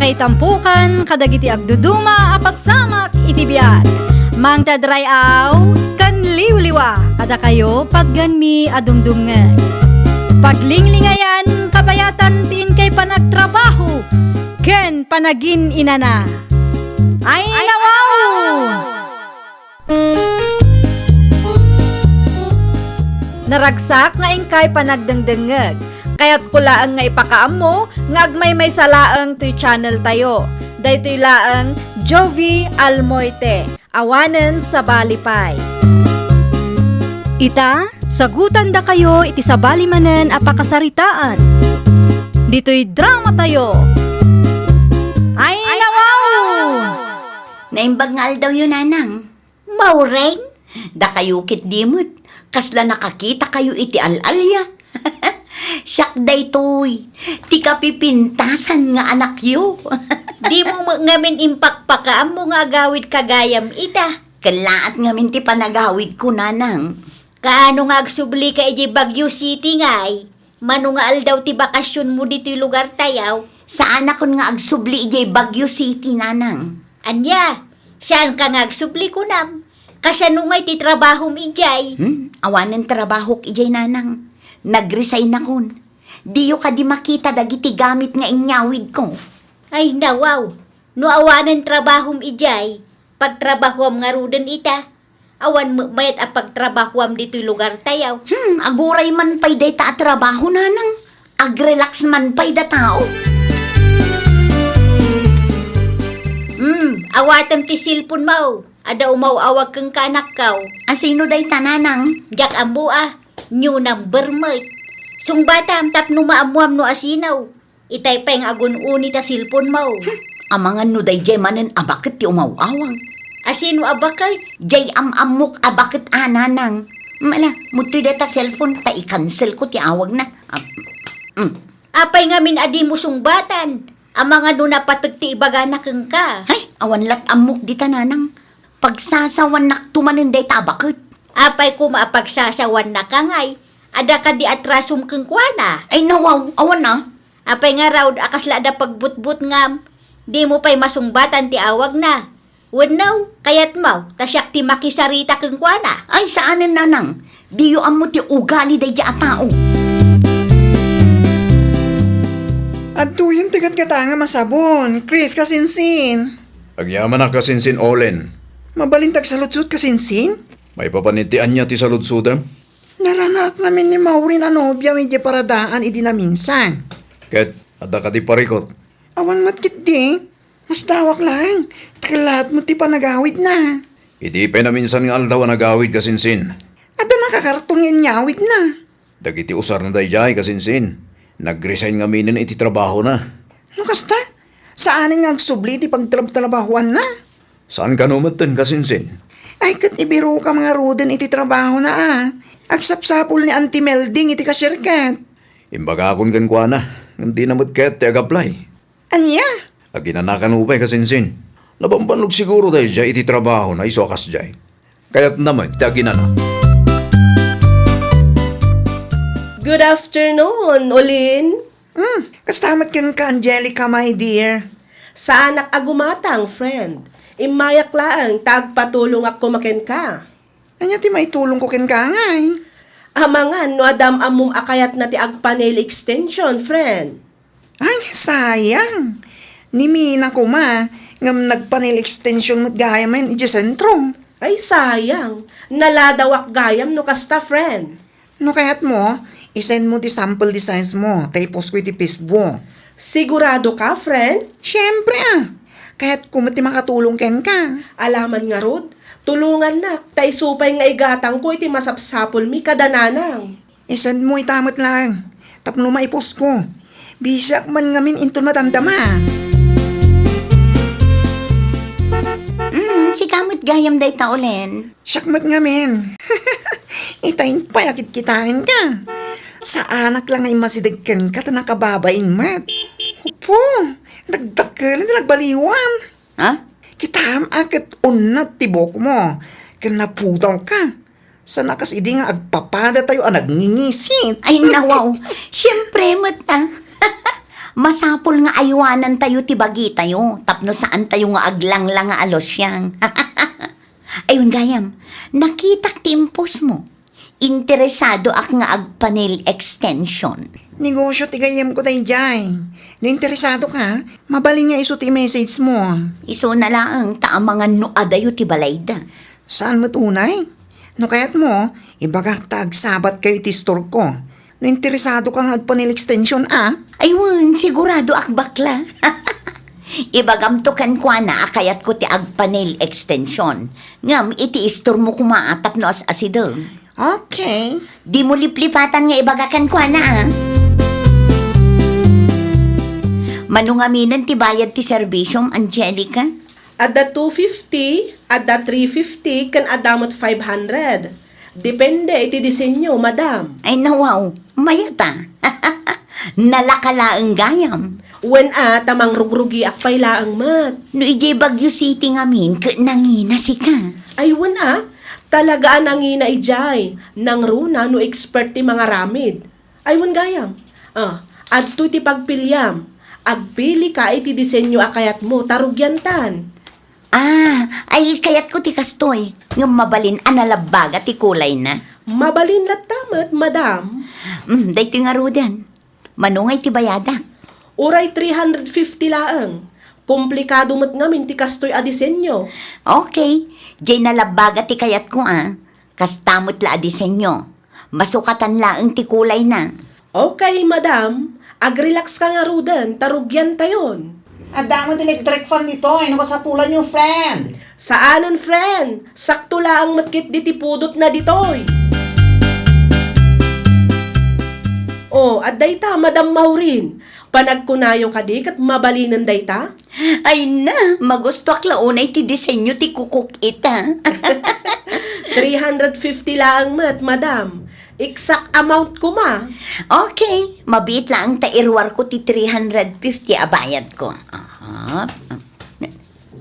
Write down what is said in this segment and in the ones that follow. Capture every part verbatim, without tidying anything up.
Itampukan kadagiti agduduma a pasamak iti biag. Mangted ray-aw ken liwliwa kadakayo patgenmi a dumdumngeg. Paglinglingayan, kabayatan ti inkay panagtrabaho ken panagin-inana. Ay, nawaw! Naragsak nga inkay panagdengdengngeg. Kayatko laeng nga ipakaammo nga agmaymaysa laeng toy channel tayo. Daytoy laeng Jovie Almoite, awanen sabali pay. Ita, sagutandakayo iti sabali manen a pakasaritaan. Ditoy drama tayo. Ay, nawaw! Naimbag nga aldawyo, Nanang. Maureen? Dakayo ketdi met, kasla nakakitakayo iti al-alia. Siak daytoy, ti kapipintasan nga anakyo. Dimo met ngamin impakpakaammo nga agawidka gayam ita. Kellaat ngamin ti panagawidko, Nanang. Kaano nga agsublika idiay Baguio City ngay? Mano nga aldaw ti bakasionmo ditoy lugartayo? Saanakon nga agsubli idiay Baguio City, Nanang. Ania? Saanka nga agsubli, kunam? Kasano ngay ti trabahom idiay? Hmm? Awanen trabahok idiay, Nanang. Nag-resignakon. Diyo kadi makita dagiti gamit nga inyawidko? Ay, nawaw. No awanen trabahom idiay, pagtrabahuam ngaruden ita. Awan met mayat a pagtrabahuam ditoy lugartayo. Hmm, aguray man pay dayta a trabaho, Nanang. Ag-relax man pay da tao. Hmm, awatem ti cellphone mo. Adda umaw-awag kenka, anakko. Asino dayta, Nanang? Diak ammo a. New number met. Sungbatam tapno maammuam no asino. Itay pay nga agun-uni ta cellphone mo. Hmm, amangan no daydiay manen a baket ti umaw-awag. Asino a baket? Diay am-ammok a baket a, Nanang. Mala, muttoy dayta cellphone ta i-cancel ko ti awagna. Ah, mm. Apay ngamin a dimo sungbatan? Amangan no napateg ti ibagana kenka. Ay, awan lat ammok dita, Nanang. Pagsasawannak to manen dayta a baket. Apay koma a pagsasawannaka ngay? Adda kadi atrasom kenkuana? Ay, nawaw, awan a. Apay ngarud a kasla adda pagbutbutngam? Dimo pay masungbatan ti awagna. Wenno, kayatmo ta siak ti makisarita kenkuana? Ay, saanen, Nanang. Diyo ammo ti ugali daydiay a tao. Adtoyen ti gatgatangam a sabon, Chris, kasinsin. Agyamanak, kasinsin Olen. Mabalin ti agsaludsod, kasinsin? Maipapan iti ania ti saludsodem? Naranaak ngamin ni Maureen a nobiam idiay paradaan idi naminsan. Ket adda kadi parikut? Awan met ketdi. Masdawak laeng. Ti kellaat met ti panagawidna. Idi pay naminsan nga aldaw a nagawid, kasinsin. Adda nakakarton nga inyawidna. Dagiti usarna daydiay, kasinsin, nag-resign ngaminen iti trabahona. No kasta, saanen nga agsubli ti pagtrabtrabahoanna? Saan kano metten, kasinsin? Ay, ket ibirokam ngaruden iti trabahona a. Agsapsapul ni Auntie Melding iti cashier ket. Imbagakon kenkuana, ngem dina met kayat ti agaplay. Ania? Aginanakan pay, kasinsin. Nabambannog siguro daydiay iti trabahona isu a kasdiay. Kayatna met ti aginana. Good afternoon, Olin. Hmm, kasta met kenka, Angelica, my dear. Saanak a gumatang, friend. Immayak laeng ta agpatulongak koma kenka. Ania ti maitulongko kenka ngay? Amangan no adda am-ammom a kayatna ti agpa-nail extension, friend. Ay, sayang! Ni Mina koma, ngem nagpa-nail extension met gayam idiay sentro. Ay, sayang! Naladawak gayam no kasta, friend. No kayatmo, i-send mo ti sample designs mo, ta i-post ko iti Facebook. Sigurado ka, friend? Siyempre, a. Kayatko met ti makatulong kenka. Alaman ngarud, tulongannak, ta isu pay nga igatangko iti masapsapulmi kada nanang. I-send mo ita met laeng, tapno maipost ko. Busyak man ngamin inton madamdama. Mm, sika met gayam dayta, Olen. Siak met ngamin. Ita pay a kitkitaenka. Saanak la nga immasideg kenka ta nakababain met. Apo, nagdakkel ti nagbaliwan. Ha? Kitam a ket unnat ti buokmo, ken napudawka. Saan a kas idi nga agpapadatayo a nagngingisit. Ay, nawaw. Siyempre met, a. Masapul nga aywanantayo ti bagitayo tapno saantayo nga aglangla nga a losyang. Ayun gayam, nakitak ti impostmo. Interesadoak nga agpa-nail extension. Negosyo ti gayyemko daydiay. No interesadoka, mabalin nga isu ti i-messagemo. Isuna laeng ta amangan no adayo ti balayda. Saan met unay? No kayatmo, ibagak ta agsabatkayo iti istorko. No interesadoka nga agpa-nail extension a? Ay wen, siguradoak bakla. Ibagamto kenkuana a kayatko ti agpa-nail extension. Ngem iti istormo koma a tapno as-asideg. Okay. Dimo liplipatan nga ibaga kenkuana a. Mano ngaminen ti bayad ti serbisiom, Angelica? Adda two fifty, adda three fifty, ken adda met five hundred. Depende iti disenyo, madam. Ay, nawaw, mayat a. Nalaka laeng gayam. Wen a, ta mangrugrugiak pay laeng met. No idiay Baguio City ngamin, ket nangina sika. Ay, wen a, talaga a nangina idiay. Nangruna no expert ti mangaramid. Ay, wen gayam. Ah, adtoy ti pagpiliam. Agpilika iti disenyo a kayatmo, ta rugiantan. Ah, ay, kayatko ti kastoy. Ngem mabalin a nalabbaga ti kulayna. Mabalin latta met, madam. Mm, daytoy ngaruden. Mano ngay ti bayadak? Uray three hundred fifty laeng. Komplikado met ngamin ti kastoy a disenyo. Okay. Jay nalabbaga ti kayatko a. Kasta met la a disenyo. Masukatan laeng ti kulayna. Okay, madam. Agrelax ka ngaruden, ta rugiantayon. Adda met electric fan ditoy, no kasapulanyo, friend. Saanen, friend. Sakto laeng met ketdi ti pudotna ditoy. Oh, adda ita, Madam Maureen. Panagkunayo kadi ket mabalinen dayta? Ay na, magustuak la unay ti disenyo ti kukok ita. Three hundred fifty laeng met, madam. Exact amount koma. Okay, mabiit laeng ta iruarko ti three hundred fifty a bayadko. Aha.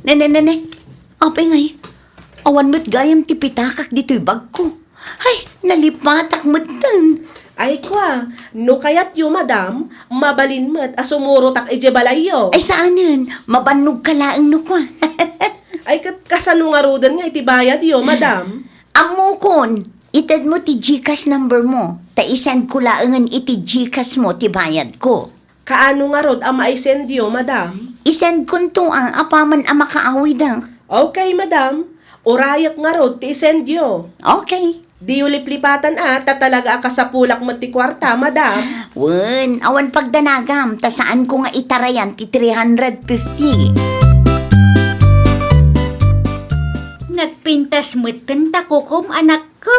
Ne, ne, ne, ne. Apay ngay, awan met gayam ti pitakak ditoy bagko. Ay, nalipatak metten. Ay, kua, no kayatyo, madam, mabalin met a sumurotak idiay balayyo. Ay, saanen, mabannog ka laeng no kua. Ay, ket kasano ngaruden nga iti bayadyo, madam? Ammokon, itedmo ti GCash number mo, ta isend ko laengen iti GCash mo ti bayad ko. Kaano ngarud a maisendyo, madam? Isend konto a, apaman a makaawida. Okay, madam. Urayek ngarud ti isendyo. Okay. Diyo liplipatan a, ta talaga a kasapulak met ti kuarta, madam. Wen, awan pagdanagam, ta saan ko nga itarayan ti three hundred fifty. Nagpintas metten ta kukom, anakko.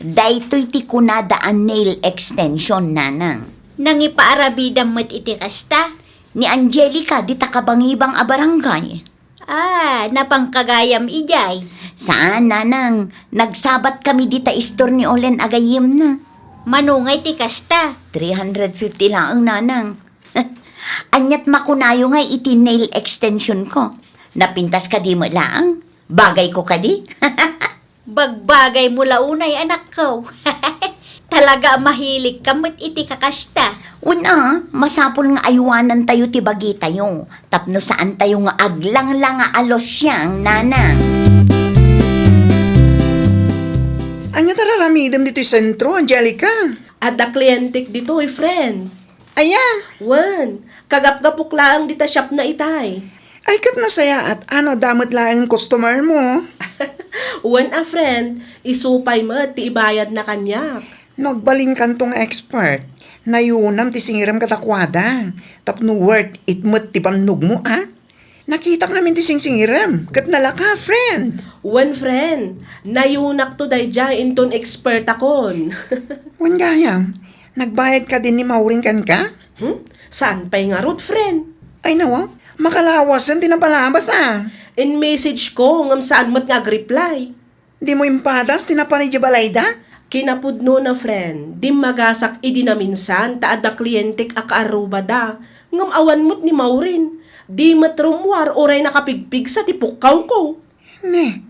Daytoy ti kunada a nail extension, nanang. Nangipaaramidam met iti kasta? Ni Angelica, dita kabangibang a barangay. Ah, napangkagayam idiay? Saan, nanang. Nagsabat kami dita istor ni Olen a gayyemna. Mano ngay ti kasta? Three hundred fifty laeng, nanang. Aniat makunayo ngay iti nail extension ko? Napintas kadi met laeng? Bagay ko kadi? Bagbagay mo la unay, anakko. Talaga a mahilig ka met iti kakasta. Wen a, masapul nga aywanantayo ti bagitayo, tapno saantayo nga aglangla nga a losyang, nanang. Ania ti ar-aramidem ditoy sentro, Angelica? Adda klientek ditoy, friend. Aya? Wen, kagapgapok laeng dita shopna itay. Ay, ket nasayaat a no adda met laeng customer mo. Wen a, friend, isu pay met ti ibayadna kaniak. No agbalinkanto nga expert, nayunam ti singirem kadakuada, tapno worth it met ti bannogmo a. Nakitak ngamin ti singsingirem, ket nalaka, friend. Wen, friend, nayunakto daydiay inton expertakon. Wen gayam, nagbayad kadi ni Maureen kenka? Hmm? Saan pay ngarud, friend? Ay, nawa, makalawasen ti napalabas a. In-message ko, ngem saan met nga agreply. Dimo impadas ti napan idiay balayda? Kinapudnona, friend, dimmagasak idi naminsan ta adda klientek a kaarrubada. Ngem awan met ni Maureen. Di met rummuar uray nakapigpigsa ti pukkawko. Ne,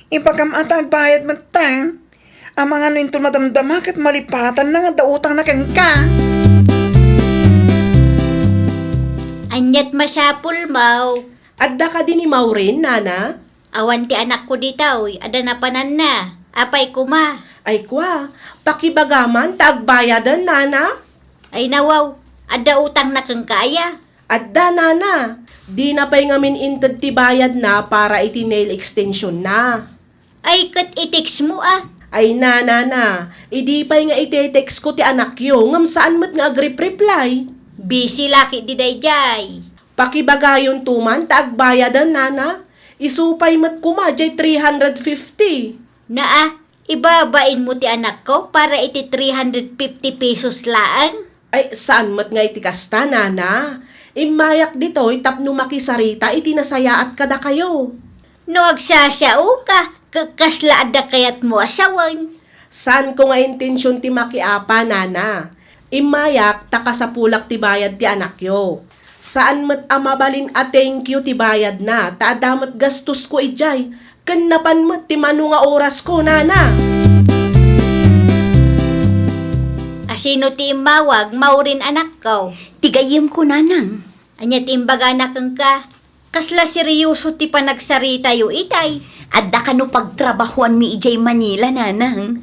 ibagam a ta agbayad met ta. Amangan no inton madamdama ket malipatanna nga adda utangna kenka. Ania't masapulmo? Adda kadi ni Maureen, nana? Awan ti anakko ditoy, adda napananna. Apay koma? Ay kua, pakibagaman ta agbayaden, nana? Ay nawaw, adda utangna kenka aya? Adda, nana. Dina pay ngamin inted ti bayadna para iti nail extensionna. Ay, ket i-textmo a. Ay, nana, idi pay nga ite-textko ti anakyo, ngem saan met nga agripreply. Busy la ketdi daydiay. Pakibagayonto man ta agbayaden, nana. Isu pay met koma jay three hundred fifty. Naa, ibabainmo ti anakko para iti three hundred fifty pesos laeng? Ay, saan met nga iti kasta, nana. Immayak ditoy tapno makisarita iti nasayaat kadakayo. No agsasiaoka, ket kasla adda kayatmo a sawen? Saanko nga intension ti makiapa, nana. Immayak ta kasapulak ti bayad ti anakyo. Saan met a mabalin a thank you ti bayadna, ta adda met gastosko idiay, ken napan met ti mano nga orasko, nana. A sino ti immawag, Maureen, anakko? Ti gayyemko, nanang. Ania ti imbagana kenka? Kasla serioso ti panagsaritayo itay. Adda kano pagtrabahoanmi idiay Manila, nanang.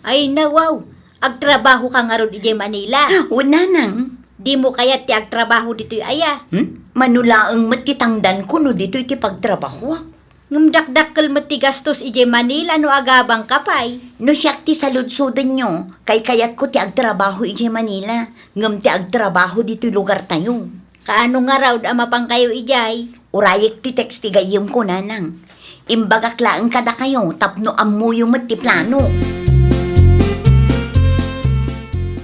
Ay, nawaw. Agtrabahoka ngarud idiay Manila? Wen, nanang. Dimo kayat ti agtrabaho ditoy aya? Hmm? Mano laeng met ti tangdanko no ditoy ti pagtrabahoak. Ngem dakdakkel met ti gastos idiay Manila no agabangka pay. No siak ti saludsodenyo, kaykayatko ti agtrabaho idiay Manila, ngem ti agtrabaho ditoy lugartayo. Kaano ngarud a mapankayo idiay? Urayek ti text ti gayyemko, nanang. Imbagak laeng kadakayo tapno ammoyo met ti plano.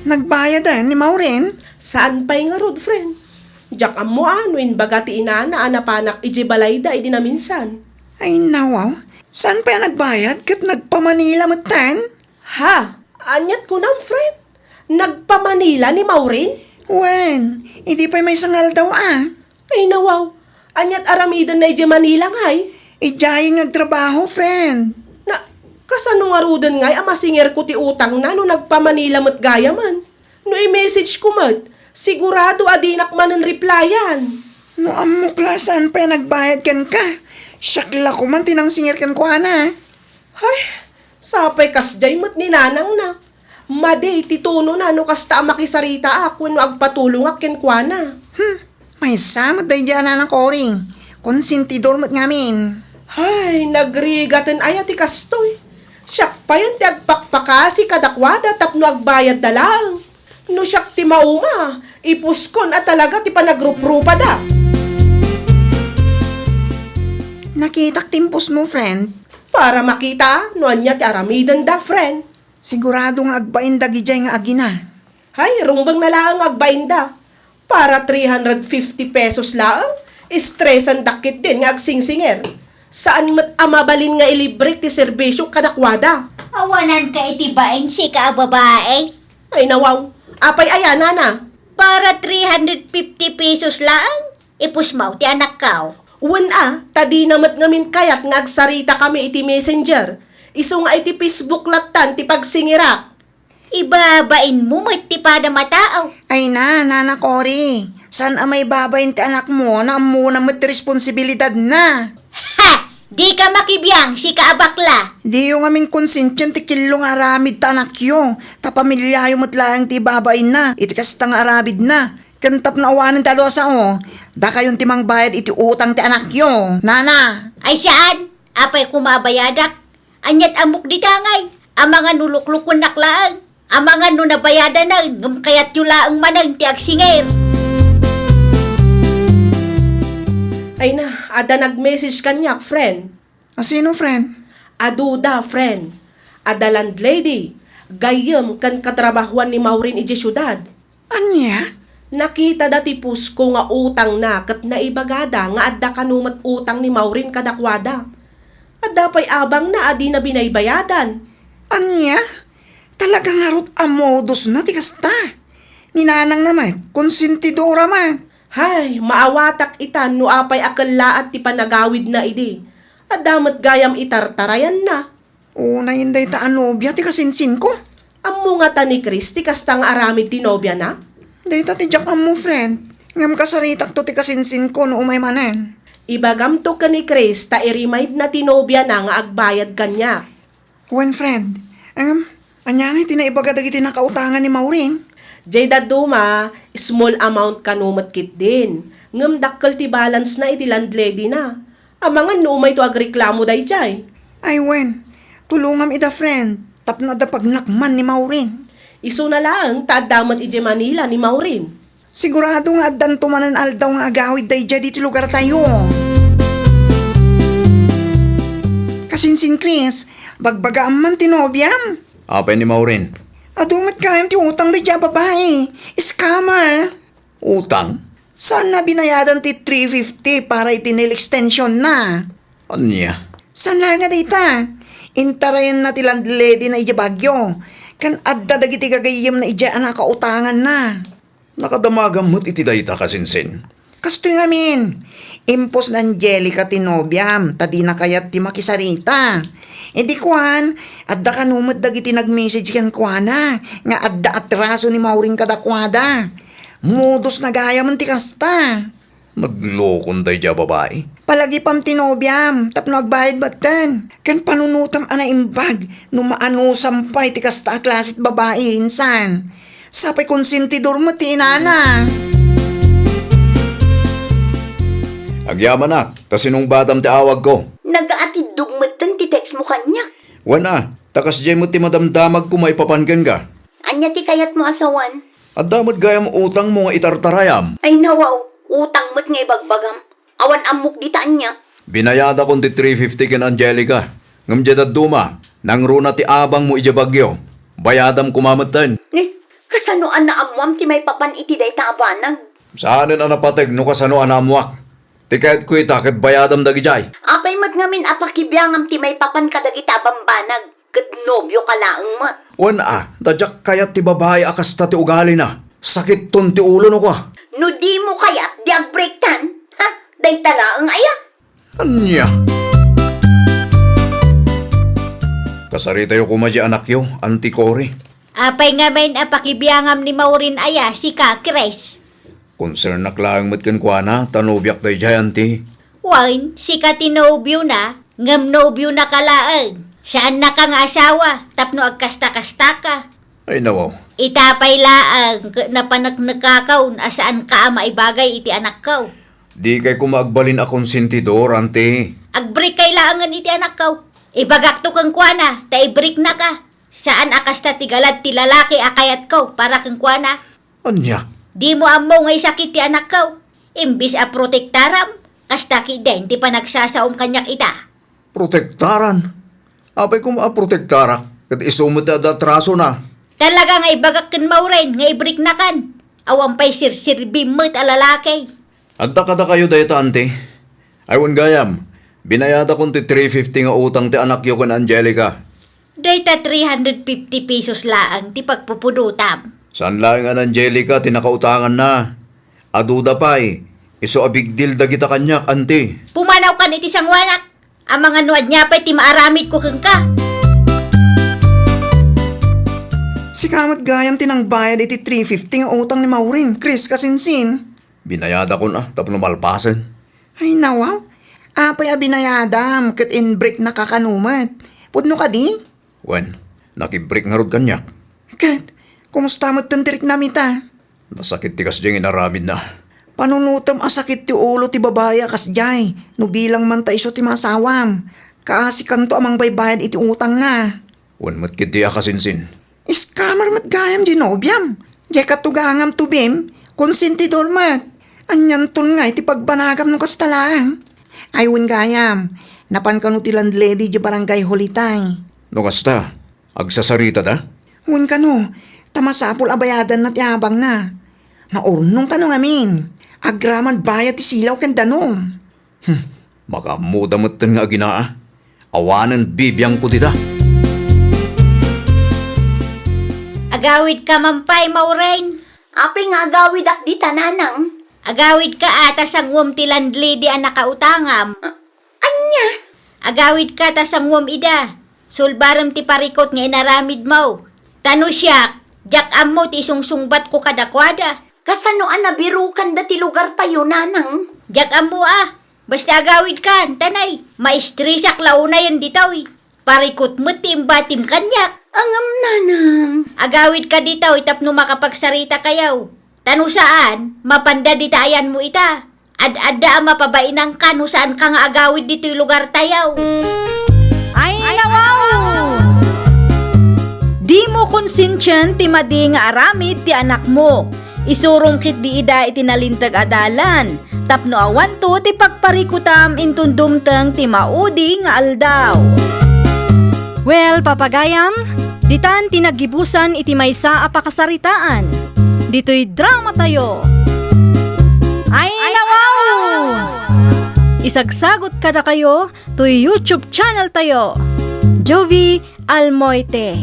Nagbayaden ni Maureen? Saan pay ngarud, friend. Diak ammo a no imbaga ti inana a napanak idiay balayda idi naminsan. Ay, nawaw. Saan pay a nagbayad ket nagpa-Manila metten? Ha? Ania't kunam, friend? Nagpa-Manila ni Maureen? Wen, idi pay maysa nga aldaw a. Ay, nawaw. Ania't aramidenna idiay Manila ngay? Idiay nga agtrabaho, friend. Na, kasano ngaruden ngay a masingerko ti utangna no nagpa-Manila met gayamen? No i-messageko met, sigurado a dinak manen replyan. No ammok la, saan pay a nagbayad kenka? Siak la koman ti nangsingir kenkuana. Hay, sapay kasdiay met ni nanangna. Madi ti tonona no kasta a makisaritaak wenno agpatulongak kenkuana. Hmm, maysa met daydiay a nanang Cory. Konsentidor met ngamin. Hay, nagrigaten aya ti kastoy. Siak payen ti agpakpakasi kadakuada tapno agbayadda laeng. No siak ti mauma, ipuskon a talaga ti panagruprupada. Nakitak ti impusmo, friend. Para makita no ania ti aramidenda, friend. Sigurado nga agbain dagidiay nga agina. Hay, rumbeng na laeng nga agbainda. Para three hundred fifty pesos laeng, estresandak ketdin nga agsingsinger. Saan met a mabalin nga ilibrek ti serbisio kadakuada. Awananka iti bain, sika a babai. Ay, nawaw. Apay aya, nana? Para three hundred fifty pesos laeng, ipusmaw ti anakkaw. Wen a, ta dina met ngamin kayat nga agsaritakami iti Messenger. Isu nga iti Facebook lattan ti pagsingirak. Ibabainmo met ti padam a tao. Ay na, Nana Cory, saan a maibabain ti anakmo no ammona met ti responsibilidadna? Ha! Dika makibiang, sika a bakla! Diyo ngamin konsensian ti killo nga aramid ta anakyo, ta pamiliayo met laeng ti ibabainna iti kasta nga aramidna. Ken tapno awanen ti adu a sao, dakayon ti mangbayad iti utang ti anakyo, nana. Ay saan? Apay koma a bayadak? Ania't ammok dita ngay? Amangan no luklukwennak laeng. Amangan no nabayadanen, ngem kayatyo laeng manen ti agsingir. Ay na, adda nag-message kaniak, friend. A sino, friend? Aduda, friend. Adda landlady, gayyem ken katrabahoan ni Maureen idiay siudad. Ania? Nakitada ti pusko nga utangna ket naibagada nga adda kano met utang ni Maureen kadakuada. Adda pay abangna a dina binaybayadan. Ania? Talaga ngarud a modusna ti kasta. Ni nanangna met, konsentidora met. Hay, maawatak ita no apay a kellaat ti panagawidna idi. Adda met gayam itartarayanna. Unayen dayta a nobia ti kasinsinko. Ammo ngata ni Chris ti kasta nga aramid ti nobiana? Dayta ti diak ammo, friend. Ngem kasaritakto ti kasinsinko no umay manen. Ibagamto ken ni Chris ta i-remind na ti nobiana nga agbayad kaniak. Wen, friend, em, ania ngay ti naibaga dagiti nakautangan ni Maureen? Jay dadduma, small amount kano met ketdin. Ngem dakkel ti balance na iti landlady na. Amangan no umayto agreklamo dayjay. Ay wen, tulongam ida, friend, tapno adda pagnakman ni Maureen. Isuna laeng ta adda met idiay Manila ni Maureen. Sigurado nga addanto manen aldaw nga agawid daydiay ditoy lugartayo. Kasinsin, Chris, bagbagaam man ti nobiam. Apay ni Maureen? Adu met gayam ti utang daydiay a babai. Scammer. Utang? Saan na binayadan ti three fifty para iti nail extension na? Ania? Saan la nga dayta? Intarayan na ti landlady na idiay Baguio. Ken adda dagiti gagayyem na idiay a nakautangan na. Nakadamagam met iti dayta, kasinsin. Kastoy ngamin, impos ni Angelica ti nobiam, ta dina kayat ti makisarita. Idi kuan, adda kano met dagiti nag-message kenkuana nga adda atraso ni Maureen kadakuada. Modus na gayam ti kasta. Naglokon daydiay a babai. Palagipam ti nobiam tapno agbayad metten. Ken panunotam a naimbag no maanusam pay ti kasta a klase ti babai insan. Sapay konsentidor met ti inana. Agyamanak, ta sinungbatam ti awagko. Nagaatiddog metten ti text mo kaniak. Wen a, ta kasdiay met ti madamdamagko maipapan kenka. Ania ti kayatmo a sawen? Adda met gayam utangmo nga itartarayam. Ay nawaw, utang met nga ibagbagam. Awan ammok dita ania. Binayadakon ti three fifty ken Angelica. Ngem diay dadduma, nangruna ti abangmo idiay Baguio. Bayadam koma metten. Ni, kasano a naammoam ti maipapan iti dayta a banag? Saanen a napateg no kasano a naammoak. Ti kayatko ita ket bayadam dagidiay. Apay met ngamin a pakibiangam ti maipapan kadagita a bambanag? Ket nobioka laeng met. Wen a, ta diak kayat ti babai a kasta ti ugalina. Sakitton ti ulo no kua. No dimo kayat, di agbreaktan. Ha? Dayta laeng aya? Ania? Kasaritayo koma diay anakyo, Auntie Cory. Apay ngamin a pakibiangam ni Maureen aya, sika, Chris? Konsernak laeng met kenkuana, ta nobiak daydiay, Auntie. Wen, sika ti nobiona, ngem nobiona ka laeng. Saannaka nga asawa, tapno agkasta-kastaka. Ay, nawaw. Ita pay laeng ket napaneknekakon a saanka a maibagay iti anakko. Dikay koma agbalin a konsentidor, Auntie. Agbreak kay laengen iti anakko. Ibagakto kenkuana, ta ibreaknaka. Saan a kasta ti galad ti lalaki a kayatko para kenkuana. Ania? Dimo ammo nga isakit ti anakko. Imbes a protektaram, kasta ketdin ti panagsasaom kaniak ita. Protektaran? Apay koma a protektarak, ket isu met ti adda atrasona. Talaga nga ibagak ken Maureen nga ibreaknakan. Awan pay sirsirbim met a lalaki. Adda kadakayo dayta, Auntie? Ay, wen gayam, binayadakon ti three fifty nga utang ti anakyo ken Angelica. Dayta three hundred fifty pesos laeng ti pagpupudotam. Saan laeng a ni Angelica ti nakautanganna. Aduda pay, isu a big deal dagita kaniak, Auntie. Pumanawkan iti sangoanak. Amangan no ania pay ti maaramidko kenka. Sika met gayam ti nangbayad iti three fifty nga utang ni Maureen, Chris, kasinsin. Binayadakon a tapno malpasen. Ay, nawaw. Apay a binayadam ket inbreaknaka kano met? Pudno kadi? Wen, nakibreak ngarud kaniak. Ket, kumusta metten ti riknam ita? Nasakit ti kasdiay nga inaramidna. Panunotem a sakit ti ulo ti babai a kasdiay, no bilang man ta isu ti maasawam. Kaasikanto a mangbaybayad iti utangna. Wen met ketdi a kasinsin. Scammer met gayam diay nobiam. Diay katugangam tubim, konsentidor met. Anianton ngay ti pagbanagam no kasta laeng? Ay wen gayam, napan kano ti landlady diay barangay hall itay. No kasta, agsasaritada? Wen kano, ta masapul a bayadanna ti abangna. Naurnong kano ngamin. Agraman bayad ti silaw ken danum. Hmm, makaammoda metten nga aginaa. Awanen bibiangko dita. Agawidka man pay, Maureen. Apay nga agawidak dita, nanang? Agawidka a ta sanguem ti landlady a nakautangam. A-, ania? Agawidka ta sanguem ida. Sulbarem ti parikut nga inaramidmo. Ta no siak, diak ammo ti isungsungbatko kadakuada. Kasano a nabirokanda ti lugartayo, nanang? Diak ammo a. Basta agawidkan, ta nay, maistresak la unayen ditoy. Parikut met ti imbatim kaniak. Ngem, nanang. Agawidka ditoy tapno makapagsarita kayo. Ta no saan, mapanda dita ayanmo ita. Ad-adda a mapabainanka no saanka nga agawid ditoy lugartayo. Ay, nawaw! Dimo konsensian ti madi nga aramid ti anakmo. Isurom ketdi ida iti nalinteg a dalan, tapno awanto ti pagparikutam inton dumteng ti maudi nga aldaw. Well, papagayam, ditan ti naggibusan iti maysa a pakasaritaan. Ditoy dramatayo. Ay, nawaw! Isagsagot kadakayo toy YouTube channel tayo, Jovie Almoite.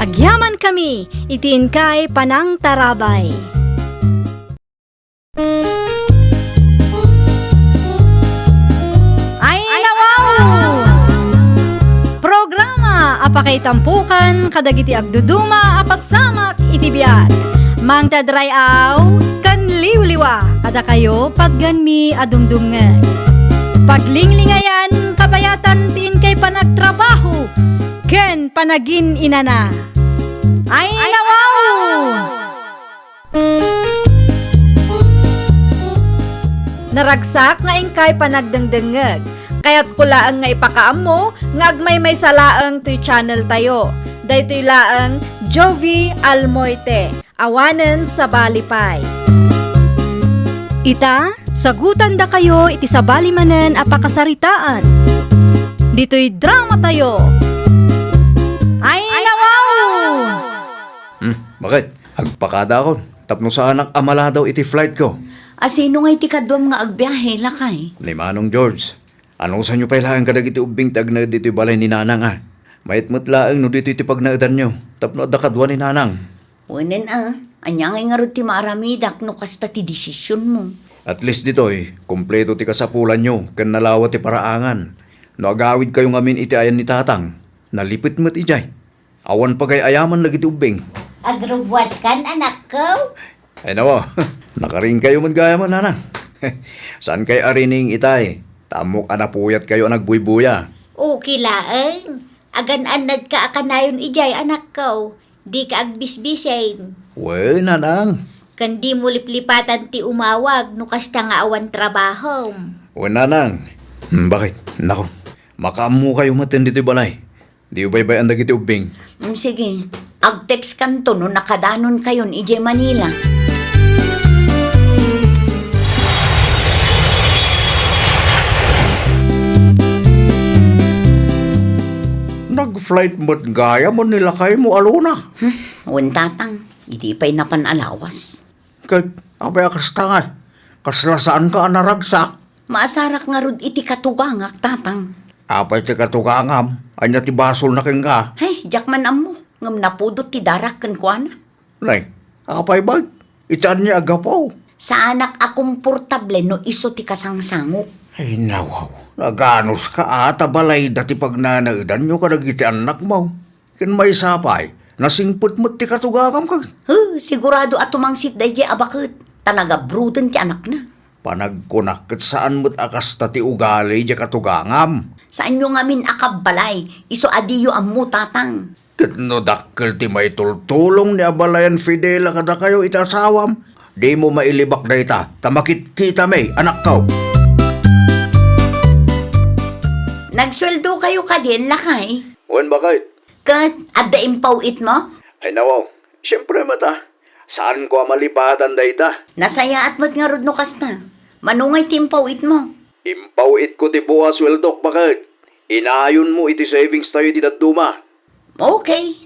Agyamankami iti inkay panangtarabay. Ay, nawaw! Programa a pakaitampukan kadagiti agduduma a pasamak iti biag. Mangted ray-aw ken liwliwa kadakayo patgenmi a dumdumngeg. Paglinglingayan kabayatan ti inkay panagtrabaho ken panagin-inana. Ay, nawaw! Naragsak nga inkay panagdengdengngeg. Kayatko laeng nga ipakaammo nga agmaymaysa laeng toy channel tayo. Daytoy laeng Jovie Almoite, awanen sabali pay. Ita, sagutandakayo iti sabali manen a pakasaritaan. Ditoy dramatayo. Ay, nawaw! Hmm, bakit? Agpakadakon, tapno saanak a maladaw iti flight ko. A sino ngay ti kaduam nga agbiahe, lakay? Ni Manong George. Anusanyo pay laeng kadagiti ubbing ti agnaed ditoy balay ni Nanang a. Mayat met laeng no ditoy ti pagnaedanyo, tapno adda kadua ni Nanang. Wenen a, ania ngay ngarud ti maaramidak no kasta ti desisionmo? At least ditoy, kompleto ti kasapulanyo ken nalawa ti paraangan. No agawidkayo ngamin iti ayan ni Tatang, nalipet met idiay. Awan pagay-ayaman dagiti ubbing. Agrubbuatkan, anakko? Ay, nawa, nakariingkayo met gayam, Nanang. Saankay a rining itay, ta ammok a napuyatkayo a nagbuybuya. Okay laeng. Agan-annadka a kanayon idiay, anakko. Dika agbisbising. Wen, Nanang. Ken dimo liplipatan ti umawag no kasta nga awan trabahom. Wen, Nanang. Hmm, bakit? Nako, makaammokayo met ditoy balay. Diyo baybay-an dagiti ubbing. Mm, sige. Ag-textkanto no nakadanonkayon idiay Manila. Nag-flight met gayam ni lakaymo a Luna. Hmm, wen, Tatang, idi pay napan a lawas. Ket apay a kasta ngay? Kasla saanka a naragsak? Maasarak ngarud iti katugangak, Tatang. Apay ti katugangam? Ania ti basolna kenka? Hay, diak man ammo. Ngem napudot ti darak kenkuana. Nay, apay bay? Iti ania a gapu? Saanak a komportable no isu ti kasangsangok. Ay, nawaw. Naganuska a ta balayda ti pagnanaedanyo kadagiti annakmo. Ken maysa pay, nasingpet met ti katugangam ket. Huh, sigurado a tumangsit daydiay a baket, ta nagabruden ti anakna. Panagkunak ket saan met a kasta ti ugali diay katugangam. Saanyo ngamin a kabbalay, isu a diyo ammo, Tatang. Ket no dakkel ti maitultulong ni abalayan Fidela kadakayo iti asawam, dimo mailibak dayta, ta makitkitami, anakko. Nagsueldokayo kadin, lakay? Wen, bakay. Ket adda impaw-itmo? Ay, nawaw. Siempre met a. Saanko a malipatan dayta. Nasayaat met ngarud no kasta. Mano ngay ti impaw-itmo? Impaw-itko ti bua a sueldok, baket. Inayonmo iti savings tayo iti dadduma. Okay.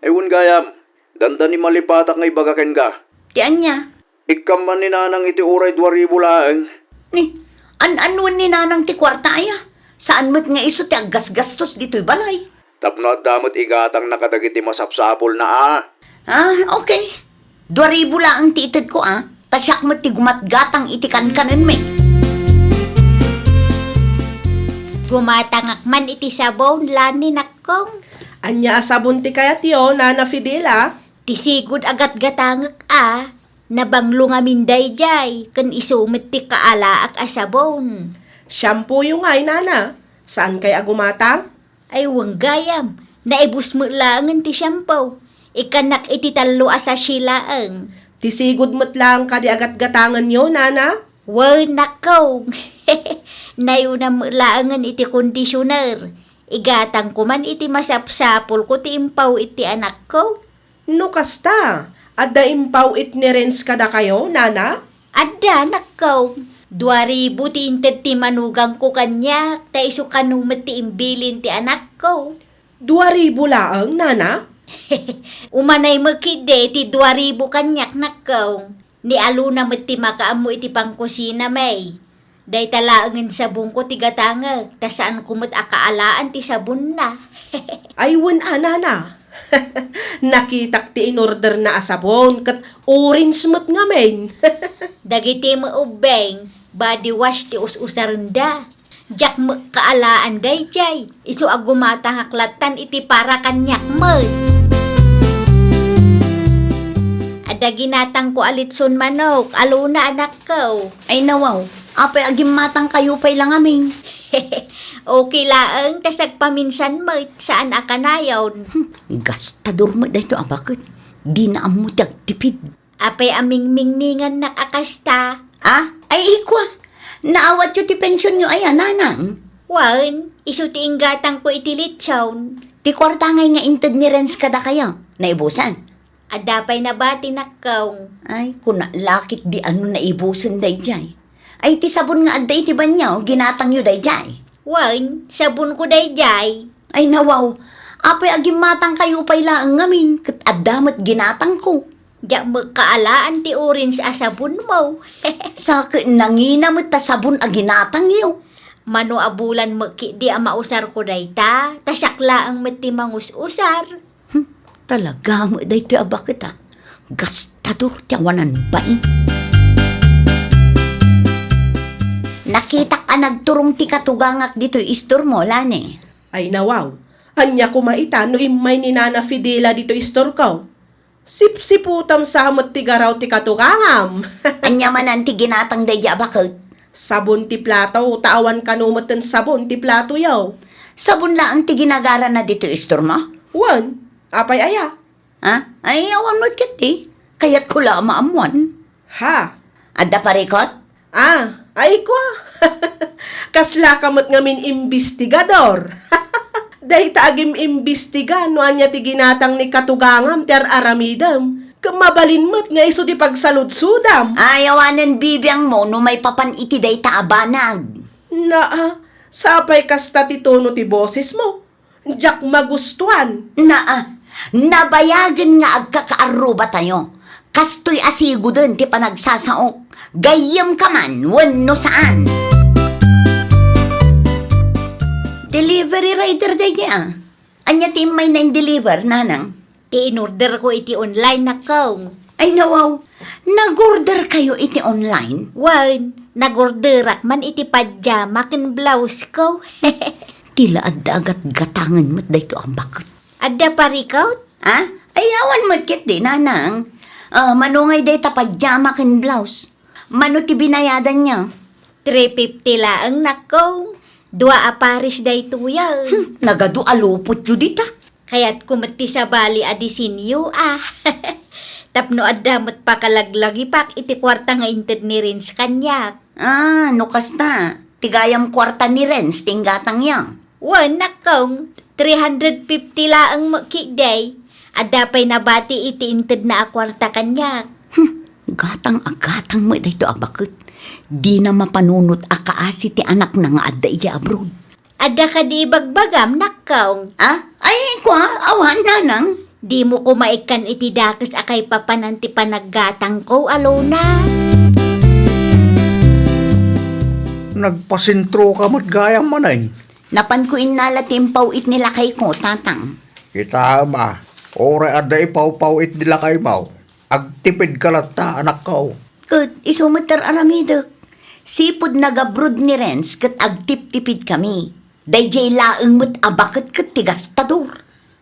Ay, wen gayam, dandani malipatak nga ibaga kenka. Ti ania? Ikkam man ni Nanang iti uray dua ribu laeng. Ni, an-anuen ni Nanang ti kuarta aya? Saan met nga isu ti aggasgastos ditoy balay? Tapno adda met igatangna kadagiti masapsapulna a. Ah, okay. Dua ribu laeng ti itedko a, ta siak met ti gumatgatang iti kankanenmi. Gumatangak man iti sabon, Lani, nakkong. Ania a sabon ti kayatyo, Nana Fidela? Ti sigud a gatgatangek a, Nabanglo ngamin daydiay, ken isu met ti kaalaak a sabon. Shampooyo ngay, nana? Saankay a gumatang? Ay, wen gayam. Naibus met laengen ti shampoo. Ikkannak iti tallo a sachet laeng. Ti sigud met laeng kadi a gatgatangenyo, nana? Wen, nakkaw. Nayunam met laengen iti conditioner. Igatangko man iti masapsapulko ti impaw-it ti anakko. No kasta, adda impaw-it ni Renz kadakayo, nana? Adda, nakkaw. Dua ribu ti inted ti manugangko kaniak, ta isu kano met ti imbilin ti anakko. Dua ribu laeng, nana? Umanay met ketdi ti dua ribu kaniak, nakkaw. Ni Alona met ti makaammo iti pangkusina, may. Dayta laengen sabonko ti gatangek, ta saanko met a kaalaan ti sabonna. Ay, wen a, nana. Nakitak ti inorderna a sabon, ket orange met ngamin. Dagiti met ubbing, body wash ti us-usarenda. Diak met kaalaan daydiay, isu a gumatangak lattan iti para kaniak met. Adda ginatangko a litson manok, Alona, anakko. Ay, nawaw, apay a gimmatangkayo pay la ngamin? Okay laeng, ta sagpaminsan met, saan a kanayon. Hmm, gastador met daytoy a baket. Dina ammo ti agtipid. Apay a mingmingmingannak a kasta? Ah? Ay, ikwa, naawatyo ti pensionyo aya, nanang? Wen, isu ti inggatangko iti litson. Ti kuarta ngay nga inted ni Renz kadakayo, naibusan? Adda pay nabati, nakkaw. Ay, kuna lakit di ano naibusen daydiay. Ay, ti sabon nga adda iti banio, ginatangyo daydiay? Wen, sabonko daydiay. Ay, nawaw, apay a gimmatangkayo pay laeng ngamin, ket adda met ginatangko. Diak met kaalaan ti orange a sabonmo. Sa ket nangina met ta sabon a ginatangyo. Mano a bulan met ketdi a mausarko dayta, ta siak laeng met ti mangus-usar. Hmm, talaga met daytoy a baket, a. Gastador ti awanan bain. Nakitak a nagturong ti katugangak ditoy istormo, Lani. Ay, nawaw. Ania koma ita no immay ni Nana Fidela ditoy istorko? Sipsiputam sa met ti garaw ti katugangam. Ania manen ti ginatang daydi a baket? Sabon ti plato, ta awan kano met ti sabon ti platoyo. Sabon laeng ti ginagarana ditoy istormo? Wen, apay aya? Ha? Ay, awan met ketdi. Kayatko la a maammuan. Ha? Adda parikot? Ah, ay kwa. Kaslaka met ngamin imbestigador. Dayta agim-imbestiga no ania ti ginatang ni katugangam ti ar-aramidem. Ket mabalin met nga isu ti pagsaludsodam. Ay, awanen bibiangmo no maipapan iti dayta a banag. Naa, sapay kasta ti tono ti bosesmo. Diak magustuan. Naa, nabayagen nga agkakaarrubatayo. Kastoy a siguden ti panagsasaok. Gayyemka man wenno saan. Delivery rider daydi a. Ania ti immayna in-deliver, nanang? Ti inorderko iti online, nakkaw. Ay, nawaw. Nag-order kayo iti online? Wen, nag-orderak man iti pajama ken blouse ko. Ti la adda agatgatangen met dayto a baket. Adda parikot? Ha? Ay, awan met ketdi, nanang. Ah, mano ngay dayta pajama ken blouse? Mano ti binayadanyo? Three fifty laeng, nakkaw. Dua a pares daytoy a. Hmm, nagadu a lupotyo dita. Kayatko met ti sabali a disenyo, a. Tapno adda met pakalaglagipak iti kuarta nga inted ni Renz kaniak. Ah, no kasta, ti gayam kuarta ni Renz ti inggatangyo. Wen, nakkaw, three hundred fifty laeng met ketdi. Adda pay nabati iti intedna a kuarta kaniak. Hmm, gatang a gatang met dayto a baket. Dina mapanunot a kaasi ti anakna nga adda idiay abroad. Adda kadi ibagbagam, nakkaw? Ah? Ay, kwa, awan, nanang. Dimo koma ikkan iti dakes a kaipapanan ti panaggatangko, Alona. Nagpasentroka met gayam manen. Napanko innala ti impaw-it ni lakayko, tatang. Kitaem a, uray adda ipawpaw-it ni lakaymo, agtipidka latta, anakko. Ket isu met ti ar-aramidek. Sipud nag-abroad ni Renz ket agtiptipidkami. Daydiay laeng met a baket ket ti gastador.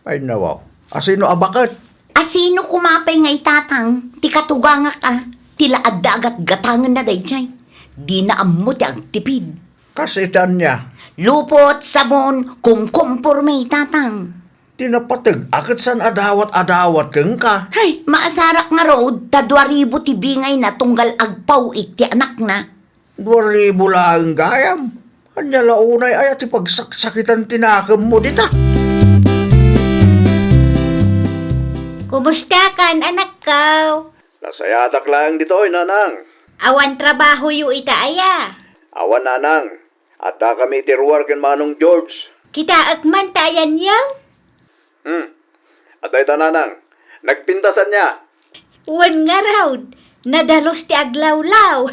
Ay, nawaw. Asino a baket? Asino koma pay nga itatang ti katugangak a? Ti la adda agatgatangenna daydiay. Dina ammo ti agtipid. Kas iti ania? Lupot, sabon, kumkumporme, tatang. Ti napateg a ket saan a dawat a dawat kenka. Hay, maasarak ngarud, ta dua ribu ti bingayna tunggal agpaw-it ti anakna. Dua ribu laeng gayam. Ania la unay aya ti pagsaksakitan ti nakemmo dita? Kumustakan, anakko? Nasayatak laeng ditoy, nanang. Awan trabahoyo ita aya? Awan, nanang. Addakami iti ruar ken Manong George. Kitaek man ta ayanyo? Hmm. Adda ita, nanang. Nagpintas ania? Wen ngarud, nadalus ti aglawlaw.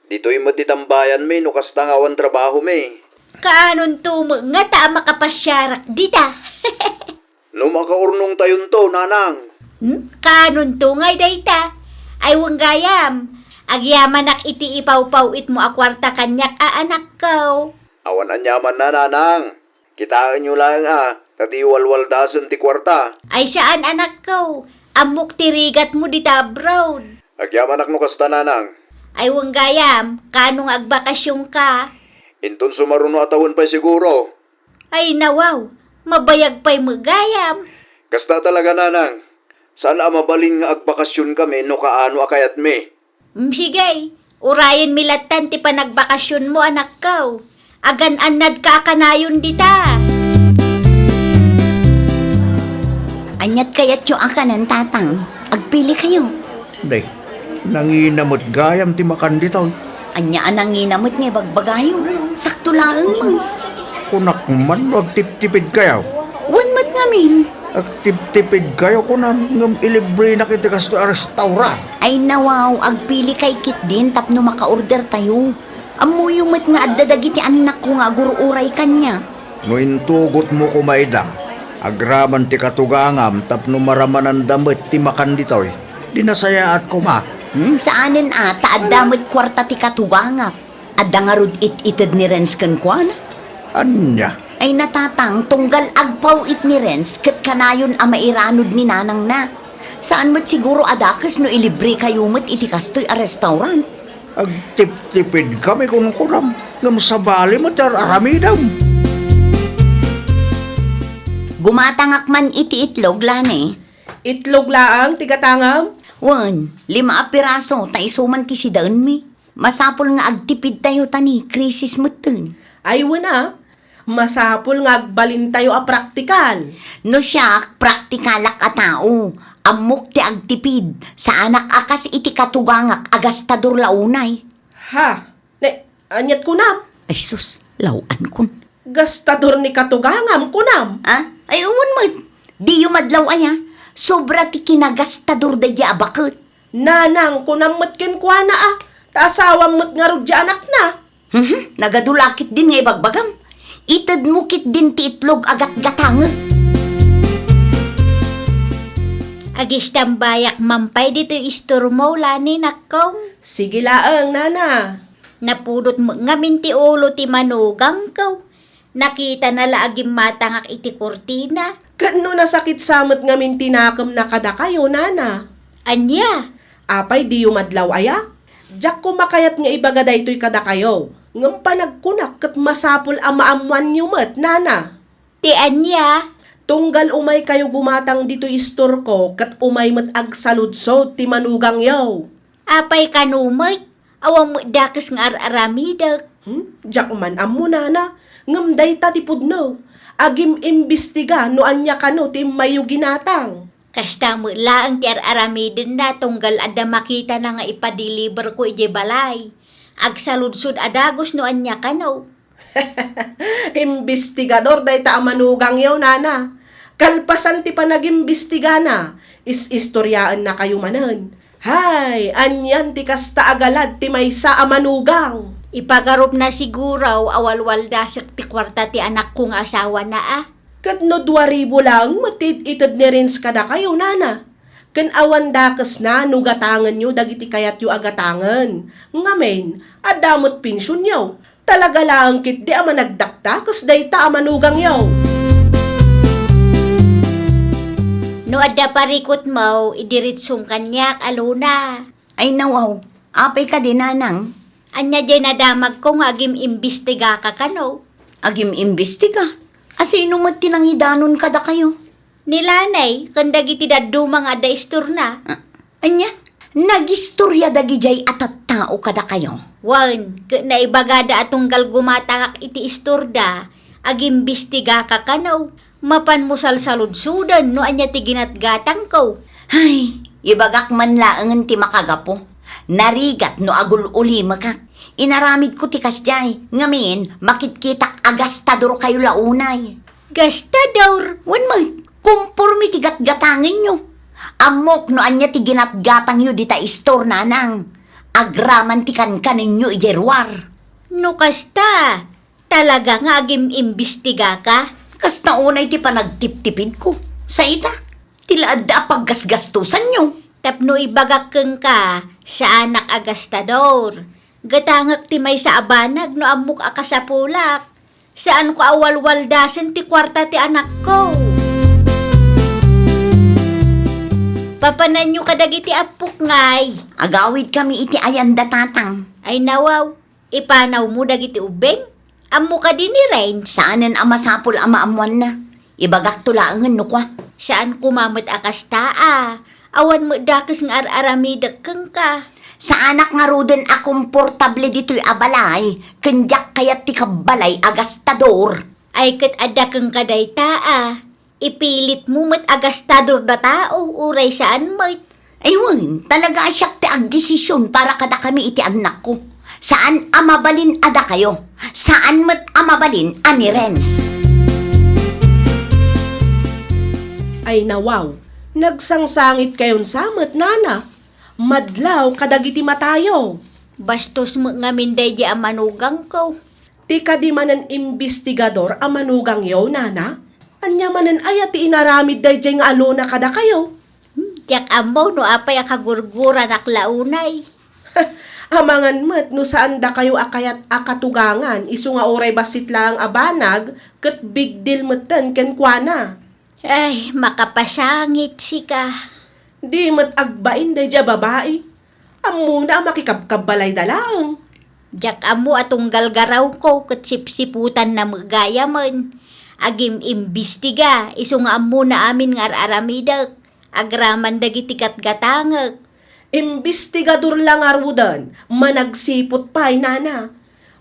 Ditoy met ti tambayanmi no kasta nga awan trabahomi. Kaanonto met ngata a makapasiarak dita? No makaurnongtayonto, nanang. Hmm? Kaanonto ngay dayta? Ay wen gayam, agyamanak iti ipawpaw-itmo a kuarta kaniak a anakko. Awan aniamanna, nanang. Kitaenyo laeng a, ta diyo walwaldasen ti kuarta. Ay saan, anakko. Ammok ti rigatmo dita abroad. Agyamanak no kasta, nanang. Ay wen gayam, kaano nga agbakasionka? Inton sumaruno a tawen pay siguro. Ay nawaw, mabayag pay met gayam. Kasta talaga, nanang. Saan a mabalin nga agbakasionkami no kaano a kayatmi. Mm, sige, urayenmi lattan ti panagbakasionmo, anakko. Agan-annadka a kanayon dita. Aniat kayatyo a kanen, tatang? Agpilikayo. Day, nangina met gayam ti makan ditoy. Ania a nangina met nga ibagbagayo? Sakto laeng man. Kunak man no agtiptipidkayo. Wen met ngamin. Agtiptipidkayo kunam, ngem ilibrenak iti kastoy a restaurant. Ay nawaw, agpilikay ketdin tapno makaordertayo. Ammoyo met nga adda dagiti annakko nga agur-uray kaniak. No intugotmo koma ida, agraman ti katugangam tapno maramananda met ti makan ditoy. Di nasayaat koma. Hmm, saanen a, ta adda met kuarta ti katugangak. Adda ngarud it-ited ni Renz kenkuana? Ania? Ay natatang, tunggal agpaw-it ni Renz ket kanayon a mairanod ni nanangna. Saan met siguro a dakes no ilibrekayo met iti kastoy a restaurant. Agtiptipidkami kunkunam, ngem sabali met ti ar-aramidem. Gumatangak man iti itlog, Lani. Itlog laeng ti gatangam? Wen, lima a piraso, ta isu man ti sidaenmi. Masapul nga agtipidtayo ta ni krisis metten. Ay, wen a. Masapul nga agbalintayo a praktikal. No siak, praktikalak a tao. Ammok ti agtipid. Saanak a kas iti katugangak a gastador la unay. Ha? Ne, aniat kunam? Ay sus, law-ankon. Gastador ni katugangam, kunam? Ah? Ay, wen met. Diyo madlaw aya. Sobra ti kinagastador daydiay a baket. Nanang, kunam met kenkuana a, ta asawam met ngarud diay anakna. Mhm, nagadu la ketdin nga ibagbagam. Itedmo ketdin ti itlog a gatgatangek. Agistambayak man pay ditoy istormo, Lani, nakkong. Sige laeng, nana. Napudot met ngamin ti ulo ti manugangko. Nakitana la a gimmatangak iti kurtina. Ket no nasakit sa met ngamin ti nakemna kadakayo, nana. Ania? Apay diyo madlaw aya? Diak koma kayat nga ibaga daytoy kadakayo, ngem panagkunak ket masapul a maammoanyo met, nana. Ti ania? Tunggal umaykayo gumatang ditoy istorko ket umay met agsaludsod ti manugangyo. Apay kano met? Awan met dakes nga ar-aramidek. Hmm? Diak man ammo, nana, ngem dayta ti pudno. Agim-imbestiga no ania kano ti immayyo ginatang. Kasta met laeng ti ar-aramidenna tunggal adda makitana nga ipadeliverko idiay balay. Agsaludsod a dagus no ania kano. Imbestigador dayta a manugangyo, nana. Kalpasan ti panagimbestigana, is-istoriaennakayo manen. Hay, anian ti kasta a galad ti maysa a manugang? Ipagarupna siguro a walwaldasek ti kuarta ti anakko nga asawana a. Ket no dua ribu laeng met ti it-ited ni Renz kadakayo, nana. Ken awan dakesna no gatangenyo dagiti kayatyo a gatangen. Ngamin, adda met pensionyo. Talaga laeng ketdi a managdakdakes dayta a manugangyo. No adda parikutmo, idiritsum kaniak, Alona. Ay nawaw, apay kadi, nanang? Ania diay nadamagko nga agim-imbestigaka kano? Agim-imbestiga? A sino met ti nangidanon kadakayo? Ni Lanay, ken dagiti dadduma nga adda istorna. Ah, ania? Nagistorya dagidiay a tattao kadakayo? Wen, ket naibagada a tunggal gumatangak iti istorda, agimbestigaka kano. Mapanmo salsaludsoden no ania ti ginatgatangko. Hay, ibagak man laengen ti makagapu. Narigat no agul-ulimekak. Inaramidko ti kasdiay, ngamin, makitkitak a gastadorkayo la unay. Gastador? Wen met, komporme ti gatgatangenyo. Ammok no ania ti ginatgatangyo dita istor, nanang. Agraman ti kankanenyo idiay ruar. No kasta, talaga nga agim-imbestigaka? Kasta unay ti panagtiptipidko. Sa ita, ti la adda a paggasgastosanyo. Tapno ibagak kenka, saanak a gastador. Gatangek ti maysa a banag no ammok a kasapulak. Saanko a walwaldasen ti kuarta ti anakko. Papananyo kadagiti appok ngay. Agawidkami iti ayanda, tatang. Ay nawaw, ipanawmo dagiti ubbing? Ammo kadi ni Renz? Saanen a masapul a maammoanna. Ibagakto laengen no kua. Saan koma met a kasta a. Awan met dakes nga ar-aramidek kenka. Saanak ngaruden a komportable ditoy a balay, ken diak kayat ti kabbalay a gastador. Ay ket adda kenka dayta a. Ipilitmo met a gastador da tao, uray saan met. Ay wen, talaga a siak ti agdesision para kadakami iti annakko. Saan a mabalin a dakayo. Saan met a mabalin a ni Renz. Ay nawaw, nagsangsangitkayon sa met, nana. Madlaw kadagiti matayo. Bastos met ngamin daydi a manugangko. Ti kadi manen imbestigador a manugangyo, nana? Ania manen aya ti inaramid daydiay nga alona kadakayo? Hmm, diak ammo no apay a kagurguranak la unay. Amangan met no saan dakayo a kayat a katugangan, isu nga uray bassit laeng a banag ket big deal metten kenkuana. Ay, makapasangit sika. Di met agbain daydiay a babai. Ammona a makikabkabbalayda laeng. Diak ammo a tunggal garawko ket sipsiputanna met gayamen. Agim-imbistiga, isu nga ammona amin nga ar-aramidek, agraman dagiti gatgatangek. Imbestigador la ngaruden, managsiput pay, nana.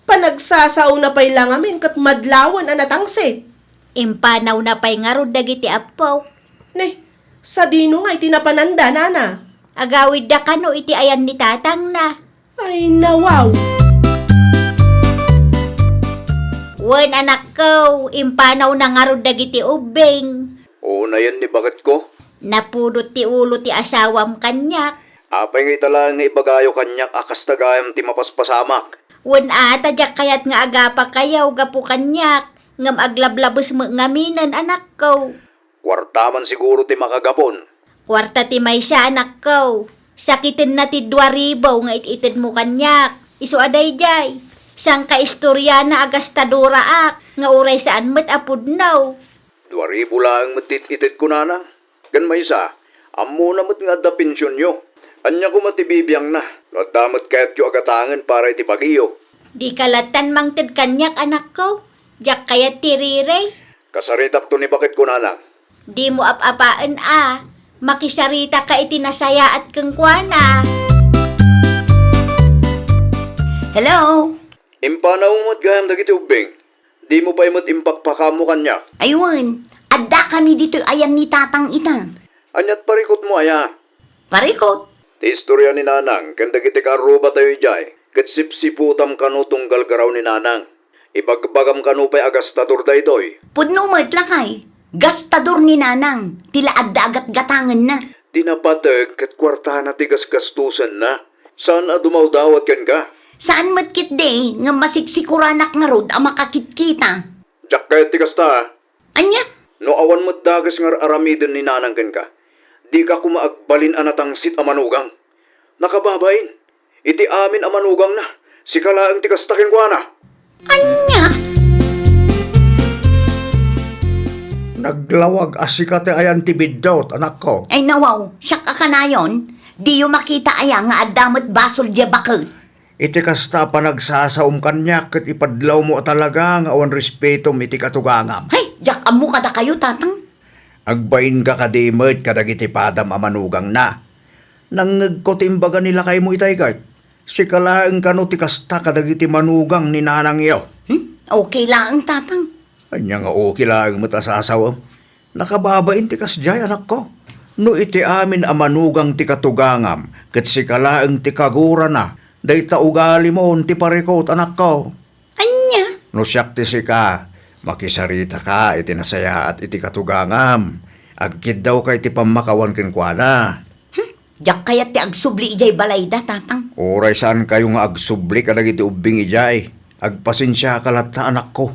Panagsasaona pay la ngamin ket madlawen a natangsit. Impanawna pay ngarud dagiti appok. Ne, sadino nga iti napananda, nana? Agawidda kano iti ayan ni tatangna. Ay, nawaw! Wen, anakko, impanawna ngarud dagiti ubbing. Unayen ni baketko. Napudot ti ulo ti asawam kaniak. Apay nga ita laeng nga ibagayo kaniak a kasta gayam ti mapaspasamak? Wen a, ta diak kayat nga agapakayo gapu kaniak, ngem aglablabes met ngaminen, anakko. Kuarta man siguro ti makagapon. Kuarta ti maysa, anakko. Sakitenna ti dua ribu nga it-itedmo kaniak. Isu a daydiay. Sangka istoriana a gastadoraak, nga uray saan met a pudno. Dua ribu laeng met ti it-itedko, nanang. Ken maysa, ammona met nga adda pensionyo. Ania koma ti bibiangna, no adda met kayatyo a gatangen para iti bagiyo? Dika lattan mangted kaniak, anakko. Diak kayat ti rirey. Kasaritakto ni baketko, nanang. Dimo ap-apaen a, makisaritaka iti nasayaat kenkuana. Hello? Impanawmo met gayam dagiti ubbing. Dimo pay met impakpakaammo kaniak. Ay wen, addakami ditoy ayan ni Tatang ita. Aniat parikutmo aya? Parikut? Ti istoria ni Nanang ken dagiti kaarrubatayo idiay, ket sipsiputam kano tunggal garaw ni Nanang. Ibagbagam kano pay a gastador daytoy. Pudno met, lakay. Gastador ni Nanang, ti la adda a gatgatangenna. Ti napateg ket kuartana ti gasgastosenna. Saan a dumawdawat kenka. Saan met ketdi, ngem masiksikoranak ngarud a makakitkita. Diak kayat ti kasta, a. Ania? No awan met dakes nga ar-aramiden ni Nanang kenka, dika koma agbalin a natangsit a manugang. Nakababain, iti amin a manugangna, sika laeng ti kasta kenkuana. Ania? Naglawag a sika ti ayan ti biddut, anakko. Ay, nawaw, siak a kanayon. Diyo makita aya nga adda met basol diay baket? Iti kasta a panagsasaom kaniak ket ipadlawmo a talaga nga awan respetom iti katugangam. Hay, diak ammo kadakayo, Tatang. Agbainka kadi met kadagiti padam a manugangna. Nangngegko ti imbaga ni lakaymo itay ket. Sika laeng kano ti kasta kadagiti manugang ni nanangyo? Hmm? Okay laeng, Tatang. Ania nga okay laeng met a sasawem? Nakababain ti kasdiay, anakko. No iti amin a manugang ti katugangam, ket sika laeng ti kagurana, dayta ugalimon ti parikut, anakko. Ania? No siak ti sika, makisaritaka iti nasayaat iti katugangam. Agkiddawka iti pammakawan kenkuana. Hmm? Diak kayat ti agsubli idiay balayda, Tatang. Uray saankayo nga agsubli kadagiti ubbing idiay, agpasensiaka latta, anakko.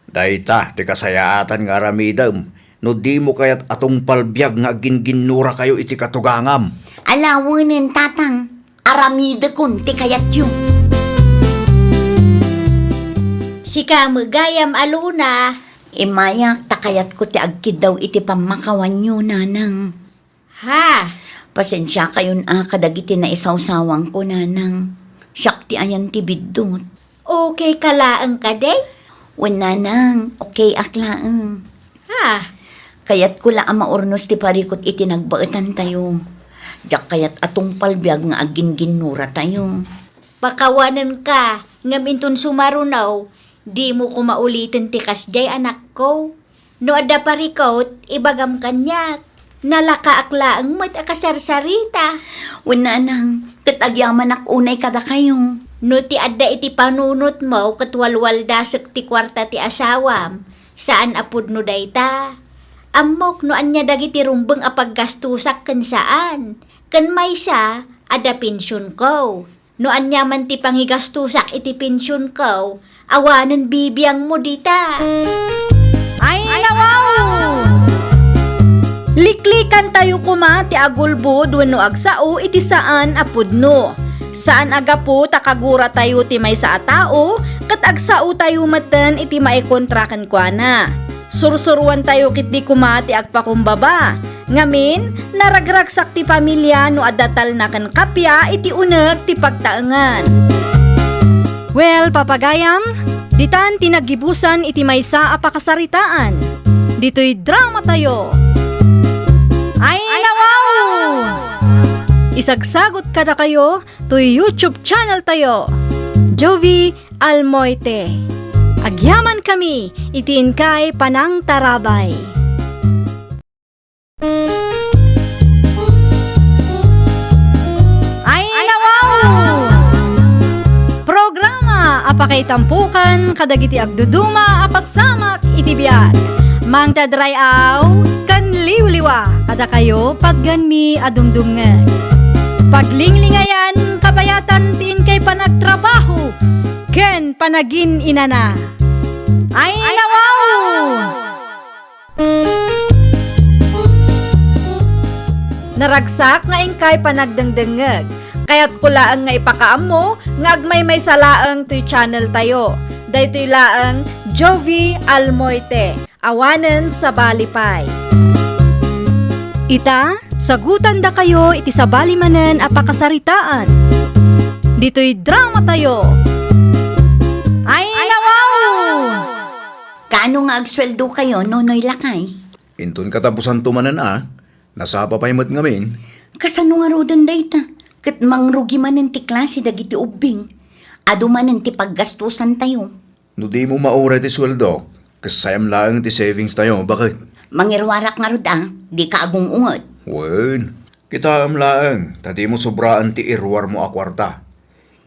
Dayta ti kasayaatan nga aramidem no dimo kayat a tungpalbiag nga agingginnurakayo iti katugangam. Alawenen, Tatang. Aramidekon ti kayatyo. Sika met gayam a Luna. Immayak ta kayatko ti agkiddaw iti pammakawanyo, Nanang. Ha? Pasensiakayon a kadagiti naisawsawangko, Nanang. Siak ti ayan ti biddut. Okay ka laeng kadi? Wen, Nanang, okay ak laeng. Ha? Kayatko la a maurnos ti parikut iti nagbaetantayo. Diak kayat a tungpalbiag nga agingginnuratayo. Pakawanenka, ngem inton sumaruno, dimo koma uliten ti kasdiay, anakko. No adda parikut, ibagam kaniak. Nalakaak laeng met a kasarsarita. Wen, Nanang, ket agyamanak unay kadakayo. No ti adda iti panunotmo ket walwaldasek ti kuarta ti asawam, saan a pudno dayta. Ammok no ania dagiti rumbeng a paggastusak ken saan. Ken maysa, adda pensionko. No ania man ti pangigastusak iti pensionko, awanen bibiangmo dita. Ay, nawaw! Liklikantayo koma ti agulbod wenno agsao iti saan a pudno. Saan a gapu ta kaguratayo ti maysa a tao ket agsaotayo metten iti maikontra kenkuana. Sursuroantayo ketdi koma ti agpakumbaba. Ngamin, naragragsak ti pamilia no adda talna ken kappia iti uneg ti pagtaengan. Well, papagayam, ditan ti naggibusan iti maysa a pakasaritaan. Ditoy dramatayo. Ay, nawaw! Isagsagot kadakayo toy YouTube channel tayo, Jovie Almoite. Agyaman kami iti inkay panangtarabay. Ay, nawaw! Programa a pakaitampokan kadagiti agduduma a pasamak iti biag. Mangted ray-aw ken liwliwa kadakayo patgenmi a dumdumngeg. Paglinglingayan, kabayatan ti inkay panagtrabaho ken panagin-inana. Ay, nawaw! Naragsak nga inkay panagdengdengngeg. Kayatko laeng nga ipakaammo nga agmaymaysa laeng toy channel tayo. Daytoy laeng Jovie Almoite, awanen sabali pay. Ita, sagutandakayo iti sabali manen a pakasaritaan. Ditoy dramatayo. Ay, nawaw! Kaano nga agsueldokayo, Nonoy Lakay? Inton katapusanto manen a, nasapa pay met ngamin. Kasano ngaruden dayta? Ket mangrugi manen ti klase dagiti ubbing. Adu manen ti paggastusantayo. No dimo mauray ti sueldo, kasayam laeng ti savings tayo, baket. Mangiruarak ngarud a, dika agung-unget. Wen, kitaem laeng, ta dimo sobraan ti iruarmo a kuarta.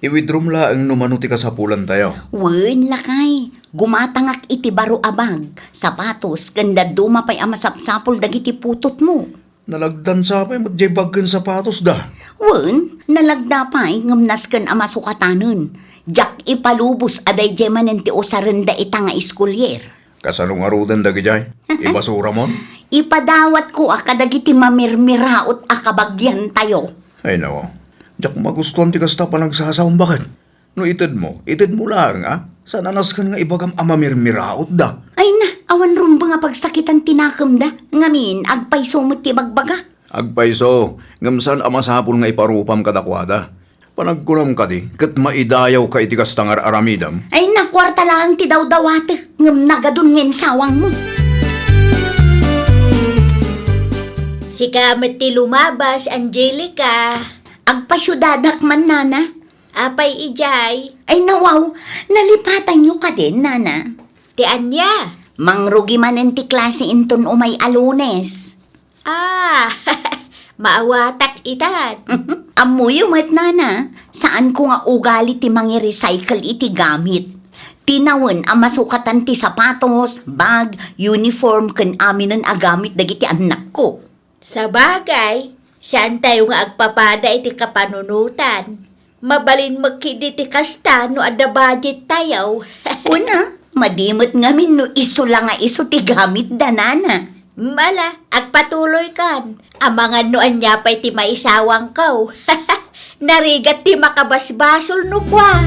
I-withdraw mo laeng no mano ti kasapulantayo. Wen, lakay, gumatangak iti baro a bag, sapatos, ken dadduma pay a masapsapul dagiti putotmo. Nalagdan sa pay met jay bag ken sapatos da. Wen, nalagda pay ngem nasken a masukatanen. Diak ipalubos a daydiay manen ti usarenda ita nga school year. Kasano ngaruden dagijay? Ibasuramon? Ipadawatko a kadagiti mamirmiraot a kabagiantayo. Ay, nao. Diak magustuan ti kasta panagsasaom, baket. No itedmo, itedmo laeng, a? Saan a nasken nga ibagam a mamirmiraotda. Ay na, awan rumbeng a pagsakitan ti nakemda. Ngamin, agpayso met ti bagbagak. Agpayso, ngem saan a masapul nga iparupam kadakuada. Panagkunam kadi, ket maidayawka iti kasta nga ar-aramidem? Ay, nakuarta laeng ti dawdawatek, ngem nagadun nga insawangmo. Sika met ti lumabas, Angelica. Agpasiudadak man, Nana. Apay idiay? Ay, nawaw, nalipatanyo kadin, Nana. Ti ania? Mangrugi manen ti klase inton umay a Lunes. Ah, maawatak itan. Ammoyo met, Nana, saanko nga ugali ti mangi-recycle iti gamit. Tinawen a masukatan ti sapatos, bag, uniform, ken aminen a gamit dagiti annakko. Sabagay, saantayo nga agpapada iti kapanunotan. Mabalin met ketdi ti kasta no adda budget tayo. Wen a, madi met ngamin no isu la nga isu ti gamit da, Nana. Mala, agpatuloykan. Amangan no ania pay ti maisawangko. Narigat ti makabasbasol no kua.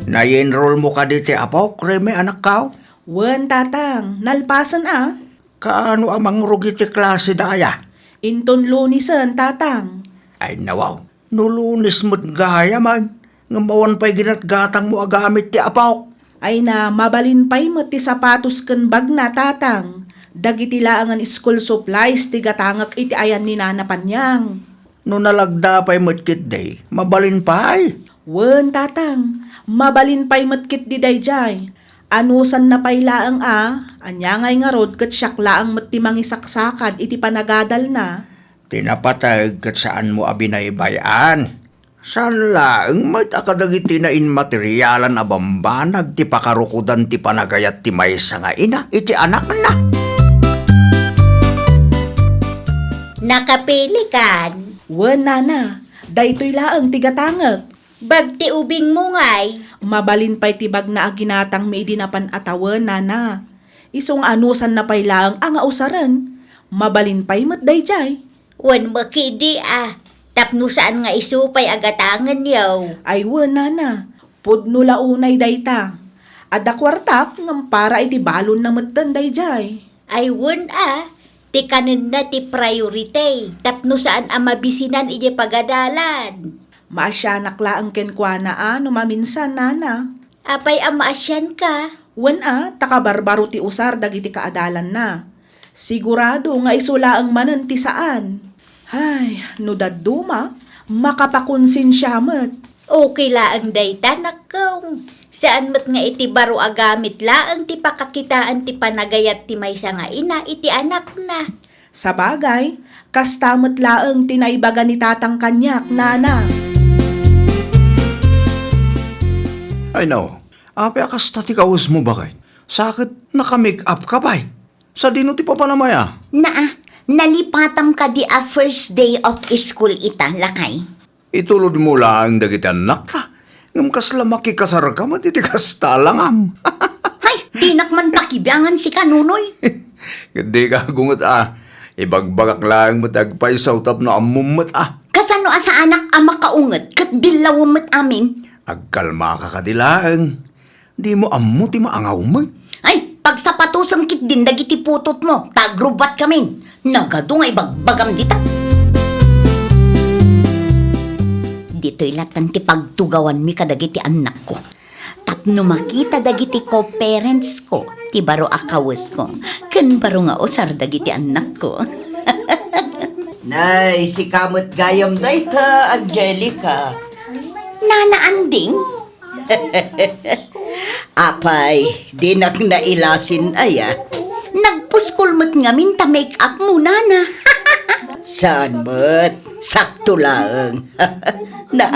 Nayenrolmo kadi ti apok, Reme, anakko? Wen, Tatang, nalpasen a. Kaano a mangrugi ti klaseda aya? Inton Lunesen, Tatang. Ay, nawaw. No Lunes met gayam, ngem awan pay ginatgatangmo a gamit ti apok. Ay na, mabalin pay met ti sapatos ken bagna, Tatang. Dagiti laengen school supplies ti gatangek iti ayan ni Nana Panyang. No nalagda pay met ketdi, mabalin pay. Wen, Tatang, mabalin pay met ketdi daydiay. Anusanna pay laeng a, ania ngay ngarud ket siak laeng met ti mangisaksakad iti panagadalna. Ti napateg ket saanmo a binaybay-an. Saan laeng met a kadagiti nainmaterialan a bambanag ti pakarukodan ti panagayat ti maysa nga ina iti anakna. Nakapilikan. Wen, Nana, daytoy laeng ti gatangek. Bag ti ubingmo ngay. Mabalin pay ti bagna a ginatangmi idi napan a tawen, Nana. Isu nga anusanna pay laeng a nga usaren. Mabalin pay met daydiay. Wen met ketdi a, tapno saan nga isu pay a gatangenyo. Ay wen, Nana. Pudno la unay dayta. Adda kuartak ngem para iti balonna metten daydiay. Ay wen a, ti kanenna ti priority, tapno saan a mabisinan idiay pagadalan. Maasianak laeng kenkuana a no maminsan, Nana. Apay a maasianka? Wen a, ta kabarbaro ti usar dagiti kaadalanna. Sigurado nga isu laeng manen ti saan. Hay, no dadduma, makapakonsensia met. Okay laeng dayta, nakko. Saan met nga iti baro a gamit laeng ti pakakitaan ti panagayat ti maysa nga ina iti anakna. Sabagay, kasta met laeng ti naibaga ni Tatang kaniak, Nana. Ay, no. Apay a kasta ti kawesmo, baket? Sa ket naka-make up ka pay. Sadino ti papanam aya? Naa, nalipatam kadi a first day of school ita, lakay. Itulodmo laeng dagiti annakta. Ngem kasla makikasarka met iti kasta, langam. Hay, dinak man pakibiangan sika, Nonoy. Ket dika agunget a. Ibagbagak laeng met agpayso tapno ammom met a. Kasano a saanak a makaunget ket billawem met amin? Agkalmaka kadi laeng. Dimo ammo ti maangawmo. Ay, pagsapatosen ketdin dagiti putotmo, ta agrubbuatkamin. Nagadu nga ibagbagam dita. Ditoy latan ti pagtugawanmi kadagiti annakko. Tapno makita dagiti co-parentsko ti baro a kawesko, ken baro nga usar dagiti annakko. Nay, sika met gayam dayta, Angelica. Nana Anding? Apay, dinak nailasin aya? Nagpuskol met ngamin ta make up mo, Nana. Saan met? Sakto laeng. Na,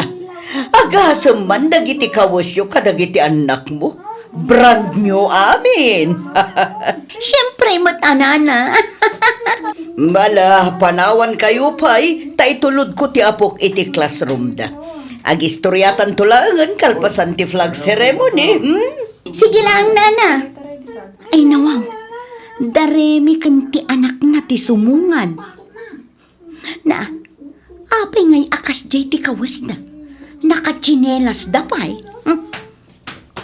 agasem man dagiti kawesyo kadagiti annakmo. Brand new amin. Siempre met a, Nana. Mala, panawankayo pay, ta itulodko ti apok iti classroom da. Agistoriatanto laengen kalpasan ti flag ceremony, hmm? Sige laeng, Nana. Ay, nawaw. Da Remy ken ti anakna ti sumungad. Na, apay ngay a kasdiay ti kawesda? Nakatsinelasda pay. Hmm.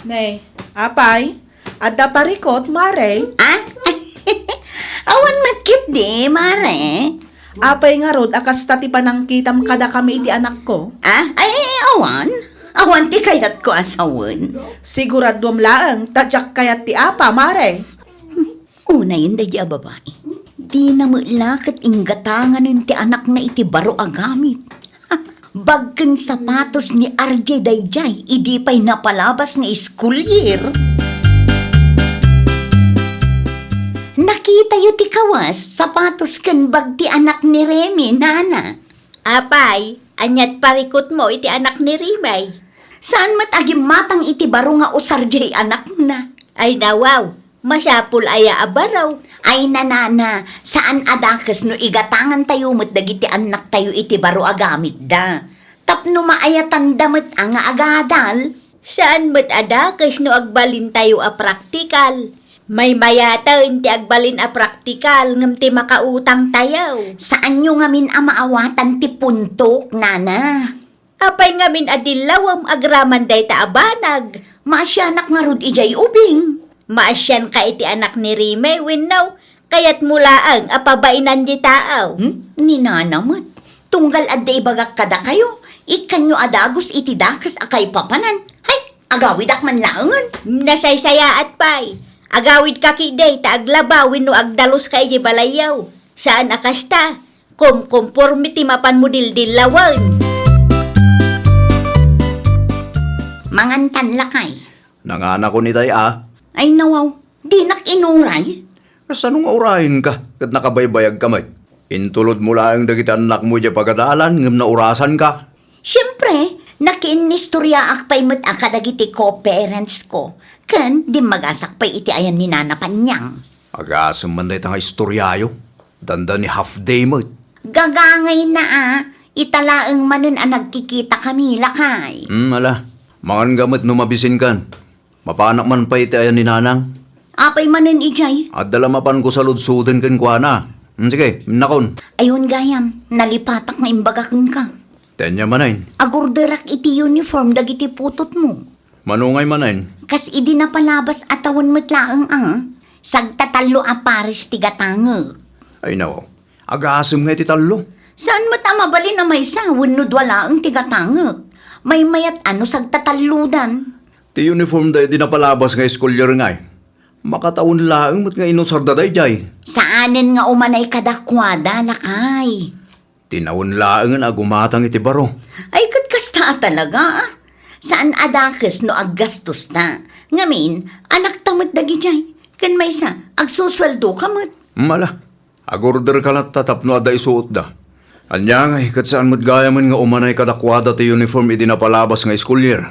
Ne, apay, adda parikut, Mare? Ah? Awan met Ketdi, mare. Apay ngarud a kasta ti panangkitam kadakami iti anakko? Ah, ay, awan. Awan ti kayatko a sawen. Siguraduam laeng ta diak kayat ti apa, mare. Unayen daydi a babai. Dina met la ket inggatanganen ti anakna iti baro a gamit. Bag ken sapatos ni R J daydiay idi pay napalabas nga school year. Nakitayo ti kawas, sapatos ken bag ti anak ni Remy, nana. Apay, ania't parikutmo iti anak ni Remy? Saan met a gimmatang iti baro nga usar diay anakna? Ay, nawaw, masapul aya a baro? Ay, nanana, saan a dakes no igatangantayo met dagiti annaktayo iti baro a gamitda. Tapno maayatanda met a nga agadal. Saan met a dakes no agbalintayo a praktikal? Maymayaten ti agbalin a praktikal ngem ti makautangtayo. Saanyo ngamin a maawatan ti puntok, nana. Apay ngamin a dillawem agraman dayta a banag? Maasianak ngarud idiay ubing. Maasianka iti anak ni Rime wenno kayatmo laeng a pabainandiay taaw? Hmm? Ni nana met. Tunggal adda ibagak kadakayo, ikkanyo a dagus iti dakes a kaipapanan. Hay, agawidak man laengen. Nasaysayaat pay. Agawidka ketdi ta aglaba wenno agdaluska idiay balayyo. Saan a kasta. Kumkumporme ti mapanmo dildillawen. Mangantan, lakay. Nanganakon itay a. Ay, nawaw, dinak inuray. Kasano nga urayenka ket nakabaybayagka met? Intulodmo laeng dagiti annakmo idiay pagadalan ngem naurasanka. Siempre, nakiinnistoriaak pay met a kadagiti co-parents ko, ken dimmagasak pay iti ayan ni Nana Panyang. Agasem man dayta nga istoriayo. Dandani half day met. Gagangayna a, ita laeng manen a nagkikitakami, lakay. Hmm, ala. Manganga met no mabisinkan. Mapanak man pay iti ayan ni Nanang. Apay manen idiay? Adda la mapanko saludsoden kenkuana. Hmm, sige, innakon. Ayon gayam, nalipatak nga imbaga kenka. Ania manen? Agorderak iti uniform dagiti putotmo. Mano ngay manen? Kas idi napalabas a tawen met laeng a, sagtatallo a pares ti gatangek. Ay, nawaw. Agasem nga iti tallo. Saan met a mabalin a maysa wenno dua laeng ti gatangek? Maymayat a no sagtatallodan. Ti uniform da idi napalabas nga school year ngay. Makatawen laeng met nga inusarda daydiay. Saanen nga umanay kadakuada, lakay. Tinawen laengen a gumatang iti baro. Ay, ket kasta a talaga, a. Saan a dakes no aggastosta. Ngamin, anakta met dagidiay. Ken maysa, agsusueldoka met. Mala, agorderka latta tapno adda isuotda. Ania ngay, ket saan met gayamen nga umanay kadakuada ti uniform idi napalabas nga school year.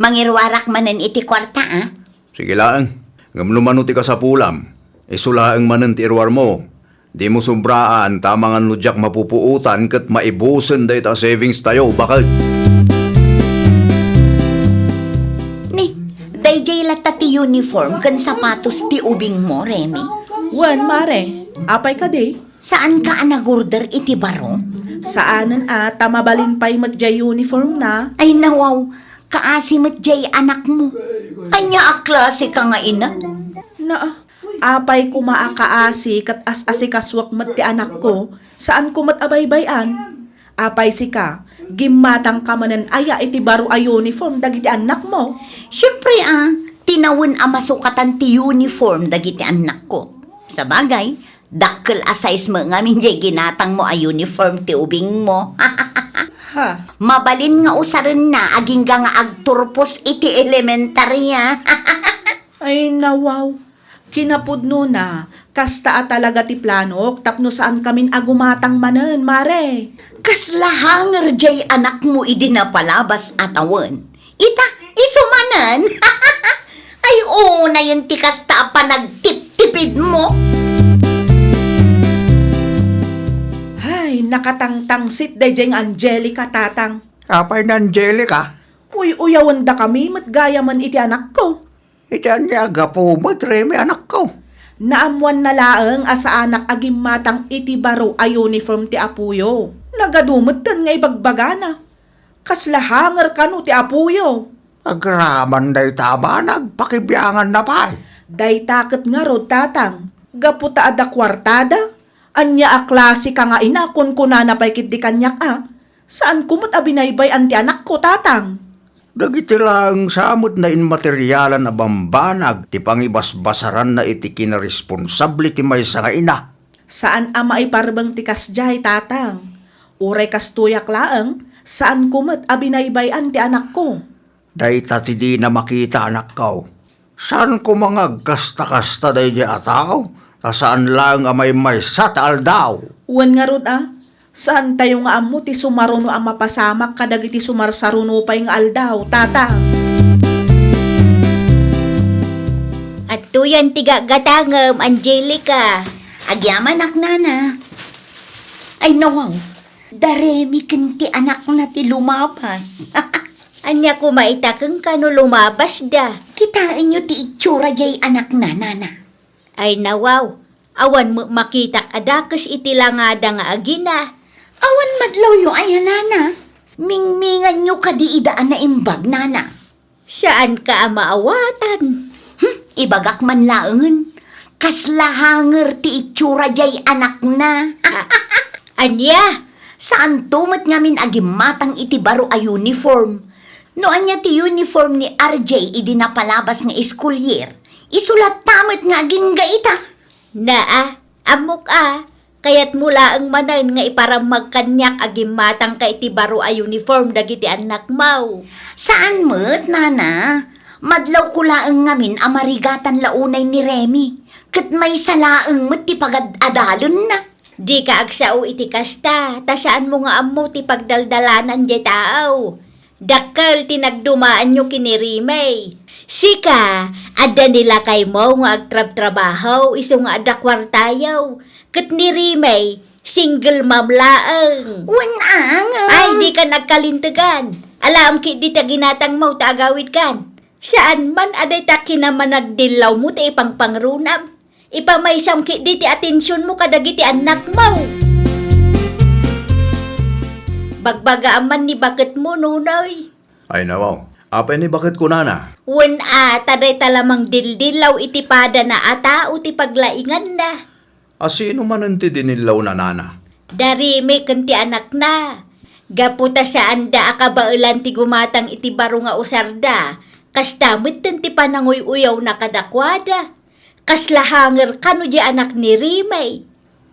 Mangiruarak manen iti kuarta, a. Sige laeng. Ngem no mano ti kasapulam, isu laeng manen ti iruarmo. Dimo sobraan, ta amangan no diak mapupuotan ket maibusen dayta a savings tayo, baket. Ni, daydiay latta ti uniform ken sapatos ti ubingmo, Remy. Wen, mare. Apay kadi? Saanka a nagorder iti baro? Saanen a, ta mabalin pay met diay uniformna. Ay, nawaw, kaasi met diay anakmo. Ania a klaseka nga ina? Naa, apay koma a kaasi ket as-asikasuak met ti anakko, saanko met a baybay-an. Apay sika, gimmatangka manen aya iti baro a uniform dagiti annakmo? Siempre a, tinawen a masukatan ti uniform dagiti annakko. Sabagay, dakkel a size met ngamin diay ginatangmo a uniform ti ubingmo. Ha? Mabalin nga usarenna agingga nga agturpos iti elementarya. Ay, nawaw. Kinapudnona, kasta a talaga ti planok tapno saankamin a gumatang manen, mare. Kasla hanger diay anakmo idi napalabas a tawen. Ita, isu manen. Ay, unayen ti kasta a panagtiptipidmo. Ay, nakatangtangsit daydiay nga Angelica, tatang. Apay ni Angelica? Uy-uyawendakami met gayamen iti anakko. Iti ania a gapu met, Remy, anakko? Naammoanna laeng a saanak a gimmatang iti baro a uniform ti apoyo. Nagadu metten nga ibagbagana. Kasla hanger kano ti apoyo. Agraman dayta a banag, pakibianganna pay. Dayta ket ngarud, tatang, gapu ta adda kuartada, Ania a klase ka nga ina, kunkunana pay ketdi kaniak a, saanko met a binaybay-an ti anakko, Tatang. Dagiti laeng sa met nainmaterialan a bambanag ti pangibasbasaranna iti kinaresponsable ti maysa nga ina. Saan a maiparbeng ti kasdiay, Tatang. Uray kastoyak laeng, saanko met a binaybay-an ti anakko. Dayta ti dina makita, anakko. Saan koma nga agkasta-kasta daydiay a tao, ta saan laeng a maymaysa ti aldaw. Wen ngarud a, saantayo nga ammo ti sumaruno a mapasamak kadagiti sumarsaruno pay nga aldaw, Tatang. Adtoyan ti gagatangem, Angelica. Agyamanak, Nana. Ay, nawaw. Da Remy ken ti anakna ti lumabas. Ania koma ita kenka no lumabasda? Kitaenyo ti itsura diay anakna, Nana. Ay, nawaw, awan met makitak a dakes iti langada nga agina. Awan madlawyo aya, Nana? Mingminganyo kadi ida a naimbag, Nana. Saanka a maawatan. Hmm, ibagak man laengen. Kasla hanger ti itsura diay anakna. A-, ania? Saanto met ngamin a gimmatang iti baro a uniform. No ania ti uniform ni R J idi napalabas nga school year, isu latta met nga agingga ita. Naa, ammok a, kayatmo laeng manen nga iparammag kaniak a gimmatangka iti baro a uniform dagiti annakmo. Saan met, Nana. Madlawko laeng ngamin a marigatan la unay ni Remy, ket maysa laeng met ti pagad-adalenna. Dika agsao iti kasta, ta saanmo nga ammo ti pagdaldalanan diay tao. Dakkel ti nagdumaanyo ken ni Remy. Sika, adda ni lakaymo nga agtrabtrabaho, isu nga adda kuartayo. Ket ni Remy, single mom laeng. Wen a, ngem. Ay, dika nagkalintegan. Alaem ketdi ti ginatangmo ta agawidkan. Saan man a dayta kinamanagdillawmo ti ipangpangrunam. Ipamaysam ketdi ti atensionmo kadagiti annakmo. Bagbagaam man ni baketmo, Nonoy. Ay, nawaw. Apay ni baketko, Nana? Wen a, ta dayta la mangdildillaw iti padana a tao ti paglainganna. A sino manen ti dinillawna, Nana? Da Remy ken ti anakna. Gapu ta saanda a kabaelan ti gumatang iti baro nga usarda, kasta metten ti pananguy-uyawna kadakuada. Kasla hanger kano diay anak ni Remy.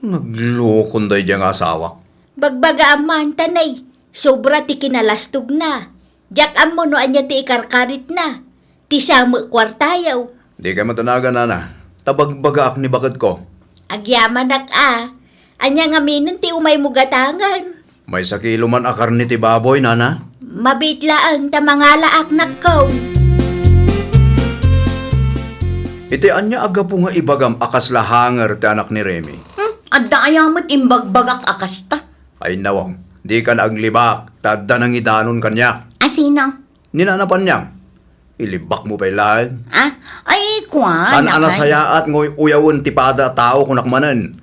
Naglokon daydiay nga asawak. Bagbagaam man, tanay, sobra ti kinalastogna. Diak ammo no ania ti ikarkaritna. Ti sa met kuartayo. Dikay matanagan, Nana. Ta bagbagaak ni baketko. Agyamanak a. Ania ngaminen ti umaymo gatangen? Maysa kilo man a karne ti baboy, Nana. Mabiit laeng ta mangalaak, nakko. Iti ania a gapu nga ibagam a kasla hanger ti anak ni Remy? Hmm, adda aya met imbagbagak a kasta? Ay, nawang, dika aglibak, ta adda nangidanon kaniak. A sino? Ni Nana Panyang. Ilibakmo pay laeng. Ah? Ay, kuan, saan a nasayaat nga uyawen ti pada a tao, kunak manen?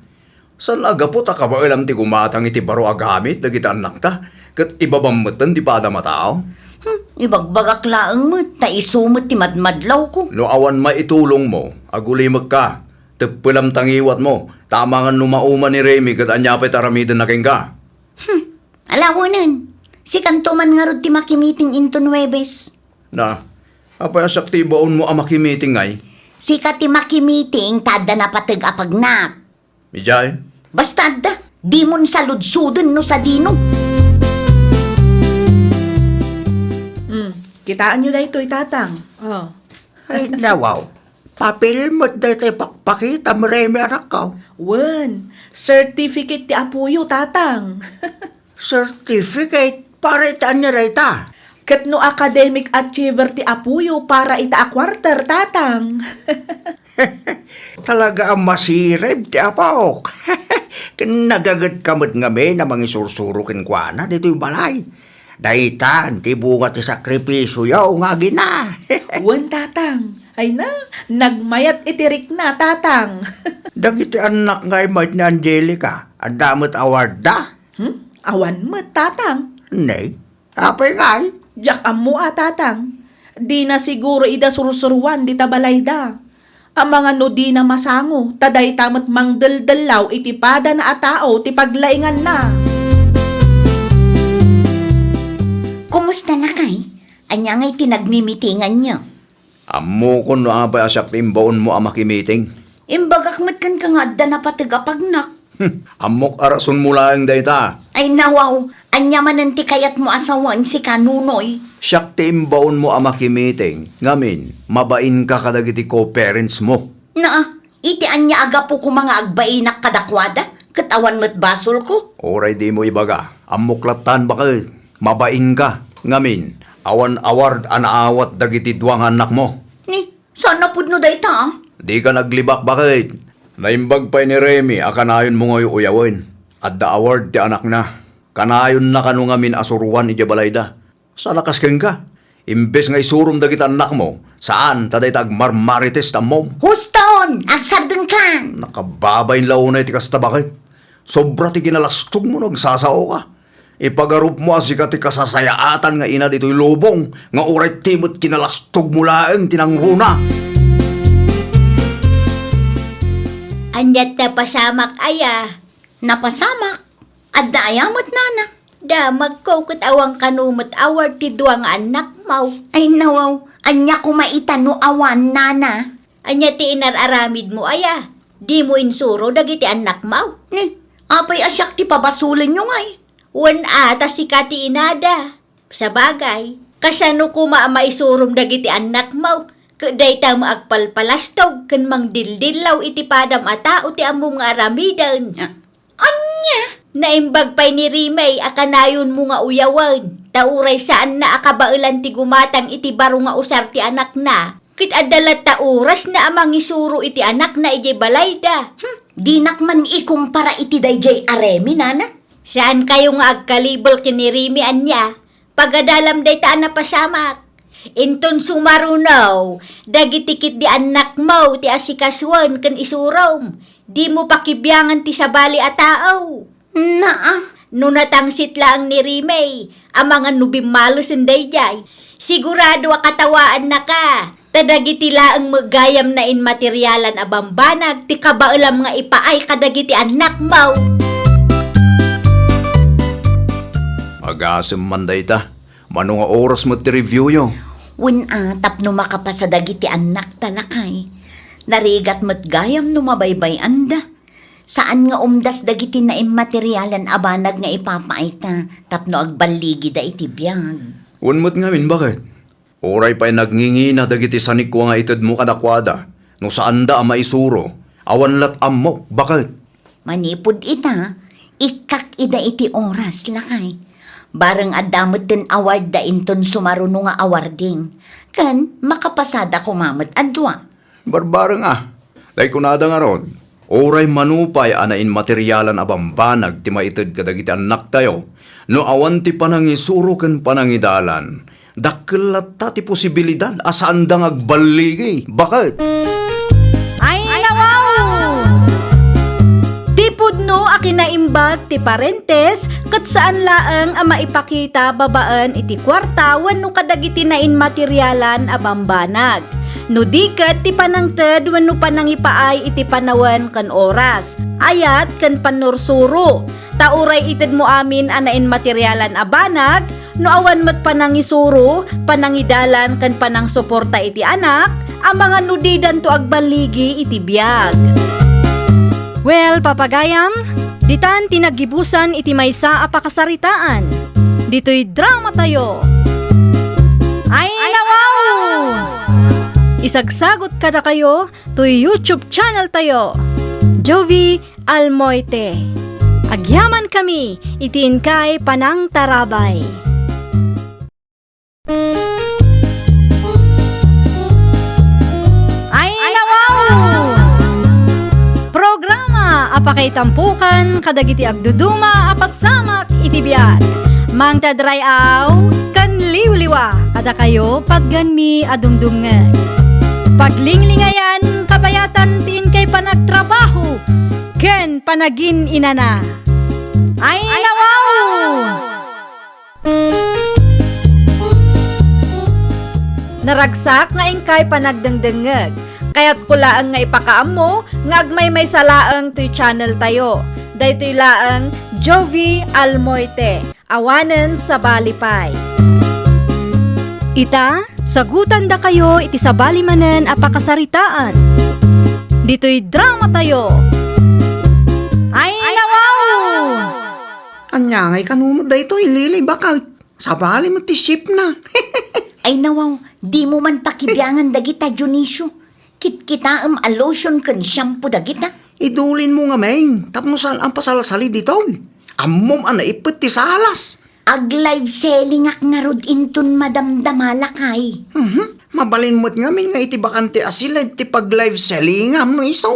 Saan a gapu ta kabaelam ti gumatang iti baro a gamit dagiti annakta, ket ibabam metten ti padam a tao? Hmm, ibagbagak laeng met, ta isu met ti madmadlawko. No awan maitulongmo, agulimekka. Teppelam ta ngiwatmo, ta amangan no mauma ni Remy ket ania pay ti aramidenna kenka. Hmm, alawenen. Sikanto man ngarud ti makimiting inton Huwebes. Na, apay a siak ti ibaonmo a makimiting, ay? Sika ti makimiting ta adda napateg a pagnak. Idiay? Basta adda, dimon saludsoden no sadino. Hmm, kitaenyo daytoy, Tatang. Oh. Ay, nawaw. Papel met daytoy pakpakita, Remy, anakko. Wen, certificate ti apoyo, Tatang. Certificate? Para iti ania dayta? Ket no academic achiever ti apoyo, para ita a quarter, Tatang. Talaga a masirib ti apok. Ken nagagetka met ngamin a mangisursuro kenkuana ditoy balay. Daytan ti bunga ti sakripisioyo nga agina. Wen, Tatang. Ay na, nagmayat iti rikna, Tatang. Dagiti annak nga immay ni Angelica, adda met awardda? Hmm? Awan met, Tatang. Nay, apay ngay? Diak ammo a, Tatang. Dina siguro ida sursuruan dita balayda. Amangan no dina masango, ta dayta met mangdeldellaw iti padana a tao ti paglainganna. Kumusta, lakay? Ania ngay ti nagmimitinganyo? Ammokon no apay a siak ti imbaonmo a makimiting. Imbagak met kenka nga adda napateg a pagnak. Hmm, ammok a rasonmo laeng dayta. Ay, nawaw, ania manen ti kayatmo a sawen sika, Nunoy? Siak ti imbaonmo a makimiting, ngamin, mabainka kadagiti co-parentsmo. Naa, iti ania a gapu koma nga agbainak kadakuada, ket awan met basolko? Uray dimo ibaga, ammok lattan baket. Mabainka, ngamin, awan award a naawat dagiti dua nga annakmo. Ni, saan a pudno dayta, a? Dika naglibak baket. Naimbag pay ni Remy a kanayonmo nga uyawen. Adda award ti anakna. Kanayonna kano ngamin a suroan idiay balayda. Saan a kas kenka? Imbes nga isurom dagiti annakmo, saan ta dayta agmarmarites ti ammom. Huston! Agsardengkan! Nakababain la unay ti kasta baket. Sobra ti kinalastogmo no agsasaoka. Ipagarupmo a sika ti kasasayaatan nga ina ditoy lubong nga uray ti met kinalastogmo laeng ti nangruna. Ania't napasamak aya? Napasamak? Adda aya met, nana? Damagko ket awan kano met award ti dua nga annakmo. Ay, nawaw, ania koma ita no awan, nana? Ania ti inar-aramidmo aya? Dimo insuro dagiti annakmo? Ni, apay a siak ti pabasolenyo ngay? Wen a, ta sika ti inada. Sabagay, kasano koma a maisurom dagiti annakmo? Ket dayta met agpalpalastog ken mangdildillaw iti padam a tao ti ammom nga aramiden. Ania? Naimbag pay ni Remy a kanayonmo nga uyawen, ta uray saanna a kabaelan ti gumatang iti baro nga usar ti anakna, ket adda latta orasna a mangisuro iti anakna idiay balayda. Hmm, dinak man ikumpara iti daydiay a Remy, nana. Saankayo nga agkalibel ken ni Remy, ania? Pagadalam dayta a napasamak. Inton sumaruno dagiti ketdi annakmo ti asikasuen ken isurom, dimo pakibiangan ti sabali a tao. Naa. No natangsit laeng ni Remy, amangan no bimmalesen daydiay, sigurado a katawaannaka. Ta dagiti laeng met gayam nainmaterialan a bambanag ti kabaelam nga ipaay kadagiti annakmo. Agasem man dayta, mano nga oras met ti reviewyo? Wen a, tapno makapasa dagiti annakta, lakay. Narigat met gayam no mabaybay-anda. Saan nga umdas dagiti nainmaterialan a banag nga ipapaayta tapno agballigida iti biag. Wen met ngamin, baket? Uray pay nagngingina dagiti sanikua nga itedmo kadakuada, no saanda a maisuro, awan lat ammok, baket? Manipud ita, ikkak ida iti oras, lakay. Bareng adda metten awardda inton sumaruno nga awarding, ken makapasada koma met a dua. Barbareng a, tay kunada ngarud, uray mano pay a nainmaterialan a bambanag ti maited kadagiti annaktayo, no awan ti panangisuro ken panangidalan, dakkel latta ti posibilidad a saanda nga agballigi. Baket? Ay, nawaw! Ti pudno a kinaimbag ti parentes ket saan laeng a maipakita babaen iti kuarta wenno kadagiti nainmaterialan a bambanag. No di ket ti panangted wenno panangipaay iti panawen ken oras, ayat ken pannursuro. Ta uray itedmo amin a nainmaterialan a banag, no awan met panangisuro, panangidalan ken panangsuporta iti anak, amangan no didanto agballigi iti biag. Well, papagayam, ditan ti naggibusan iti maysa a pakasaritaan. Ditoy dramatayo. Ay, nawaw! Isagsagot kadakayo toy YouTube channel tayo, Jovie Almoite. Agyamankami iti inkay panangtarabay. Ay, nawaw! Programa a pakaitampukan kadagiti agduduma a pasamak iti biag. Mangted ray-aw ken liwliwa kadakayo patgenmi a dumdumngeg. Paglinglingayan, kabayatan ti inkay panagtrabaho ken panagin-inana. Ay, nawaw! Naragsak nga inkay panagdengdengngeg. Kayatko laeng nga ipakaammo nga agmaymaysa laeng toy channel tayo. Daytoy laeng Jovie Almoite, awanen sabali pay. Ita, sagutandakayo iti sabali manen a pakasaritaan. Ditoy drama tayo. Ay, nawaw! Ania ngay kano met daytoy, Lily, baket? Sabali met ti shape na. Ay, nawaw, dimo man pakibiangan dagita, Dionisio. Kitkitaem a lotion ken shampoo dagita. Idulinmo ngamin, tapno saan a pasalsali ditoy. Ammom a naippet ti salas. Ag-live sellingak ngarud inton madamdama, lakay. Mhm. Mabalin met ngamin nga iti bakante a siled ti pag-live sellingam no isu.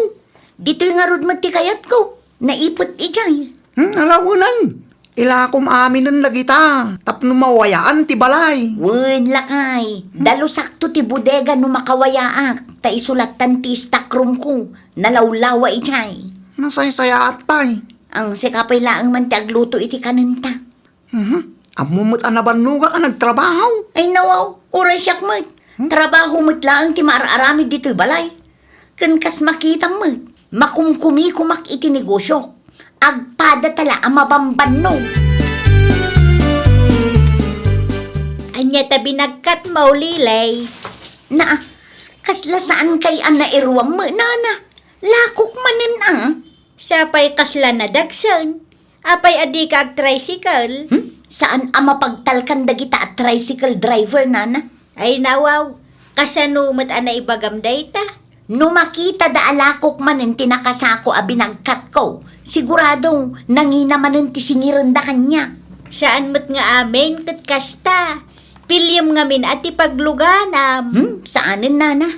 Ditoy ngarud met ti kayatko. Naipet idiay. Hmm, ala, wenang. Ilakom aminen dagita tapno mawayaan ti balay. Wen, lakay. Dalusakto ti bodega no makawayaak, ta isu lattan ti stockroom ko. Nalawlawa idiay. Nasaysayaat pay. Ang sika pay laeng man ti agluto iti kanenta. Mhm. Ammo met a nabannogak a nagtrabaho. Ay, nawaw, uray siak met. Hmm? Trabaho met laeng ti maar-aramid ditoy balay. Ken kas makitam met, makumkumikomak iti negosio. Agpada tala a mabambanno. Ania ta binagkatmo, Lilay? Naa, kasla saan kay a nairuam met, nana. Lakok manen a. Sapay kasla nadagsen. Apay a dika ag-tricycle? Hmm? Saan a mapagtalkan dagita a tricycle driver, nana? Ay, nawaw, kasano met a naibagam dayta? No makitada a lakok manen ti nakasako a binagkatko, sigurado, nangina manen ti singirenda kaniak. Saan met nga amin ket kasta. Piliem ngamin a ti pagluganam. Hmm? Saanen, nana?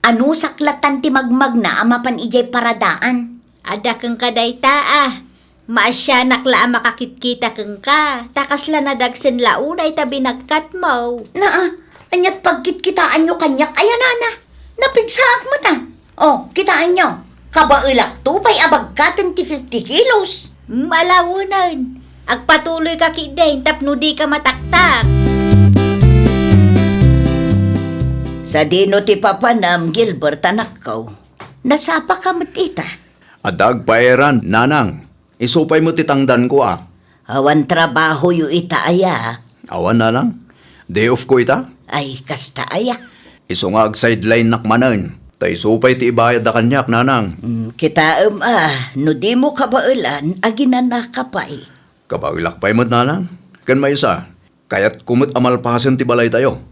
Anusak lattan ti magmagna a mapan idiay paradaan. Adda kenka dayta a. Maasianak la a makakitkita kenka, ta kasla nadagsen la unay ta binagkatmo. Naa, aniat pagkitkitaanyo kaniak aya, nana? Napigsaak met a. Oh, kitaenyo, kabaelakto pay a bagkaten ti fifty kilos. Mm, ala, wenang. Agpatuloyka ketdin tapno dika mataktak. Sadino ti papanam, Gilbert, anakko? Nasapaka met ita? Adda agpaeran, nanang. Isu pay met ti tangdanko a. Awan trabahoyo ita aya? Awan, nanang. Day off ko ita. Ay, kasta aya? Isu nga ag-sidelineak manen. Ta isu pay ti ibayadda kaniak, nanang. Mm, kitaem a, no dimo kabaelan, aginanaka pay. Kabaelak pay met, nanang. Ken maysa, kayatko met a malpasen ti balaytayo.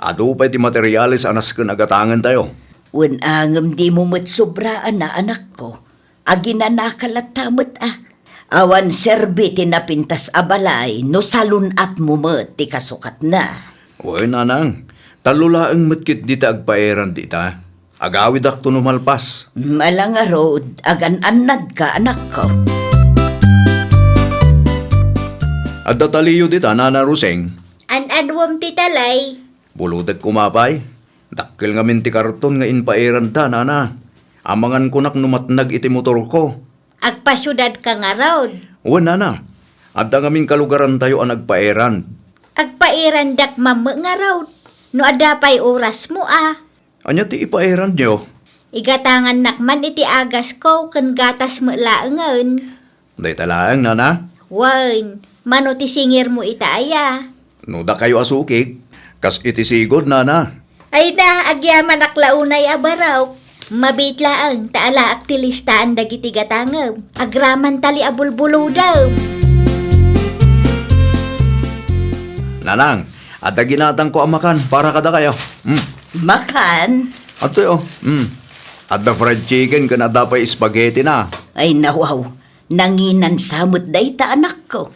Adu pay ti materiales a nasken a gatangentayo. Wen a ngem dimo met sobraan a, anakko. Aginanaka latta met a. Awan serbi ti napintas a balay no salun-atmo met ti kasukatna. Wen, nanang, tallo laeng met ketdi ti agpaeran dita. Agawidakto no malpas. Mala ngarud, agan-annadka, anakko. Adda taliyo dita, Nana Roseng? An-anuem ti talay? Bulodek koma pay. Dakkel ngamin ti karton nga inpaeranda, nana. Amangan konak no matnag iti motorko. Agpasiudadka ngarud? Wen, nana. Adda ngamin kalugarantayo a nagpaeran. Agpaerandak mammek ngarud. No adda pay orasmo a. Ania ti ipaeranyo? Igatangannak man iti agasko ken gatas met laengen. Dayta laeng, nana? Wen, mano ti singirmo ita aya? No dakayo a sukik, kas iti sigud, nana. Ay na, agyamanak la unay a barok. Mabiit laeng ta alaak ti listaan dagiti gatangem. Agraman tali a bulbulodem. Nanang, adda ginatangko a makan para kadakayo. Mm. Makan? Adtoy, oh. Mm. Adda fried chicken ken adda pay spaghetti na. Ay, nawaw. Nanginansa met dayta, anakko.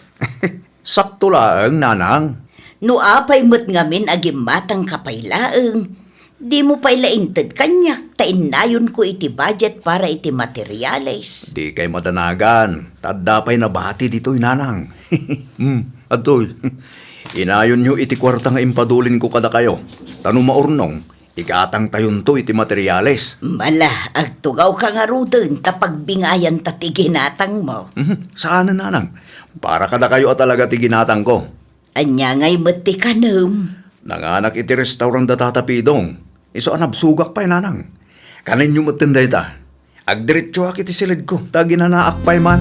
Sakto laeng, nanang. No apay met ngamin a gimmatangka pay laeng, dimo pay la inted kaniak ta innayonko iti budget para iti materiales. Dikay madanagan, ta adda pay nabati ditoy, nanang. Hmm, adtoy. Inayonyo iti kuarta nga impadulinko kadakayo, ta no maurnong, igatangtayonto iti materiales. Mala, agtugawka ngaruden ta pagbingayanta ti ginatangmo. Mhm, saanen, nanang. Para kadakayo a talaga ti ginatangko. Ania ngay met ti kanem? Nanganak iti restaurant da Tata Pidong. Isu a nabsogak pay, nanang. Kanenyo metten dayta. Agdiretsoak iti siledko, ta aginanaak pay man.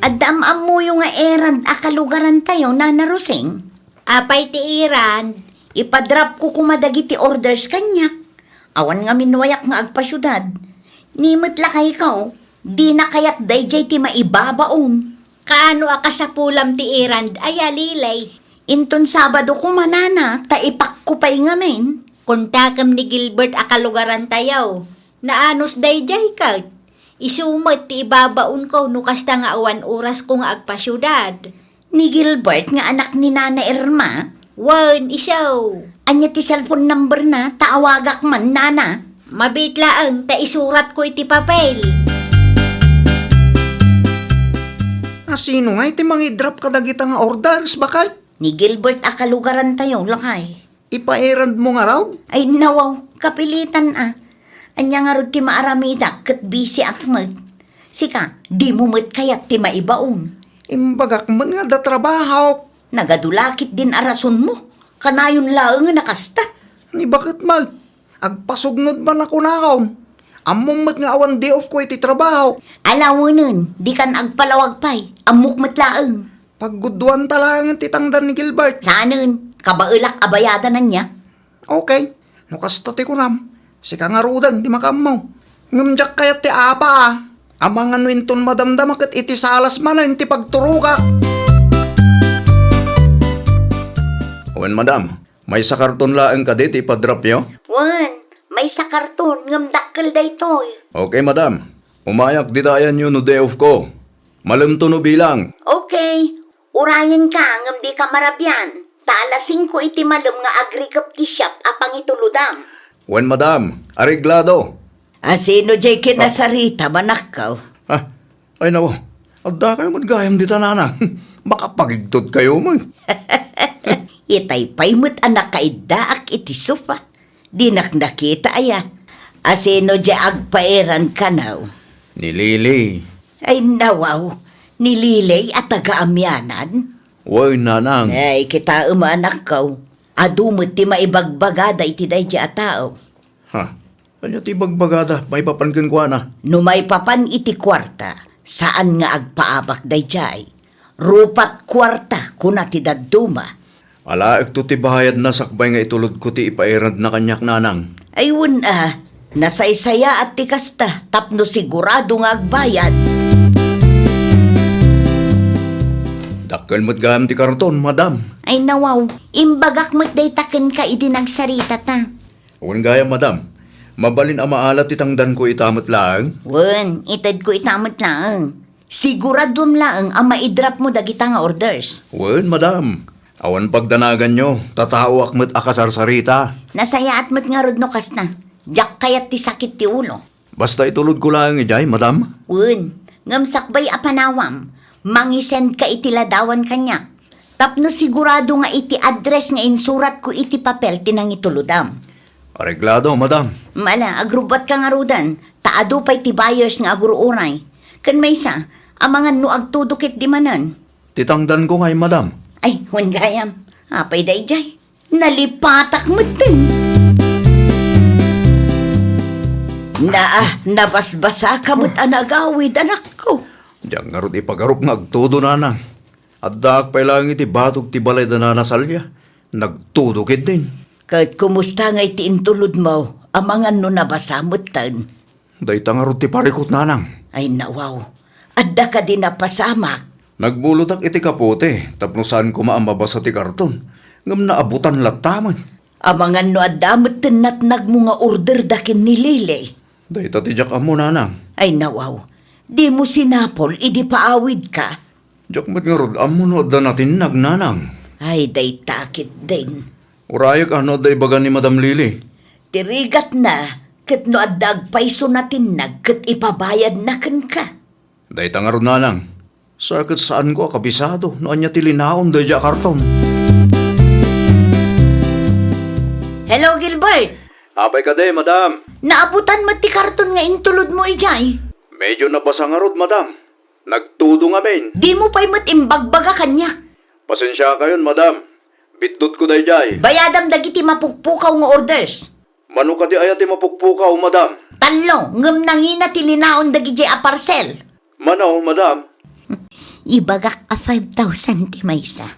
Adda am-ammoyo nga errand a kalugarantayo, Nana Rosing? Apay ti errand? Ipadropko koma dagiti orders kaniak. Awan ngamin wayak nga agpasiudad. Ni met lakayko, dina kayat daydiay ti maibabaon. Kaano a kasapulam ti errand aya, Lilay? Inton Sabado koma, Nana, ta ipakko pay ngamin. Kontakem ni Gilbert a kalugarantayo. Naanus daydiay ket. Isu met ti ibabaonko no kasta nga awan orasko nga agpasiudad. Ni Gilbert nga anak ni Nana Irma? Wen, isu. Ania ti cellphone number na? Ta awagak man, Nana. Mabiit laeng ta isuratko iti papel. A, sino nga iti mangidrop kadagita nga orders, baket? Ni Gilbert a kalugarantayo, lakay. Ipaerrandmo ngarud? Ay, nawaw, kapilitan a. Ania ngarud ti maaramidak ket busy ak met. Sika, dimo met kayat ti maibaon? Imbagak met nga adda trabahok. Nagadu la ketdin a rasonmo. Kanayon laeng a kasta. Ni baket met, agpasugnod man a kunakon. Ammom met nga awan day off ko iti trabahok. Ala, wenen, dikan agpalawag pay. Ammok met laeng. Paggudduanta laengen ti tangdan ni Gilbert. Saanen, kabaelak a bayadan ania? Okay, no kasta ti kunam, sika ngaruden ti makaammo. Ngem diak kayat ti apa a. Amangan no inton madamdama ket iti salas manen ti pagturogak. Wen, madam, maysa karton laeng kadi ti ipadropyo? Wen, maysa karton, ngem dakkel daytoy. Okay, madam. Umayak dita ayanyo no day off ko. Malemto no bilang. Okay. Urayenka ngem dika marabian, ta alas singko iti malem nga agrikep ti shop a pangitulodam. Wen, madam, areglado. A, sino diay kinasarita, manakkaw? Ah, ay, naku. Addakayo met gayam dita, nanang. Makapagigtot kayo met. Itay pay met a nakaiddaak iti sofa. Dinak nakita aya. A, sino diay agpaerrand kano? Ni Lily. Ay, nawaw. Ni Lily a taga-Amianan? Wen, nanang. Ay, kitaem, anakko. Adu met ti maibagbagada iti daydiay a tao. Ha? Ania ti ibagbagada maipapan kenkuana? No maipapan iti kuarta, saan nga agpaabak daydiay. Rupat kuarta, kuna ti dadduma. Alaekto ti bayadna sakbay nga itulodko ti ipaerrandna kaniak, nanang. Ay, wen a, nasaysayaat ti kasta tapno sigurado nga agbayad. Dakkel met gayam ti karton, madam. Ay, nawaw, imbagak met dayta kenka idi nagsaritata. Wen gayam, madam. Mabalin a maala ti tangdanko ita met laeng? Wen, itedko ita met laeng. Siguraduem laeng a maidropmo dagita nga orders. Wen, madam. Awan pagdanaganyo, ta taoak met a kasarsarita. Nasayaat met ngarud no kasta. Diak kayat ti sakit ti ulo. Basta itulodko laeng idiay, madam? Wen, ngem sakbay a panawam, mangisendka iti ladawan kaniak. Tapno sigurado nga iti address nga insuratko iti papel ti nangitulodam. Areglado, madam. Ala, agrubbuatka ngaruden, ta adu pay ti buyers nga agur-uray. Ken maysa, amangan no agtudo ketdi manen. Ti tangdanko ngay, madam. Ay, wen gayam. Apay daydiay? Nalipatak metten. Naa, nabasbasaka met a nagawid, anakko. Diak ngarud ipagarup nga agtudo, nanang. Addaak pay laeng iti batog ti balay da Nana Salia. Nagtudo ketdin. Ket kumusta ngay ti intulodmo? Amangan no nabasa metten. Dayta ngarud ti parikut, nanang. Ay, nawaw. Adda kadi napasamak? Nagbulotak iti kapote tapno saan koma a mabasa ti karton, ngem naabutan latta met. Amangan no adda metten natnagmo nga order da ken ni Lily? Dayta ti diak ammo, nanang. Ay, nawaw. Dimo sinapol idi paawidka? Diak met ngarud ammo no adda natinnag, nanang. Ay, dayta ketdin. Urayek a no adda ibaga ni Madam Lily. Ti rigatna, ket no adda agpayso natinnag ket ipabayadna kenka. Dayta ngarud, nanang. Sa ket saanko a kabisado no ania ti linaon daydiay a karton. Hello, Gilbert! Apay kadi, madam? Naabutan met ti karton nga intulodmo idiay? Medyo nabasa ngarud, madam. Nagtudo ngamin. Dimo pay met imbagbaga kaniak? Pasensiakayon, madam. Bitdutko daydiay. Bayadam dagiti mapukpukaw nga orders. Mano kadi aya ti mapukpukaw, madam? Tallo, ngem nangina ti linaon dagidiay a parcel. Mano, madam? Ibagak a five thousand ti maysa.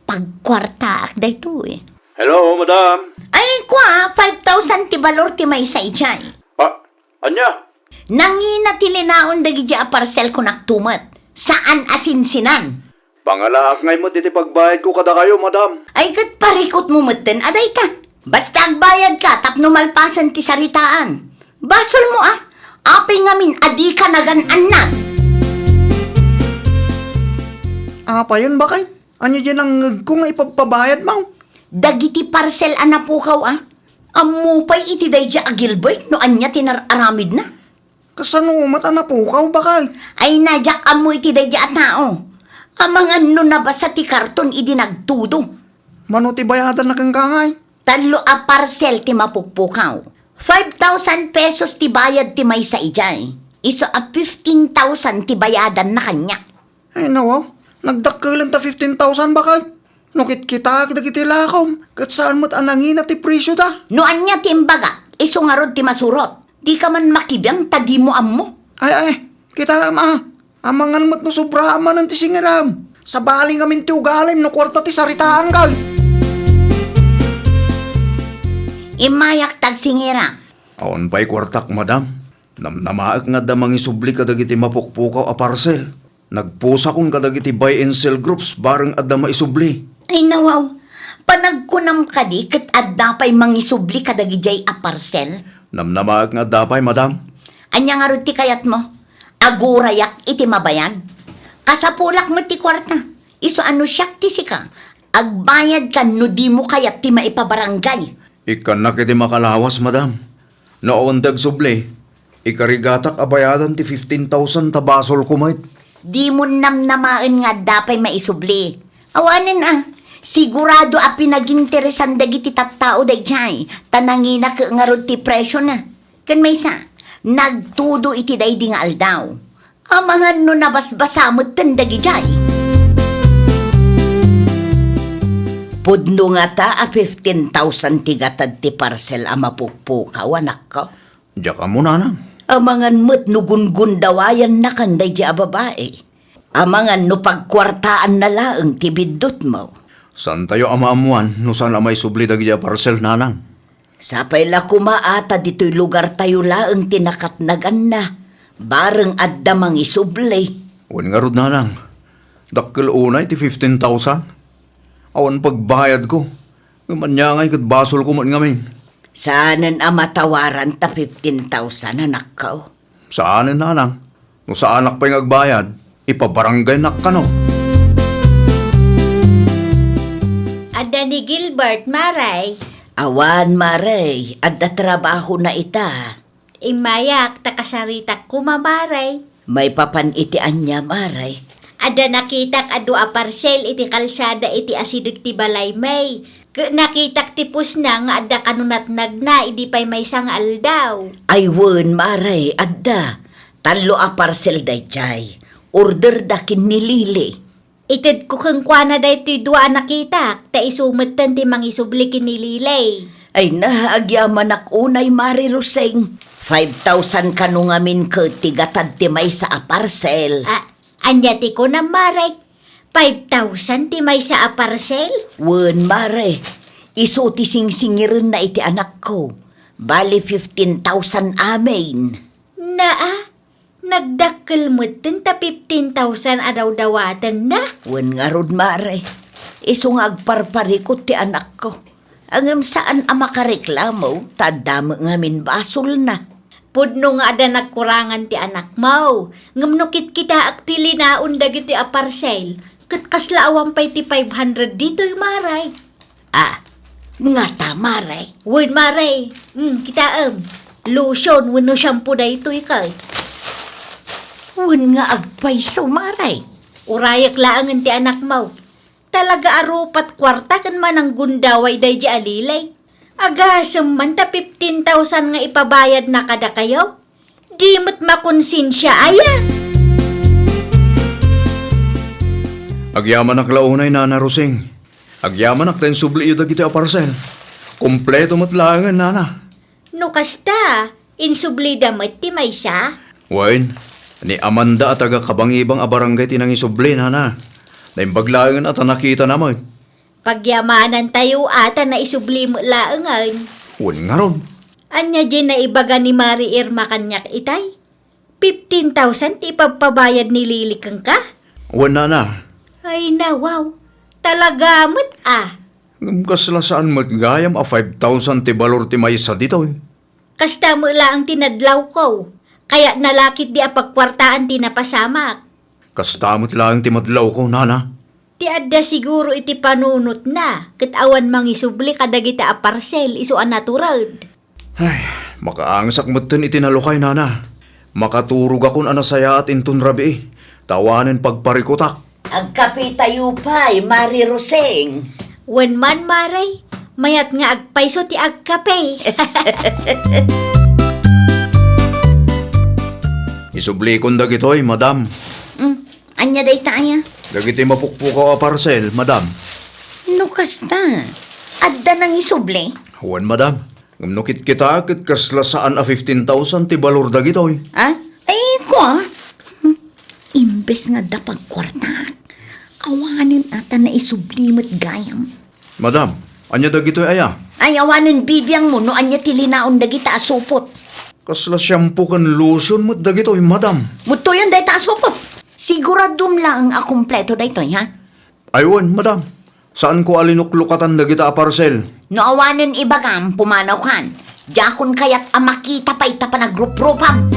Pagkuartaak daytoy. Hello, madam? Ay, kua, five thousand ti balor ti maysa idiay. Ah, ania? Nangina ti linaon dagidiay a parcel, kunak tumet. Saan a sinsinan. Pangalaak ngay met iti pagbayadko kadakayo, madam. Ay, ket parikutmo metten a dayta. Basta agbayadka tapno malpasen ti saritaan. Basolmo a. Apay ngamin a dika nagan-annag? Apayen, bakay? Ania diay nangngegko nga ipagpabayadmo? Dagiti parcel a napukaw a. Ammo pay iti daydiay a Gilbert no ania ti nar-aramidna. Kasano met a napukaw, bakay? Ay, na, diak ammo iti daydiay a tao. Amangan no nabasa ti karton idi nagtudo. Mano ti bayadanna kenka ngay? Tallo a parcel ti mapukpukaw. Five thousand pesos ti bayad ti maysa idiay. Isu a fifteen thousand ti bayadanna kaniak. Ay, nawaw. Nagdakkelen ta fifteen thousand, bakay. No kitkitaak dagiti lakom, ket saan met a nangina ti presioda. No ania ti imbagak, isu ngarud ti masurot. Dika man makibiang ta dimo ammo. Ay, ay, kitaem a. Amangan met no sobraam manen ti singiram. Sabali ngamin ti ugalim no kuarta ti saritaanka. Immayak ta agsingirak. Awan pay kuartak, madam. Namnamaek nga adda mangisubli kadagiti mapukpukaw a parcel. Nagpusakon kadagiti buy and sell groups bareng adda maisubli. Ay, nawaw. Panagkunam kadi ket adda pay mangisubli kadagidiay a parcel? Namnamaek nga adda pay, madam. Ania ngarud ti kayatmo? Agurayak iti mabayag? Kasapulak met ti kuarta. Isu a no siak ti sika, agbayadkan no dimo kayat ti maipabarangay. Ikkannak iti makalawas, madam. No awan ti agsubli, ikarigatak a bayadan ti fifteen thousand ta basolko met. Dimo namnamaen nga adda pay maisubli. Awanen a, sigurado a pinaginteresan dagiti tattao daydiay, ta nangina ket ngarud ti presiona. Ken maysa, nagtudo iti daydi nga aldaw. Amangan no nabasbasa metten dagidiay. Pudno ngata a fifteen thousand ti gatad ti parcel a mapukpukaw, anakko? Diak ammo, nanang. Amangan met no gungundawayannakan daydi a babai. Amangan no pagkuartaanna laeng ti biddutmo. Saantayo a maammoan no saan a maisubli dagidi a parcel, nanang. Sapay la koma a ta ditoy lugartayo laeng ti nakatnaganna, bareng adda mangisubli. Wen ngarud, nanang, dakkel unay ti fifteen thousand. Awan pagbayadko. Ngem ania ngay ket basolko met ngamin. Saanen a matawaran ta fifteen thousand, anakko? Saanen, nanang. No saanak pay nga agbayad, ipabarangaynak kano. Adda ni Gilbert, Mare? Awan, Mare. Adda trabahona ita. Immayak ta kasaritak koma, Mare. Maipapan iti ania, Mare? Adda nakitak a dua a parsel iti kalsada iti asideg ti balay, May. Ket nakitak ti pusna nga adda kano natnagna idi pay maysa nga aldaw. Ay wen, Mare, adda. Tallo a parsel daydiay. Orderda ken ni Lily. Itedko kenkuana daytoy dua a nakitak, ta isu metten ti mangisubli ken ni Lily. Ay na, agyamanak unay, Mare Roseng. Five thousand kano ngamin ket ti gatad ti maysa a parsel. A, ania ti kunam, Mare? Five thousand ti maysa a parsel? Wen, Mare. Isu ti singsingirenna iti anakko. Bali fifteen thousand amin. Naa, nagdakkel metten ta fifteen thousand a dawdawatenna? Wen ngarud, Mare. Isu nga agparparikut ti anakko. Ngem saan a makareklamo, ta adda met ngamin basolna. Pudno nga adda nagkurangan ti anakmo, ngem no kitkitaek ti linaon dagitoy a parsel, ket kasla awan pay ti five hundred ditoy, Mare. A, ngata, Mare? Wen, Mare. Hmm, kitaem. Lotion wenno shampoo daytoy kay. Wen nga agpayso, Mare. Urayek laengen ti anakmo. Talaga a rupat kuarta ken mananggundaway daydi a Lily. Agasem man ta fifteen thousand nga ipabayadna kadakayo. Di met makonsensia aya. Agyamanak la unay, Nana Rosing. Agyamanak ta insubliyo dagiti a parsel. Kompleto met laengen, nana. No kasta, insublida met ti maysa? Wen, ni Amanda a taga Kabangibang a barangay ti nangisubli, nana. Naimbag laengen a ta nakitana met. Pagyamanantayo a ta naisubli met laengen. Wen ngarud. Ania diay naibaga ni Mari Irma kaniak itay? Fifteen thousand ti ipabpabayad ni Lily kenka? Wen, nana. Ay, nawaw. Talaga met a. Ngem kasla saan met gayam a five thousand ti balor ti maysa ditoy? Kasta met laeng ti nadlawko. Kayatna la ketdi a pagkuartaan ti napasamak. Kasta met laeng ti madlawko, nana. Ti adda siguro iti panunotna, ket awan mangisubli kadagita a parcel isu a natured. Ay, makaangsak metten iti nalukay, nana. Makaturogakon a nasayaat inton rabii, ta awanen pagparikutak. Agkapitayo pay, Mari Roseng. Wen man, Mare, mayat nga agpayso ti agkape. Isublikon dagitoy, madam. Mm, ania dayta aya? Dagiti mapukpukaw a parcel, madam. No kasta, adda nangisubli? Wen, madam. Ngem no kitkitaek ket kasla saan a fifteen thousand ti balor dagitoy. Ha? Ay, kua? Hmm, imbes nga adda pagkuartaak, awanen a ta naisubli met gayam. Madam, ania dagitoy aya? Ay, awanen bibiangmo no ania ti linaon dagita a supot. Kasla shampoo ken lotion met dagitoy, madam. Muttoyon dayta a supot. Siguradom laeng a kompleto daytoy, ha? Ay wen, madam. Saanko a linuklukatan dagita a parcel. No awanen ibagam, pumanawkan. Diakon kayat a makita pay ta panagrupropam.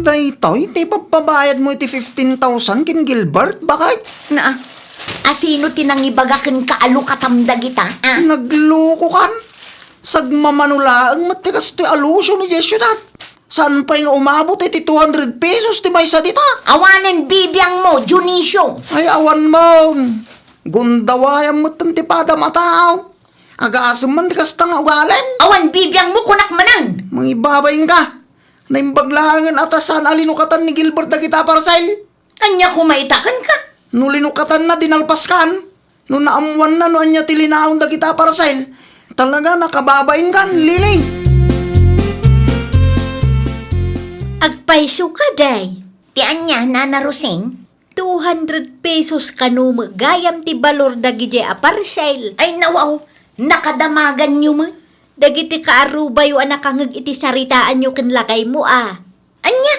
Daytoy ti ipabpabayadmo iti fifteen thousand ken Gilbert, baket? Na, asino ti nangibaga kenka a lukatam dagita, a? Naglukokan? Sagmamano laeng met ti kastoy a lotion idiay siudad. Saan pay nga umabot iti two hundred pesos ti maysa dita? Awanen bibiangmo, Dionisio. Ay, awan man. Gundawayam metten ti padam a tao. Agasem man ti kasta nga ugalim. Awan bibiangmo, kunak manen. Mangibabain ka. Naimbag laengen a ta saan a linukatan ni Gilbert dagita a parcel. Ania koma ita kenka? No linukatanna, di nalpaskan. No naammoanna no ania ti linaon dagita a parcel, talaga nakababain kan, Lily. Agpayso ka, day. Ti ania, Nana Rosing? Two hundred pesos kano met gayam ti balor dagidiay a parcel. Ay, nawaw, nakadamaganyo met. Dagiti kaarubayo a nakangeg iti saritaanyo ken lakaymo a. Ania?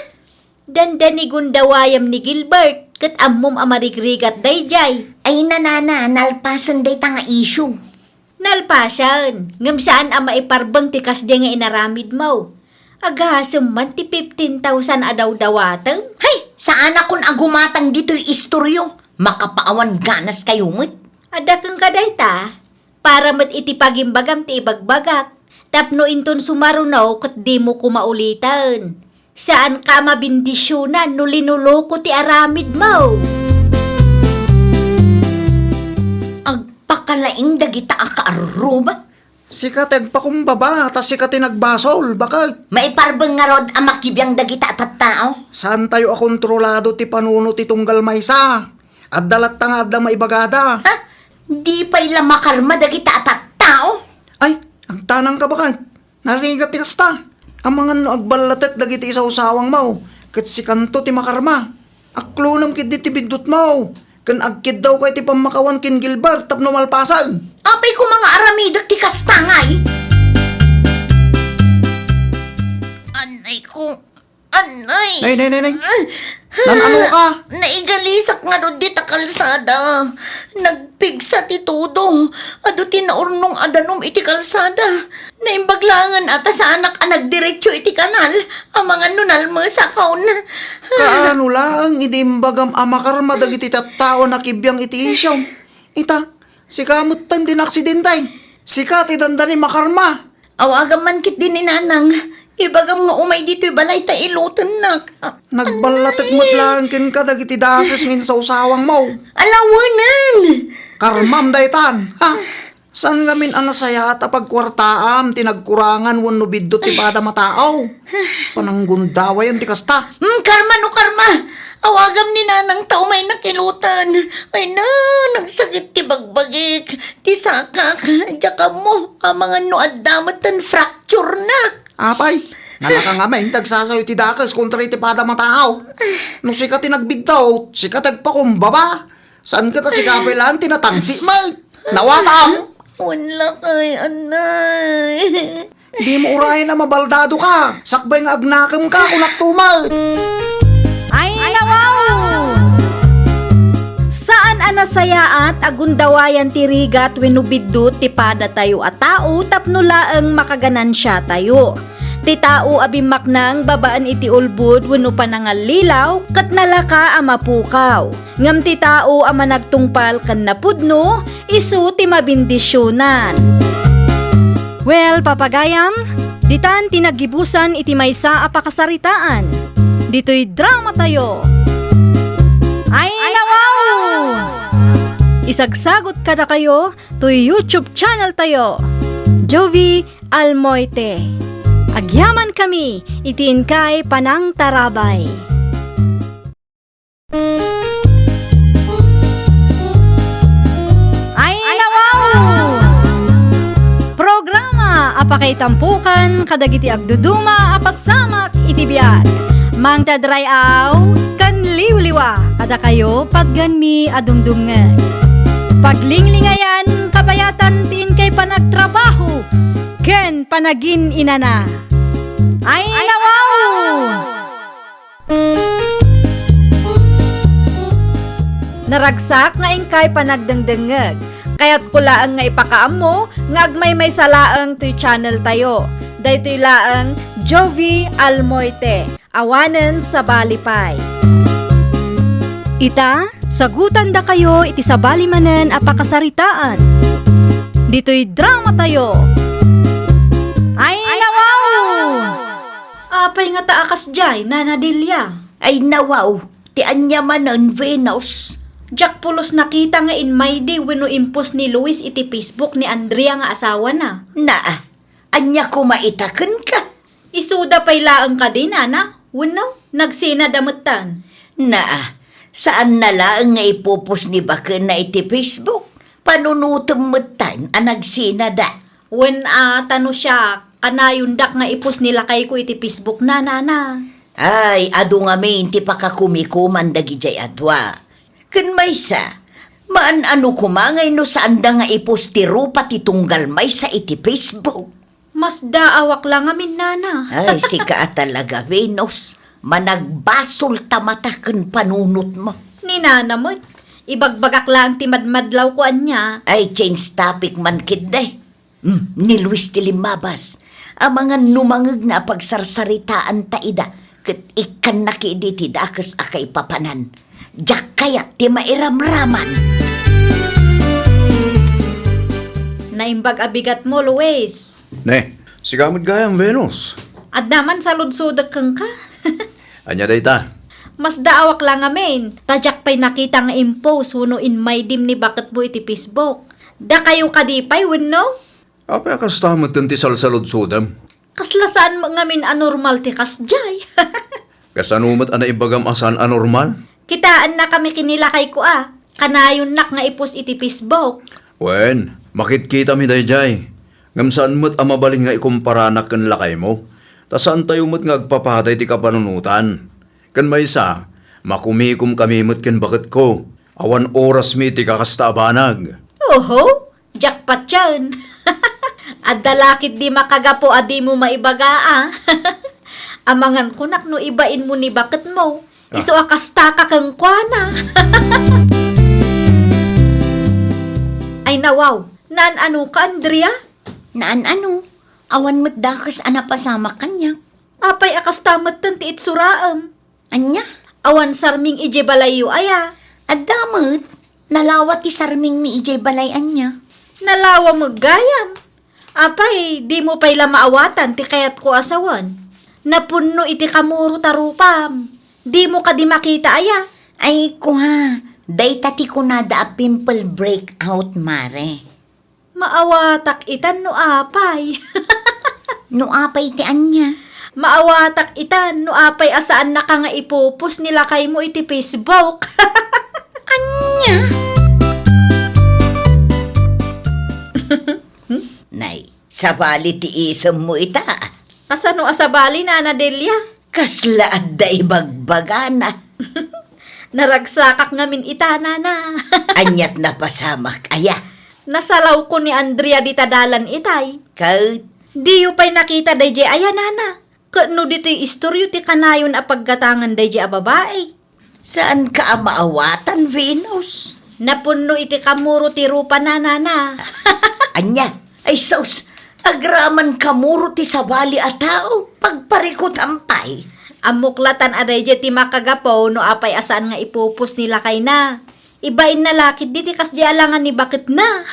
Dandani gundawayam ni Gilbert, ket ammom a marigrigat daydiay. Ay, nanana, nalpasen dayta nga issue. Nalpasen, ngem saan a maiparbeng ti kasdi nga inaramidmo. Agasem man ti fifteen thousand a dawdawatem. Hay! Saanakon a gumatang ditoy istoryo. Makapaawan ganas kayo met. Adda kenka dayta? Para met iti pagimbagam ti ibagbagak, tapno inton sumaruno ket dimo koma uliten. Saanka a mabindisionan no linuko ti aramidmo. Agpakalaing dagita a kaarruba. Sika ti agpakumbaba, ta sika ti nagbasol, baket? Maiparbeng ngarud a makibiang dagita a tattao? Saantayo a kontrolado ti panunot ti tunggal maysa. Adda latta nga adda maibagada. Ha? Di pay la makarma dagita a tattao? Ay, agtanangka, baket. Narigat ti kasta. Amangan no agballatek dagiti isawsawangmo, ket sikanto ti makarma. Aklonem ketdi ti biddutmo, ken agkiddawka iti pammakawan ken Gilbert tapno malpasen. Apay koma nga aramidek ti kasta, ngay? Anay ko. Anay! Nay, nay, nay, nay. Ah. Nan-ano ka? Naigalisak ngarud dita kalsada. Nagpigsa ti todo. Adu ti naurnong a danum iti kalsada. Naimbag laengen a ta saanak a nagdiretso iti kanal. Amangan no nalmesakon. Kaano laeng idi imbagam a makarma dagiti tattao a nakibiang iti isyom? Ita, sika metten ti naaksidente. Sika ti dandani makarma. Awagam man ketdi ni Nanang. Ibagam nga umay ditoy balay ta ilutennak. Ah, nagballatek met laeng kenka dagiti dakes nga insawsawangmo. Alawanan! Karmam daytan, ha? Saan ngamin a nasayaat a pagkuartaam ti nagkurangan wenno biddut ti padam a tao? Pananggundawayan ti kasta. Hmm, karma no karma! Awagam ni nanang ta umay nakilutan. Ay na, nagsakit ti bagbagik, ti sakak, diak ammo, amangan no adda met ten fracture na. Apay, nalaka nga maintag sasayo ti dakes kontra iti pada mataaw. No sika ti nagbiddaw, sika ti agpakumbaba. Saan ka ta sika pay laeng ti natangsi met? Nawatam? Wen lakay, anay. Di mo urayen a mabaldado ka. Sakbay nga agnakem ka, kunak tumet. Ay, nawaw! Saan a nasayaat a gundawayan ti rigat wenno biddut ti padatayo a tao tapno laeng makaganansiatayo. Ti tao a bimmaknang babaen iti ulbod wenno panangallilaw ket nalaka a mapukaw. Ngem ti tao a managtungpal ken napudno, isu ti mabendisionan. Well, papagayam, ditan ti naggibusan iti maysa a pakasaritaan. Ditoy dramatayo. Ay, nawaw! Isagsagot kadakayo toy YouTube channel tayo, Jovie Almoite. Agyaman kami iti inkay panangtarabay. Ay, nawaw! Programa a pakaitampokan kadagiti agduduma a pasamak iti biag. Mangted ray-aw ken liwliwa kadakayo patgenmi a dumdumngeg. Paglinglingayan, kabayatan ti inkay panagtrabaho ken panagin-inana. Ay, nawaw! Naragsak nga inkay panagdengdengngeg. Kayatko laeng nga ipakaammo nga agmaymaysa laeng toy channel tayo. Daytoy laeng Jovie Almoite, awanen sabali pay. Ita, sagutandakayo iti sabali manen a pakasaritaan. Ditoy dramatayo. Ay, nawaw! Apay ngata a kasdiay, Nana Delia? Ay, nawaw, ti ania manen, Venus? Diak pulos nakita nga inmaydi wenno impos ni Luis iti Facebook ni Andrea nga asawana. Naa, ania koma ita kenka? Isuda pay laeng kadi, Nana? Wenno, nagsinada metten? Naa, saanna laeng nga ipupos ni bakenna iti Facebook. Panunotem metten a nagsinada. Wen a, ta no siak, kanayondak nga ipos ni lakayko iti Facebook na, Nana. Ay, adu ngamin ti pakakumikuman dagidiay a dua. Ken maysa, maan-ano koma ngay no saanda nga ipos ti rupa ti tunggal maysa iti Facebook? Masdaawak la ngamin, Nana. Ay, sika a talaga, Venus. Managbasol ta mata ken panunotmo. Ni Nana met, ibagbagak laeng ti madmadlawko ania. Ay, change topic man ketdi. Hmm, ni Luis ti limmabas. Amangan no mangngegna a pagsarsaritaanta ida, ket ikkanna ketdi ti dakes a kaipapanan. Diak kayat ti mairamraman. Naimbag a bigatmo, Luis. Ne, sika met gayam, Venus. Adda man saludsodek kenka. Ania dayta? Masdaawak la ngamin, ta diak pay nakita nga impos wenno inmaydim ni baketmo iti Facebook. Dakayo kadi pay wenno? Apay a kasta metten ti salsaludsodem? Kasla saan met ngamin a normal ti kasdiay. Kasano met a naibagam a saan a normal? Kitaennakami ken ni lakayko a, kanayonnak nga ipos iti Facebook. Wen, makitkitami daydiay. Ngem saan met a mabalin nga ikumparanak ken lakaymo, ta saantayo met nga agpapaday ti kapanunotan. Ken maysa, makumikomkami met ken baketko. Awan orasmi iti kakasta a banag. Oho, diak patien. Adda la ketdi makagapu a dimo maibaga a. Amangan kunak no ibainmo ni baketmo. Ah. Isu a kastaka kenkuana. Ay, nawaw, naan-anoka, Andrea? Naan-ano? Awan met dakes a napasamak kaniak. Apay a kasta metten ti itsuraem? Ania? Awan sarming idiay balayyo aya? Adda met. Nalawa ti sarmingmi idiay balay ania. Nalawa met gayam. Apay, dimo pay la maawatan ti kayatko a sawen? Napunno iti kamurot a rupam. Dimo kadi makita aya? Ay, kua, dayta ti kunada a pimple breakout, mare. Maawatak itan no apay. No apay ti ania? Maawatak itan no apay a saannaka nga ipopost ni lakaymo iti Facebook. Ania? Nay, sabali ti isemmo ita. Kasano a sabali, Nana Delia? Kasla adda ibagbagana. Naragsakak ngamin ita, Nana. Aniat napasamak, aya? Nasalawko ni Andrea dita dalan itay. Ket? Diyo pay nakita dayjay aya, Nana? Ket no ditoy istoryo ti kanayon a paggatangan dayjay a babai? Saanka a maawatan, Venus? Napunno iti kamuro ti rupana, Nana. Ania? Ay sus, agraman kamuro ti sabali a tao, pagparikutan pay. Ammok latan a dayjay ti makagapu no apay a saan nga ipopost ni lakayna. Ibainna la ketdi ti kasdiay a langan ni baketna.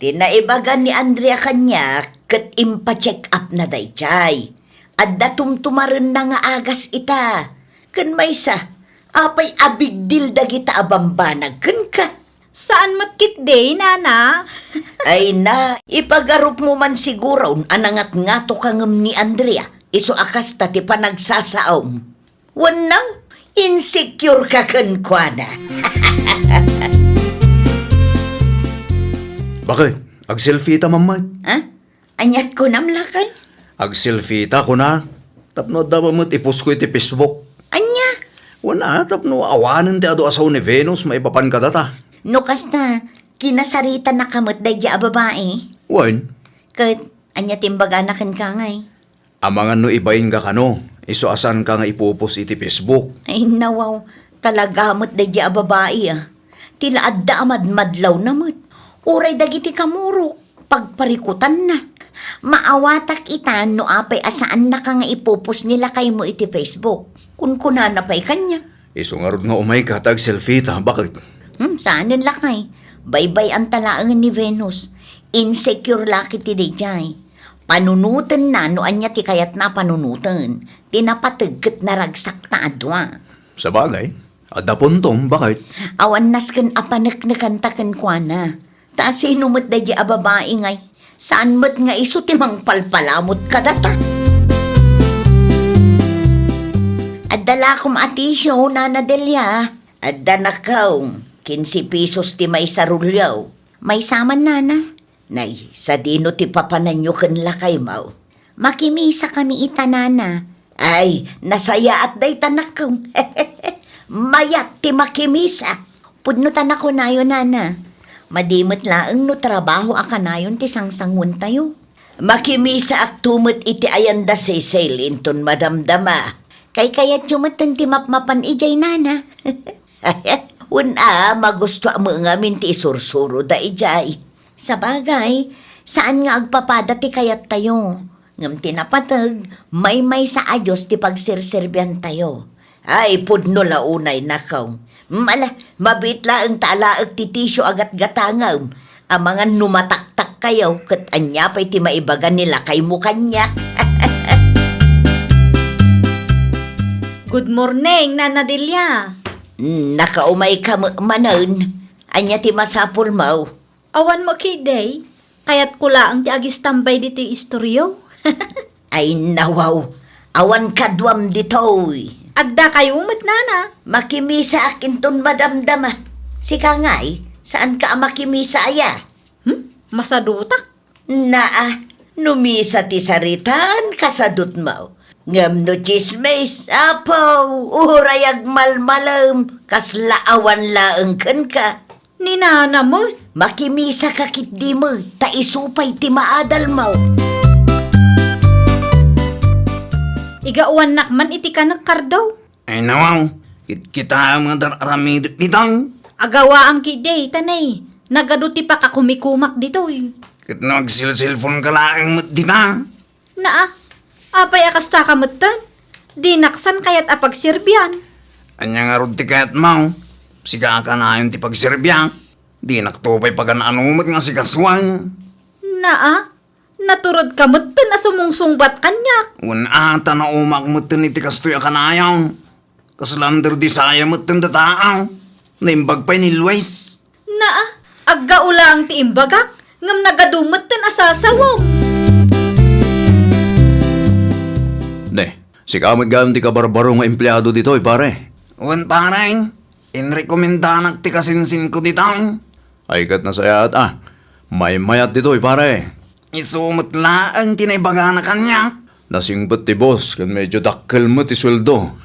Ti naibaga ni Andrea kaniak ket impacheck up na dayjay. Adda tumtumarenna nga agas ita. Ken maysa, apay a big deal dagita a bambanag kenka? Saan met ketdi, Nana. Ay na, ipagarupmo man siguron a nangatngatoka ngem ni Andrea, isu a kasta ti panagsasaom. Wenno, insecure ka kenkuana. Bakit? Agselfie ta man met? Ha? Aniat kunam, lakay? Agselfie ta, kuna. Tapno adda met ipost ko iti Facebook. Ania? Kuna, tapno awanen ti adu a sao ni Venus maipapan kadata. No kasta, kinasaritanaka met daydi a babai? Wen. Ket, ania ti imbagana kenka ngay? Amangan no ibainka kano, isu a saanka nga ipopost iti Facebook. Ay, nawaw, talaga met daydi a babai, a. Ti la adda a madmadlawna met. Uray dagiti kamurok, pagparikutanna. Maawatak ita no apay a saannaka nga ipopost ni lakaymo iti Facebook. Kunkunana pay kaniak. Isu ngarud nga umayka ta agselfie ta, bakit? Hmm, saanen lakay. Baybay-anta laeng ni Venus. Insecure la ketdi dayjay. Panunotenna no ania ti kayatna a panunoten. Ti napateg ket naragsak ta a dua. Sabagay, adda puntom, bakit? Awan nasken a paneknekanta kenkuana. Ta asino met daydi a babai ngay? Saan met nga isu ti mangpalpalamut kadata? Adda lakom a tissue, Nana Delia. Adda nakaw, kinse pesos ti maysa rulyo. Maysa man, Nana. Nay, sadino ti papananyo ken lakaymo? Makimisakami ita, Nana. Ay, nasayaat dayta, nakaw. Mayat ti makimisa. Pudno ta nakunayo, Nana. Madi met laeng no trabaho a kanayon ti sangsanguentayo. Makimisaakto met iti ayan da Cecil inton madamdama. Kaykayatyo metten ti mapmapan idiay, Nana. Wen a, magustoak met ngamin ti isursuroda idiay. Sabagay, saan nga agpapada ti kayattayo. Ngem ti napateg, maymaysa a Dios ti pagserserbiantayo. Ay, pudno la unay, nakaw. Mala, mabiit laeng ta alaek ti tissue a gatgatangem. Amangan no mataktakkayo, ket ania pay ti maibaga ni lakaymo kaniak? Good morning, Nana Delia. Nakaumayka met manen. Ania ti masapulmo? Awan mo ketdi, kayatko laeng ti agistambay ditoy istoryo. Ay, nawaw, awan kaduam ditoy. Addakayo met, Nana. Makimisaak inton madamdama. Sika ngay, saanka a makimisa aya? Hmm? Masadutak? Naa, no misa ti saritaan, kasadutmo. Ngem no tsismis, apo, uray agmalmalem, kasla awan laeng kenka. Ni Nana met. Makimisaka ketdi met, ta isu pay ti maadalmo. Igawannak man iti kanek, Kardo. Ay, nawaw, kitkitaem nga dar-aramidek ditoy. Agawaam ketdi, ta nay, nagadu ti pakakumikumak ditoy. Ket no agselselponka laeng met dita. Naa, apay a kastaka metten? Dinak san kayat a pagserbian. Ania ngarud ti kayatmo? Sika a kanayon ti pagserbiak. Dinakto pay pagan-ano met nga asikasuan. Naa, naturedka metten a sumungsungbat kaniak. Wen a, ta naumak metten iti kastoy a kanayon. Kasla under desire metten dataak. Naimbag pay ni Luis. Naa, aggaulaang ti imbagak, ngem nagadu metten a sasawem. Sika met gayam ti kabarbaro nga empleado ditoy, pare. Wen, pare. Inrekomendanak ti kasinsinko ditoy. Ay, ket nasayaat a. Maymayat ditoy, pare. Isu met laeng ti naibagana kaniak. Nasingpet ti boss, ken medyo dakkel met ti sueldo.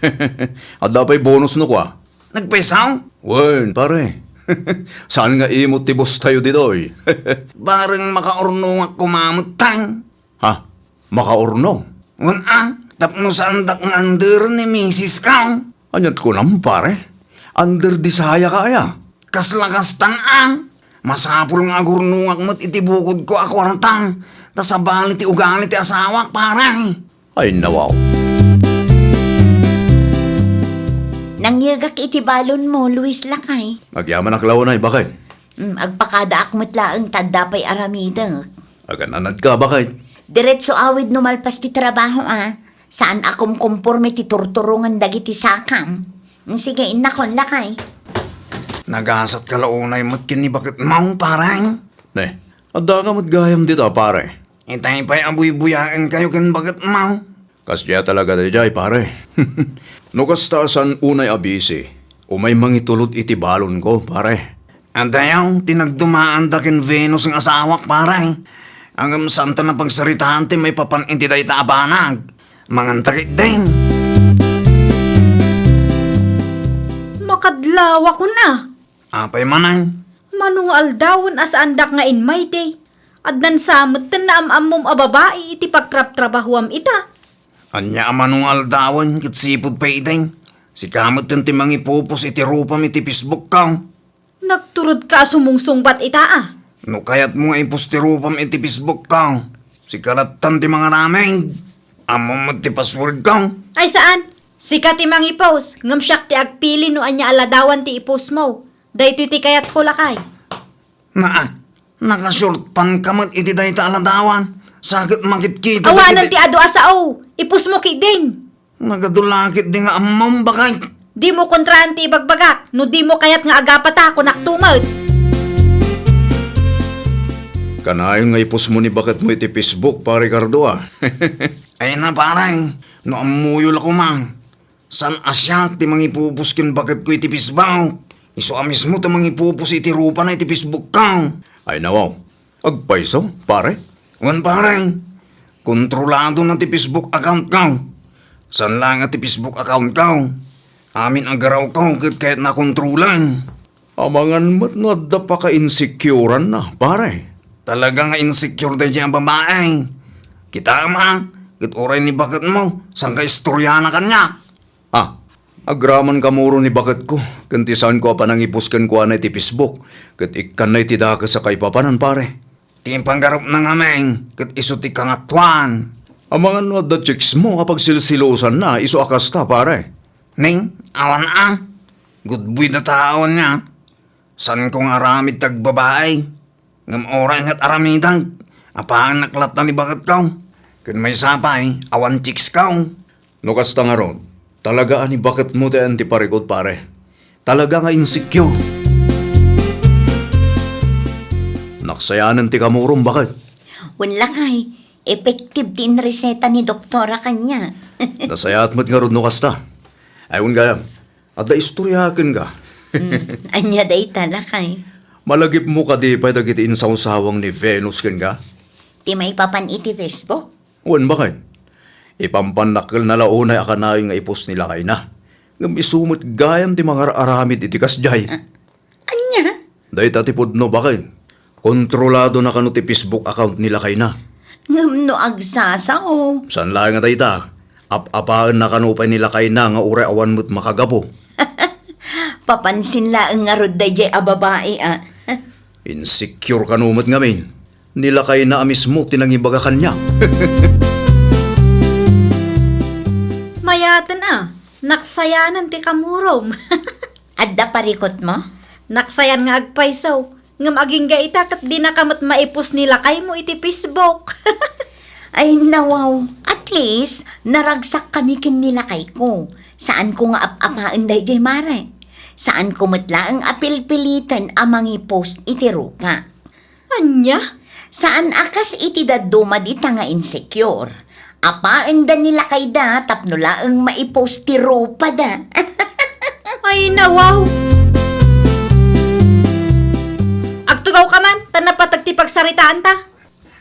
Adda pay bonus no kua. Nagpayso? Wen, pare. Saan nga imot ti boss tayo ditoy? Bareng makaurnongak koma met, tay. Ha? Makaurnong? Wen a, tapno saandak nga under ni misis ka. Aniat kunam, pare? Under di saya ka aya? Kasla kastan a. Masapul nga agurnongak met iti bukodko a kuarta. Ta sabali ti ugali ti asawak, pare. Ay, nawaw. Nangyegak iti balonmo, Luis, lakay. Agyamanak la unay, baket. Mm, agpakadaak met laeng ta adda pay aramidek. Agan-anad ka, baket. Diretso awid no malpas ti trabaho, a. Saan a kumkumporme ti turturongen dagiti sakam. Mm, sige, innakon, lakay. Nagasat ka la unay met ken ni baketmo, pare. Ne, adda ka met gayam dita, pare. Itay pay a buybuyaenkayo ken baketmo. Kasdiay talaga daydiay, pare. No kasta a saan unay a bisi, umay mangitulod iti balonko, pare. Adayo ti nagdumaanda ken Venus nga asawak, pare. Ngem saanta napagsaritaan ti maipapan iti dayta a banag. Manganta ketdin. Makadlawakon a. Apay manen? Mano nga aldawen a saandak nga inmaydi? Addan sa metten naam-ammom a babai iti pagtrabtrabahuam ita. Ania a mano nga aldawen ket sipud pay idi? Sika metten ti mangipupos iti rupam iti Facebook ka. Nagturodka a sumungsungbat ita a. No kayatmo nga ipos ti rupam iti Facebook ka, sika lattan ti mangaramid. Ammom met ti password ka. Ay saan? Sika ti mangipos, ngem siak ti agpili no ania a ladawan ti ipos mo. Daytoy ti kayatko, lakay. Naa, nakashort pants ka met iti dayta a ladawan. Sa ket makitkita Awanan dagiti ti adu a sao. Ipos mo ketdin. Nagadu la ketdi nga ammom, baket. Dimo kontraan ti ibagbagak, no dimo kayat nga agapata, kunakto met. Kanayon nga ipos mo ni baketmo iti Facebook, pare Ricardo, a. Ay na, pare, no ammoyo la koma. Saan a siak ti mangipupos ken baketko iti Facebook? Isu a mismo ti mangipupos iti rupana iti Facebook ka. Ay, nawaw. Agpayso, pare? Wen, pare. Kontrolado na ti Facebook account ko. Saan la nga ti Facebook account ko. Amin a garaw ko ket kayat na kontrolan. Amangan met no adda pakainsecureanna, pare. Talaga nga insecure daydiay a babai. Kitaem a, ket uray ni baketmo, saan ka istoriana kaniak. Ah, agraman kamuro ni baketko, ken ti saanko a panangipos kenkuana iti Facebook, ket ikkanna iti dakes a kaipapanan, pare. Ti paggarupna ngamin, ket isu ti kangatoan. Amangan no adda chicks mo a pagsilsilusanna, isu a kasta, pare. Ning, awan a. Gudboy da tao niya. Saanko nga aramid ti agbabai. Ngem uray nga aramidek, apaannak latta ni baketko. Ken maysa pay, awan chicks ko. No kasta ngarud, talaga a ni baketmo ti ayan ti parikut, pare. Talaga nga insecure. Naksayanen ti kamurom, baket. Wen lakay, effective ti inreseta ni doktora kaniak. Nasayaat met ngarud no kasta. Ay, wen gayam, adda istorya kenka. Mm, ania dayta, lakay? Malagipmo kadi pay dagiti insawsawang ni Venus kenka? Ti maipapan iti Facebook? Wen, baket. Ipampanakkelna la unay a kanayon nga ipos ni lakayna. Ngem isu met gayam ti mangar-aramid iti kasdiay. Ah, ania? Dayta ti pudno, baket. Kontroladona kano ti Facebook account ni lakayna. Ngem no agsasao? Saan laeng a dayta. Ap-apaenna kano pay ni lakayna nga uray awan met makagapu. Papansin laeng ngarud daydiay a babai, a. Insecure kano met ngamin. Ni lakayna a mismo ti nangibaga kaniak. Mayaten a, naksayanen ti kamurom. Adda parikutmo? Naksayan nga agpayso, ngem agingga ita ket dinaka met maipos ni lakaymo iti Facebook. Ay, nawaw. At least, naragsakkami ken ni lakayko. Saanko nga ap-apaen daydiay, mare. Saanko met laeng a pilpiliten a mangipost iti rupa. Ania? Saan a kas iti dadduma dita nga insecure. Apaenda ni lakayda tapno laeng maipost ti rupada. Ay, nawaw! Agtugawka man, ta napateg ti pagsaritaanta.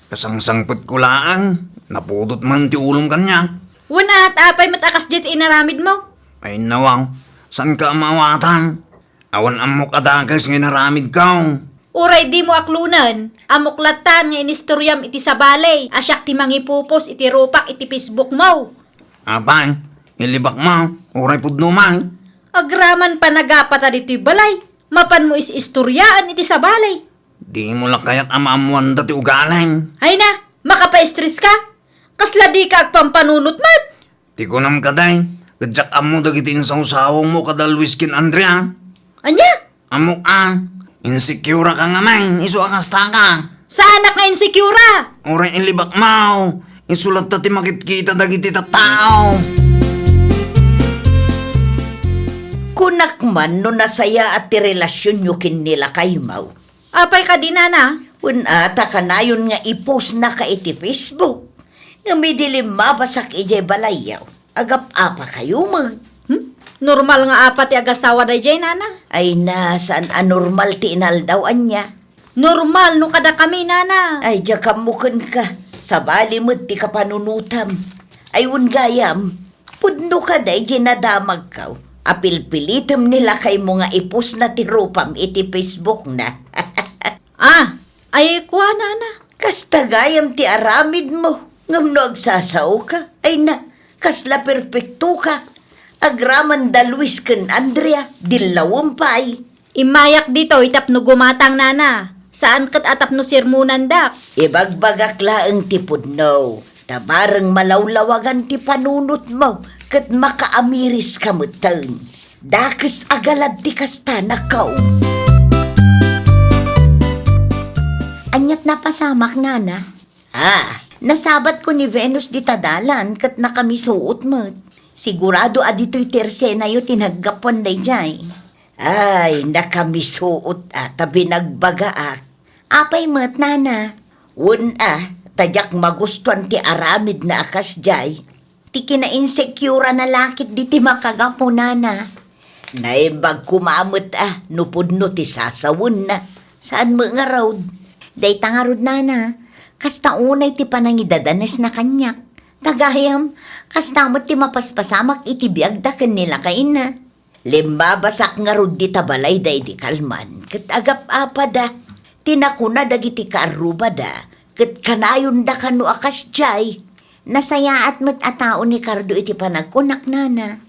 Kasangsangpetko laeng, napudot man ti ulom kaniak. Wen a, ta apay met a kasdiay ti inaramidmo? Ay, nawaw, saanka a maawatan? Awan ammok a dakes nga inaramidko. Uray dimo aklonen, ammok lattan nga inistoriam iti sabali a siak ti mangipopost iti rupak iti Facebookmo. Apay, ilibakmo, uray pudno man. Agraman panagapata ditoy balay, mapanmo is-istoriaan iti sabali. Dimo la kayat a maammoanda ti ugalim. Ay na, makapaistres ka? Kasla dika agpampanunot met? Ti kunam kadi, ket diak ammo dagiti insawsawangmo kada Luis ken Andrea. Ania? Ammok a, insecure ka ngamin, isu a kasta ka. Saanak nga insecure a? Uray ilibakmo, isu latta ti makitkita dagiti tattao. Kunak man no nasayaat ti relasionyo ken ni lakaymo. Apay kadi, nana? Wen a, ta kanayon nga ipostnaka iti Facebook. Ngem idi limmabasak idiay balayyo, agap-apakayo met. Hmm? Normal nga apa ti agasawa daydiay, nana? Ay na, saan a normal ti inaldaw, ania? Normal no kadakami, nana. Ay, diak ammo kenka. Sabali met ti kapanunotam. Ay, wen gayam, pudno ka daydiay nadamagko a pilpilitem ni lakaymo nga ipostna ti rupam iti Facebookna. Ah, ay, kua, nana. Kasta gayam ti aramidmo, ngem no agsasaoka, ay na, kasla perpektoka. Agraman da Luis ken Andrea, dillawem pay. Immayak ditoy tapno gumatang, nana. Saan ket a tapno sermonandak. Ibagbagak laeng ti pudno, ta bareng malawlawagan ti panunotmo ket makaamiriska metten. Dakes a galad ti kasta, nako. Aniat napasamak, nana? Ah, nasabatko ni Venus dita dalan ket nakamisuot met. Sigurado a ditoy ti ersenayo ti naggapuan daydiay. Ay, nakamisuot a ta binagbagaak. Apay met, nana? Wen a, ta diak magustuan ti aramidna a kasdiay. Ti kinainsekurana la ketdi ti makagapu, nana. Naimbag koma met a no pudno ti sasawenna. Saan met ngarud? Dayta ngarud, nana, kasta unay ti panangidadanesna kaniak. Ta gayam, kasta met ti mapaspasamak iti biagda ken ni lakayna. Limmabasak ngarud dita balayda idi kalman, ket agap-apada ti nakuna dagiti kaarrubada, ket kanayonda kano a kasdiay. Nasayaat met a tao ni Cardo iti panagkunak, nana.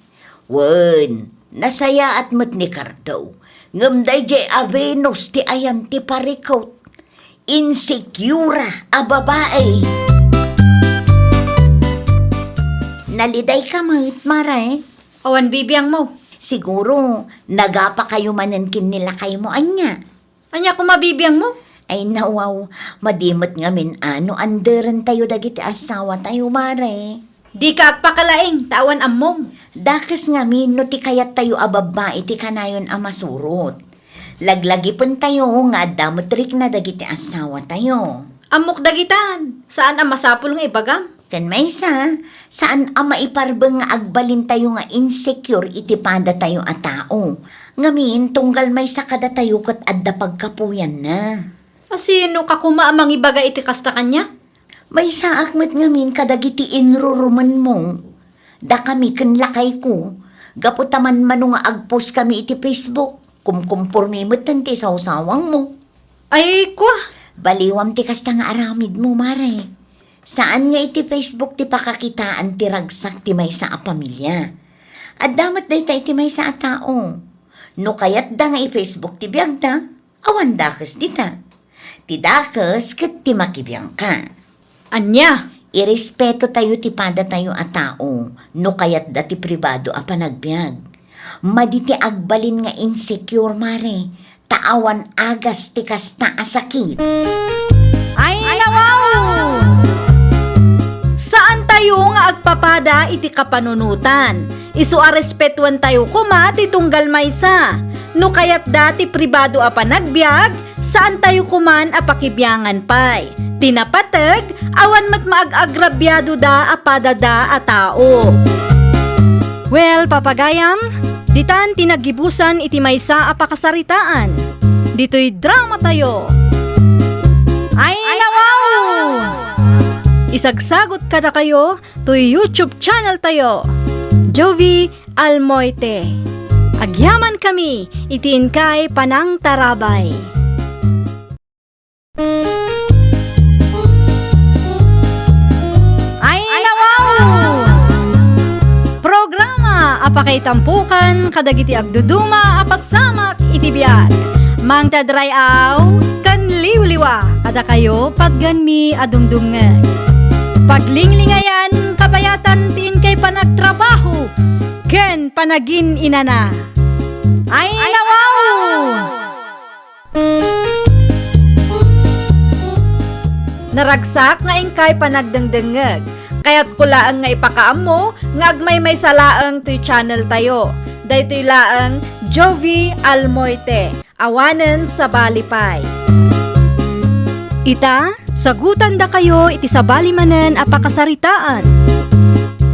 Wen, nasayaat met ni Cardo, ngem daydiay a Venus ti ayan ti parikut. Insekura a babai. Nalidayka met, mare. Awan bibiangmo. Siguro, nagapakayo manen ken ni lakaymo, ania? Ania koma bibiangmo? Ay, nawaw, madi met ngamin a no anderentayo dagiti assawatayo, mare. Dika agpakalaing, ta awan ammom. Dakes ngamin no ti kayattayo a babbai ti kanayon a masurot. Laglagipentayo nga adda met rikna dagiti assawatayo. Ammok dagitan, saan a masapul nga ibagam. Ken maysa, saan a maiparbeng nga agbalintayo nga insecure iti padatayo a tao. Ngamin, tunggal maysa kadatayo ket adda pagkapuyanna. A sino ka koma a mangibaga iti kasta kaniak? Maysaak met ngamin kadagiti inrurumenmo. Dakami ken lakayko, gapu ta manmano nga agpost kami iti Facebook, kumkumpormi metten ti sawsawangmo. Ay, kua! Baliwam ti kasta nga aramidmo, mare. Saan nga iti Facebook ti pakakitaan ti ragsak ti maysa a pamilia. Adda met dayta iti maysa a tao. No kayatda nga i-Facebook ti biagda, awan dakes dita. Ti dakes ket ti makibiangka. Ania? Irespetotayo ti padatayo a tao no kayatda ti pribado a panagbiag. Madi ti agbalin nga insecure, mare, ta awan agas ti kasta a sakit. Ay, nawaw! Saantayo nga agpapada iti kapanunotan. Isu a respetuentayo koma ti tunggal maysa. No kayatda ti pribado a panagbiag, saantayo koman a pakibiangan pay. Ti napateg, awan met maag-agrabiadoda a padada a tao. Well, papagayam, ditan ti naggibusan iti maysa a pakasaritaan. Ditoy dramatayo. Ay, nawaw! Isagsagot kadakayo toy YouTube channel tayo, Jovie Almoite. Agyamankami iti inkay panangtarabay. Ay, nawaw! Programa a pakaitampukan kadagiti agduduma a pasamak iti biag. Mangted ray-aw ken liwliwa kadakayo patgenmi a dumdumngeg. Paglinglingayan, kabayatan ti inkay panagtrabaho ken panagin-inana. Ay, nawaw! Naragsak nga inkay panagdengdengngeg. Kayatko laeng nga ipakaammo nga agmaymaysa laeng toy channel tayo. Daytoy laeng Jovie Almoite, awanen sabali pay. Ita, sagutandakayo iti sabali manen a pakasaritaan.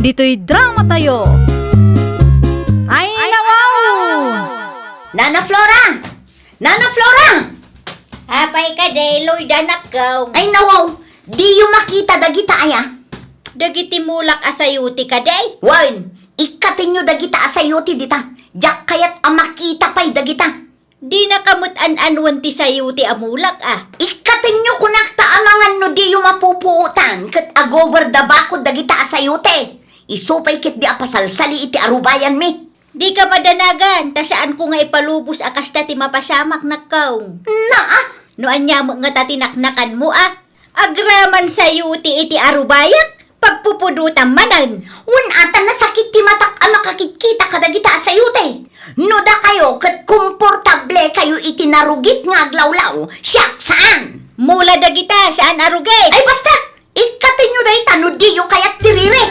Ditoy dramatayo. Ay, nawaw! Nana Flora! Nana Flora! Apay kadi, Loida, nakkaw? Ay, nawaw! Diyo makita dagita aya? Dagiti mulak a sayote kadi? Wen, ikkatenyo dagita a sayote dita. Diak kayat a makita pay dagita. Dinaka met an-anuen ti sayote a mulak a. Ikkatenyo kunak ta amangan no diyo mapupuotan ket agober da bakod dagita a sayote. Isu pay ketdi a pasalsali iti arubayanmi. Dika madanagan, ta saanko nga ipalubos a kasta ti mapasamak, nakkaw. Naa! No ania met ngata ti naknakanmo a? Agraman sayote iti arubayak, pagpupudotam manen. Wen a, ta nasakit ti matak a makakitkita kadagita a sayote. No dakayo ket komportablekayo iti narugit nga aglawlaw, siak saan. Mula dagita, saan a rugit. Ay, basta! Ikkatenyo dayta no diyo kayat ti riri.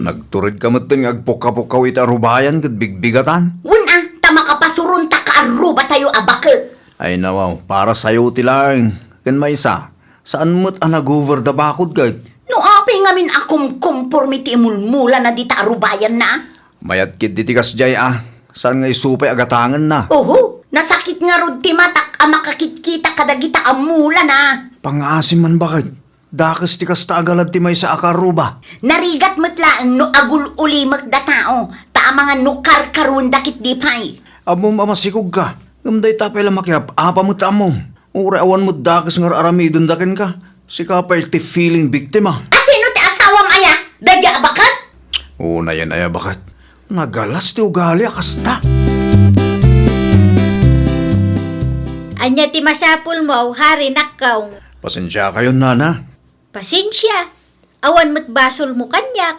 Nagturedka metten nga agpukka-pukkaw iti arubayan ket bigbigatan? Wen a, ta makapasuronta ka arrubatayo a baket. Ay nawaw, para sayote laeng. Ken maysa, saan met a nagover da bakod ket? No apay ngamin a kumkompormi ti imulmulana dita arubayanna? Mayat ketdi ti kasdiay a, saan nga isu pay a gatangenna? Oho, nasakit ngarud ti matak a makakitkita kadagita a mulana. Pangngaasim man baket, dakes ti kasta a galad ti maysa a kaarruba. Narigat met laeng no agul-ulimek da tao, ta amangan no karkaruenda ketdi pay. Ammom a masikogka, ngem dayta pay la makiap-apa met ta ammom. Uray awan met dakes nga ar-aramidenda kenka, sika pay ti feeling biktima. A sino ti asawam aya? Daydiay a baket? Unayen aya baket. Nagalas ti ugali a kasta. Ania ti masapulmo, Hari, nakkaw? Pasensiakayon, nana. Pasensia. Awan met basolmo kaniak.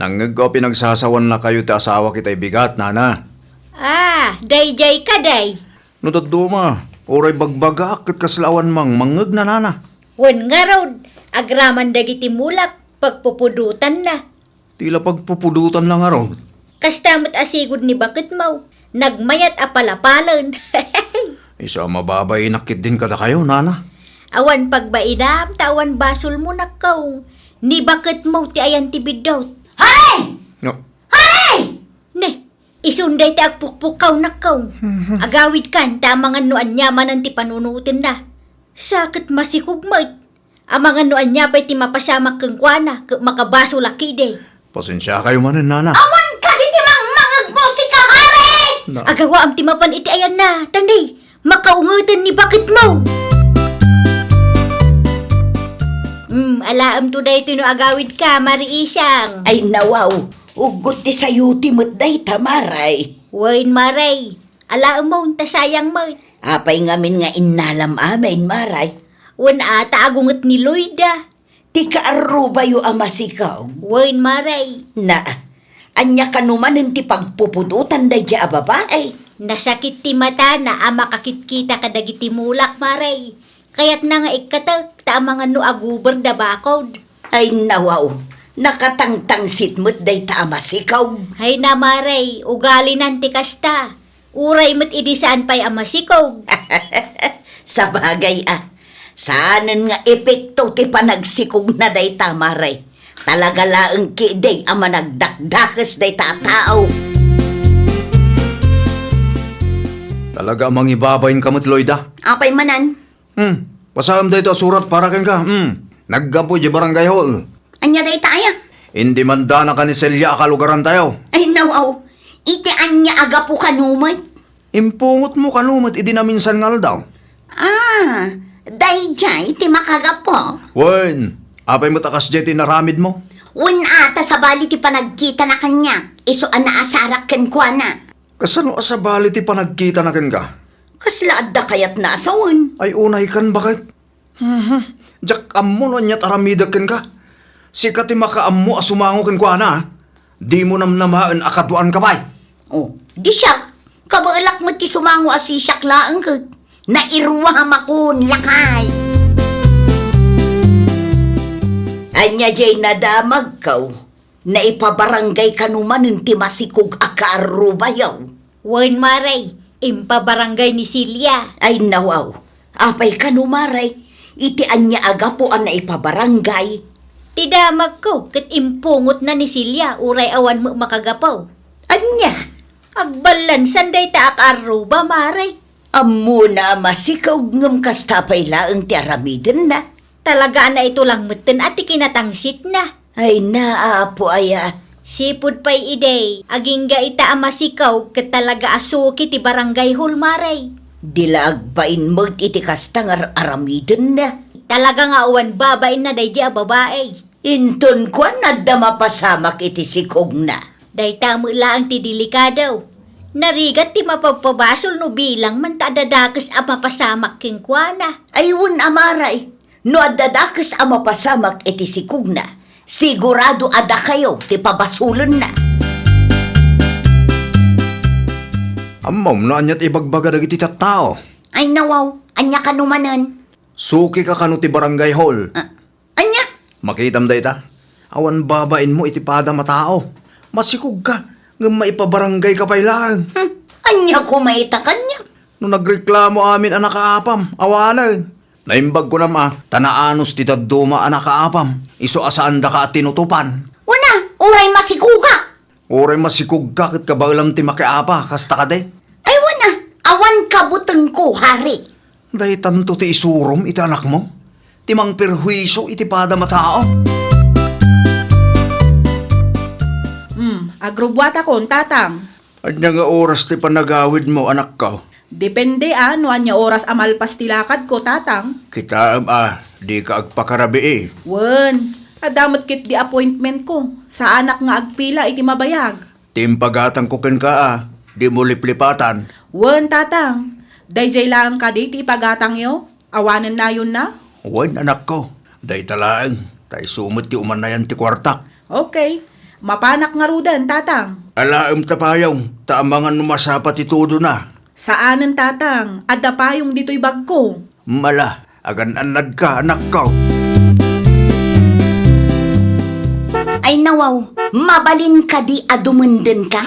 Nangngegko a pinagsasawannakayo ti asawak iti bigat, nana. Ah, daydiay kadi. No dadduma, uray bagbagaak ket kasla awan mangmangngegna, nana. Wen ngarud, agraman dagiti mulak, pagpupudotanna. Ti la pagpupudotanna ngarud. Kasta met a sigud ni baketmo, nagmayat a palapalen. Isu a mababainak ketdin kadakayo, nana. Awan pagbainam ta awan basolmo, nakkaw. Ni baketmo ti ayan ti biddut. Hari! No. Hari! Ne, isun dayta agpukpukkaw, nakkaw. Mhm. Agawidkan ta amangan no ania manen ti panunotenna. Sa ket masikog met. Amangan no ania pay ti mapasamak kenkuana ket makabasolak idi. Pasensiakayo manen, nana. Awan kadi ti mangmangegmo, sika, Hari! Na- Agawaam ti mapan iti ayanna, ta ne, makaungeten ni baketmo. Hmm, alaemto daytoy no agawidka, Mari Isang. Ay, nawaw, uggot ti sayote met dayta, Maray. Wen, Maray, alaemon ta sayang met. Apay ngamin nga innalam amin, Maray? Wen a, ta agunget ni Loida. Ti kaarrubayo a masikog? Wen, Maray. Na, ania kano manen ti pagpupudotan daydiay a babai? Nasakit ti matana a makakitkita kadagiti mulak, Maray. Kayatna nga ikkatek ta amangan no aguber da bakod. Ay, nawaw, nakatangtangsit met dayta a masikog. Hay na, Maray, ugalinan ti kasta. Uray met idi saan pay a masikog. Sabagay a, saanen nga epekto ti panagsikogna dayta, Mare. Talaga laeng ketdi a managdakdakes dayta a tao. Talaga a mangibabain ka met, Loida. Apay manen? Hmm, basaem dayta a surat para kenka. Hmm, naggapu idiay barangay hall. Ania dayta aya? Indimandanaka ni Celia a kalugarantayo. Ay, nawaw. Iti ania a gapu kano met? Impungotmo kano met idi naminsan nga aldaw. Ah, daydiay ti makagapu? Wen, apay met a kasdiay ti inaramidmo? Wen a, ta sabali ti panagkitana kaniak, isu a naasarak kenkuana. Kasano a sabali ti panagkitana kenka? Kasla adda kayatna a sawen? Ay, unaykan, baket. Mhm. Diak ammo no aniat aramidek kenka. Sika ti makaammo a sumango kenkuana, a. Dimo namnamaen a kaduaanka pay. Oh, di siak, kabaelak met ti sumango a sisiak laeng ket nairuamakon, lakay. Ania diay nadamagko? Naipabarangay kano manen ti masikog a kaarrubayo? Wen, Mare, impabarangay ni Celia. Ay, nawaw. Apay kano, Mare? Iti ania a gapu a naipabarangay? Ti damagko ket impungotna ni Celia uray awan met makagapu. Ania? Agballansan dayta a kaarruba, Mare. Ammona a masikog ngem kasta pay laeng ti aramidenna. Talaga a naitulang metten a ti kinatangsitna. Ay, naapo aya. Sipud pay idi, agingga ita a masikog ket talaga a suki ti barangay hall, Mare. Di la agbain met iti kasta nga ar-, aramidenna. Talaga nga awan babainna daydi a babai. Inton kuan, adda mapasamak iti sikogna. Dayta met laeng ti delikado. Narigat ti mapabpabasol no bilang man ta adda dakes a mapasamak kenkuana. Ay, wen a, Mare. No adda dakes a mapasamak iti sikogna, sigurado a dakayo ti pabasolenna. Ammom no ania ti ibagbaga dagiti tattao? Ay, nawaw, ania kano manen? Suki ka kano ti barangay hall? Ah, ania? Makitam dayta? Awan babainmo iti padam a tao. Masikog ka, ngem maipabarangay ka pay laeng. Hmm, ania koma ita kaniak? No nagreklamo amin a nakaapam, awanen. Naimbag kunam a, ta naanus ti dadduma a nakaapam, isu a saandaka a tinutopan. Wen a, uray masikogak. Uray masikogka ket kabaelam ti makiapa, kasta kadi? Ay, wen a, awan kabutengko, Hari. Daytanto ti isurom iti anakmo, ti mangperhuisio iti padam a tao. Hmm, agrubuatakon, Tatang. Ania nga oras ti panagawidmo, anakko? Depende a no ania oras a malpas ti lakadko, Tatang. Kitaem a, dika agpakarabii. Wen, adda met ketdi appointmentko. Saanak nga agpila iti mabayag. Ti impagatangko kenka a, dimo liplipatan. Wen, Tatang. Daydiay laeng kadi ti ipagatangyo? Awanennayonna? Wen, anakko. Dayta laeng, ta isu met ti umanayan ti kuartak. Okay. Mapanak ngaruden, Tatang. Alaem ta payong, ta amangan no masapa ti tudona. Saanen, Tatang. Adda payong ditoy bagko. Mala, agan-annadka, anakko. Ay, nawaw, mabalin kadi a dumendenka?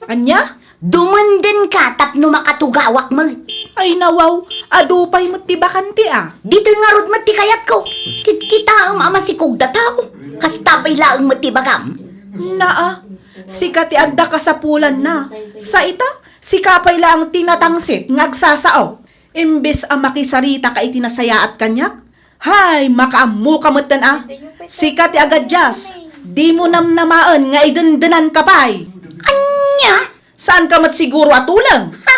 Ania? Dumendenka tapno makatugawak met. Ay, nawaw, adu pay met ti bakante a. Ditoy ngarud met ti kayatko. Kitkitaem a masikog a tao. Kasta pay laeng met ti bagam. Naa, sika ti adda kasapulanna. Sa ita, sika pay laeng ti natangsit nga agsasao. Imbes a makisarita ka iti nasayaat kaniak, hay, makaammo ka metten a. Sika ti agadias, dimo namnamaen nga idendenan ka pay. Ania? Saan ka met siguro a tuleng? Ha?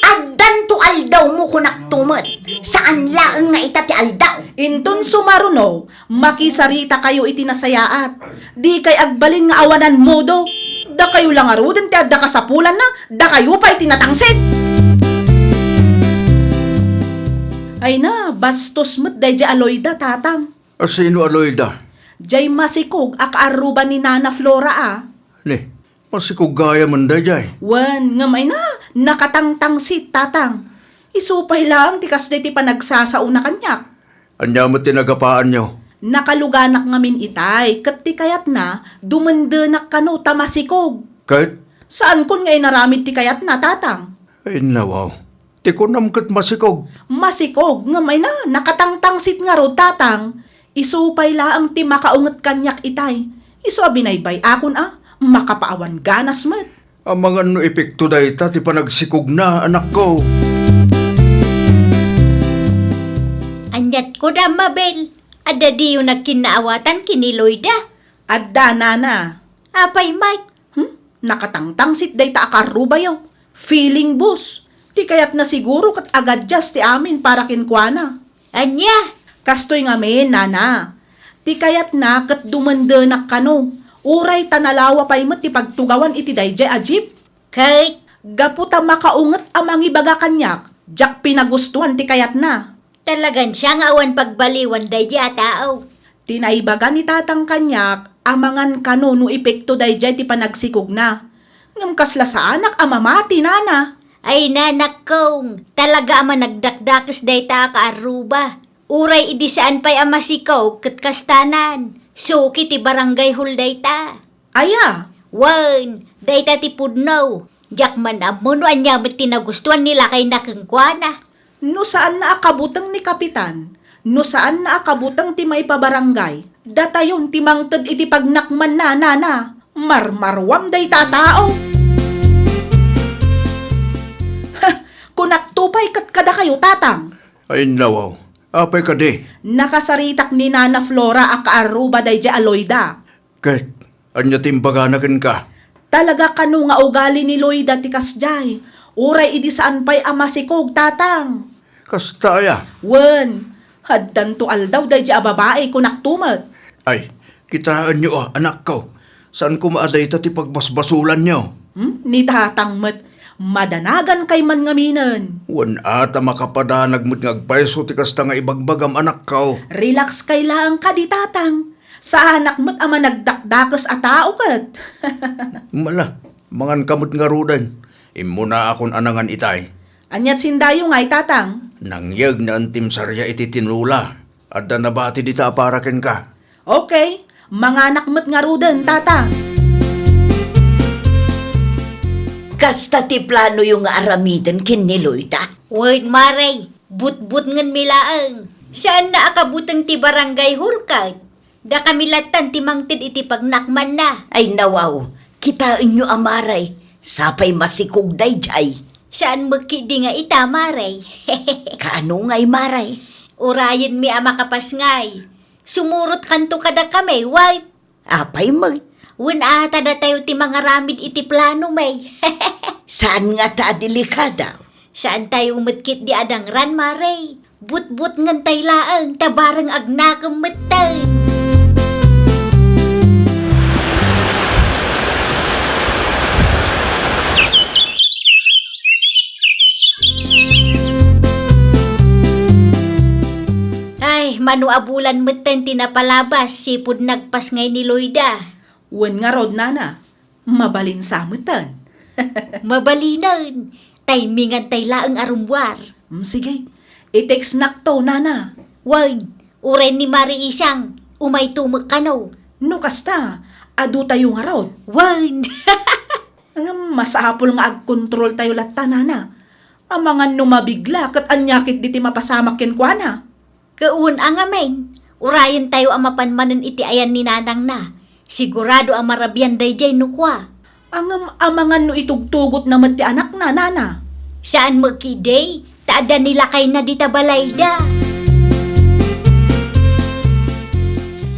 Addanto aldawmo, kunak to met. Saan laeng nga ita ti aldaw. Inton sumaruno, makisarita kayo iti nasayaat. Dikay agbalin nga awanan modo. Dakayo la ngaruden ti adda kasapulanna, dakayo pay ti natangsit. Ay na, bastos met daydiay a Loida, Tatang. A sino a Loida? Diay masikog a kaarruba ni Nana Flora a. Ni, masikog gayam daydiay? Wen, ngem ay na, nakatangtangsit, Tatang. Isu pay laeng ti kasdiay ti panagsasaona kaniak. Ania met ti nagapaanyo? Nakaluganak ngamin itay, ket ti kayatna, dumendenak kano ta masikog. Ket? Saankon nga inaramid ti kayatna, Tatang. Ay, nawaw. Ti kunam ket masikog. Masikog, ngem ay na, nakatangtangsit ngarud, Tatang. Isu pay laeng ti makaunget kaniak itay. Isu a binaybay-akon a, makapaawan ganas met. Amangan no epekto dayta ti panagsikogna, anakko. Aniat ko da, Mabel? Adda diyo nagkinnaawatan ken ni Loida? Adda, nana. Apay met? Hmm? Nakatangtangsit dayta a kaarrubayo. Feeling bus. Ti kayatna siguro ket agadias ti amin para kenkuana. Ania? Kastoy ngamin, nana. Ti kayatna ket dumendenak kano. Uray ta nalawa pay met ti pagtugawan iti daydiay a jeep. Ket? Gapu ta makaunget a mangibaga kaniak, diak pinagustuan ti kayatna. Talagan siya nga awan pagbaliwan daydiay a tao. Ti naibaga ni Tatang kaniak, amangan kano no epekto daydiay ti panagsikogna. Ngem kasla saanak a mamati, nana. Ay, nanakkong, talaga a managdakdakes dayta a kaarruba. Uray idi saan pay a masikog ket kastanan, suki ti barangay hall dayta. Aya? Wen, dayta ti pudno. Diak man ammo no ania met ti nagustuan ni lakayna kenkuana. No saanna a kabuteng ni Kapitan, no saanna a kabuteng ti maipabarangay, datayon ti mangted iti pagnakmanna, nana. Marmaruam dayta a tao. Heh, kunakto pay ket kadakayo, Tatang. Ay, nawaw. Apay kadi? Nakasaritak ni Nana Flora a kaarruba daydiay a Loida. Ket, ania ti imbagana kenka? Talaga kano nga ugali ni Loida ti kasdiay. Uray idi saan pay a masikog, Tatang. Kasta aya? Wen, addanto aldaw daydiay a babai, kunakto met. Ay, kitaenyo a, anakko. Saan koma a dayta ti pagbasbasolanyo? Hmm? Ni Tatang met, madanagankay man ngaminen. Wen a ta makapadanag met nga agpayso ti kasta nga ibagbagam, anakko. Relaxkay laeng kadi, Tatang. Saanak met a managdakdakes a tao ket. Mala, manganka met ngaruden. Immunaakon a nangan itay. Aniat sindayo ngay, Tatang? Nangyeg ni Antim Saria iti tinola. Adda nabati dita a para kenka. Okay, manganak met ngaruden, Tatang. Kasta ti planoyo nga aramiden ken ni Loida? Wen, Mare, butbutngenmi laeng. Saanna a kabuteng ti barangay hall ket. Dakami lattan ti mangted iti pagnakmanna. Ay, nawaw, kitaenyo a, Mare, sapay masikog daydiay. Saan met ketdi nga ita, Mare? Kaano ngay, Mare? Urayenmi a makapasngay. Sumurotkanto kadakami, wen? Apay met? Wen a ta datayo ti mangaramid iti planomi. Saan ngata a delikada? Saantayo met ketdi a dangran, Mare. Butbutngentay laeng ta bareng agnakem metten. Ay, mano a bulan metten ti napalabas, sipud nagpasngay ni Loida. Wen ngarud, nana. Mabalin sa metten. Mabalinen. Timingantay laeng a rummuar. Mm, sige. I-textnakto, nana. Wen, uray ni Mare Isang, umayto met kano. No kasta, adutayo ngarud. Wen. Ngem masapul nga agkontroltayo latta, nana. Amangan no mabigla ket ania ketdi ti mapasamak kenkuana. Wen a ngamin, urayentayo a mapan manen iti ayan ni nanangna. Sigurado a marabian daydiay no kua. Ngem amangan no itugtugotna met ti anakna, nana. Saan met ketdi, ta adda ni lakayna dita balayda.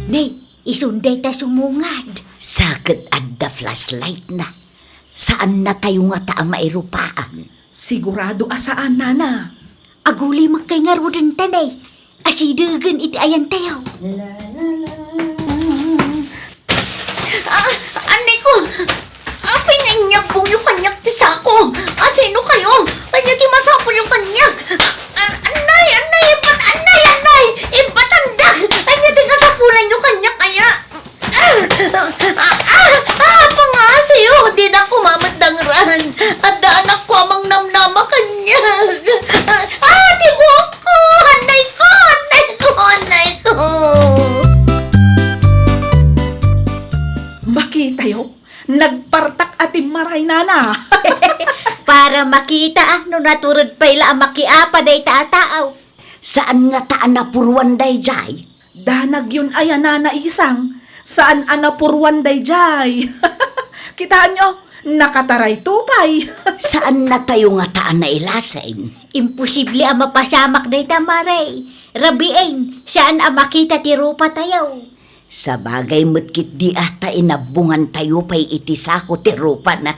Nay, isun dayta sumungad. Sa ket adda flashlightna. Saannatayo ngata a mairupaan. Sigurado a saan, nana. Aguli met kay ngaruden ta, nay. Asidegen iti ayantayo. Ah, annay ko! Apay nga inyabbuyo kaniak ti sako? Asino kayo? Ania ti masapulyo kaniak? Ah, annay, annay, ibbat, annay, annay! Ibbatandak! Ania ti kasapulanyo kaniak, aya? Ah! Ah! Ah! Ah! Pangasiyo! Dida koma met dangran! Adda anakko a mangnamnama kaniak! Ah! Ti buokko! Annay ko! Annay ko! Annay ko! Makitayo, Nagpartak a timmaray, nana. Para makita, ah, no natured pay la a makiapa dayta a tao. Saan ngata a napuruan dayjay? Danagyon aya, Nana Isang. Saan a napuruan dayjay? Kitaenyo, nakatarayto pay. Saan natayo ngata a nailasin? Imposible a mapasamak dayta, Maray. Rabiin, saan a makita ti rupatayo. Sabagay met ketdi a ta inabbongantayo pay iti sako ti rupana.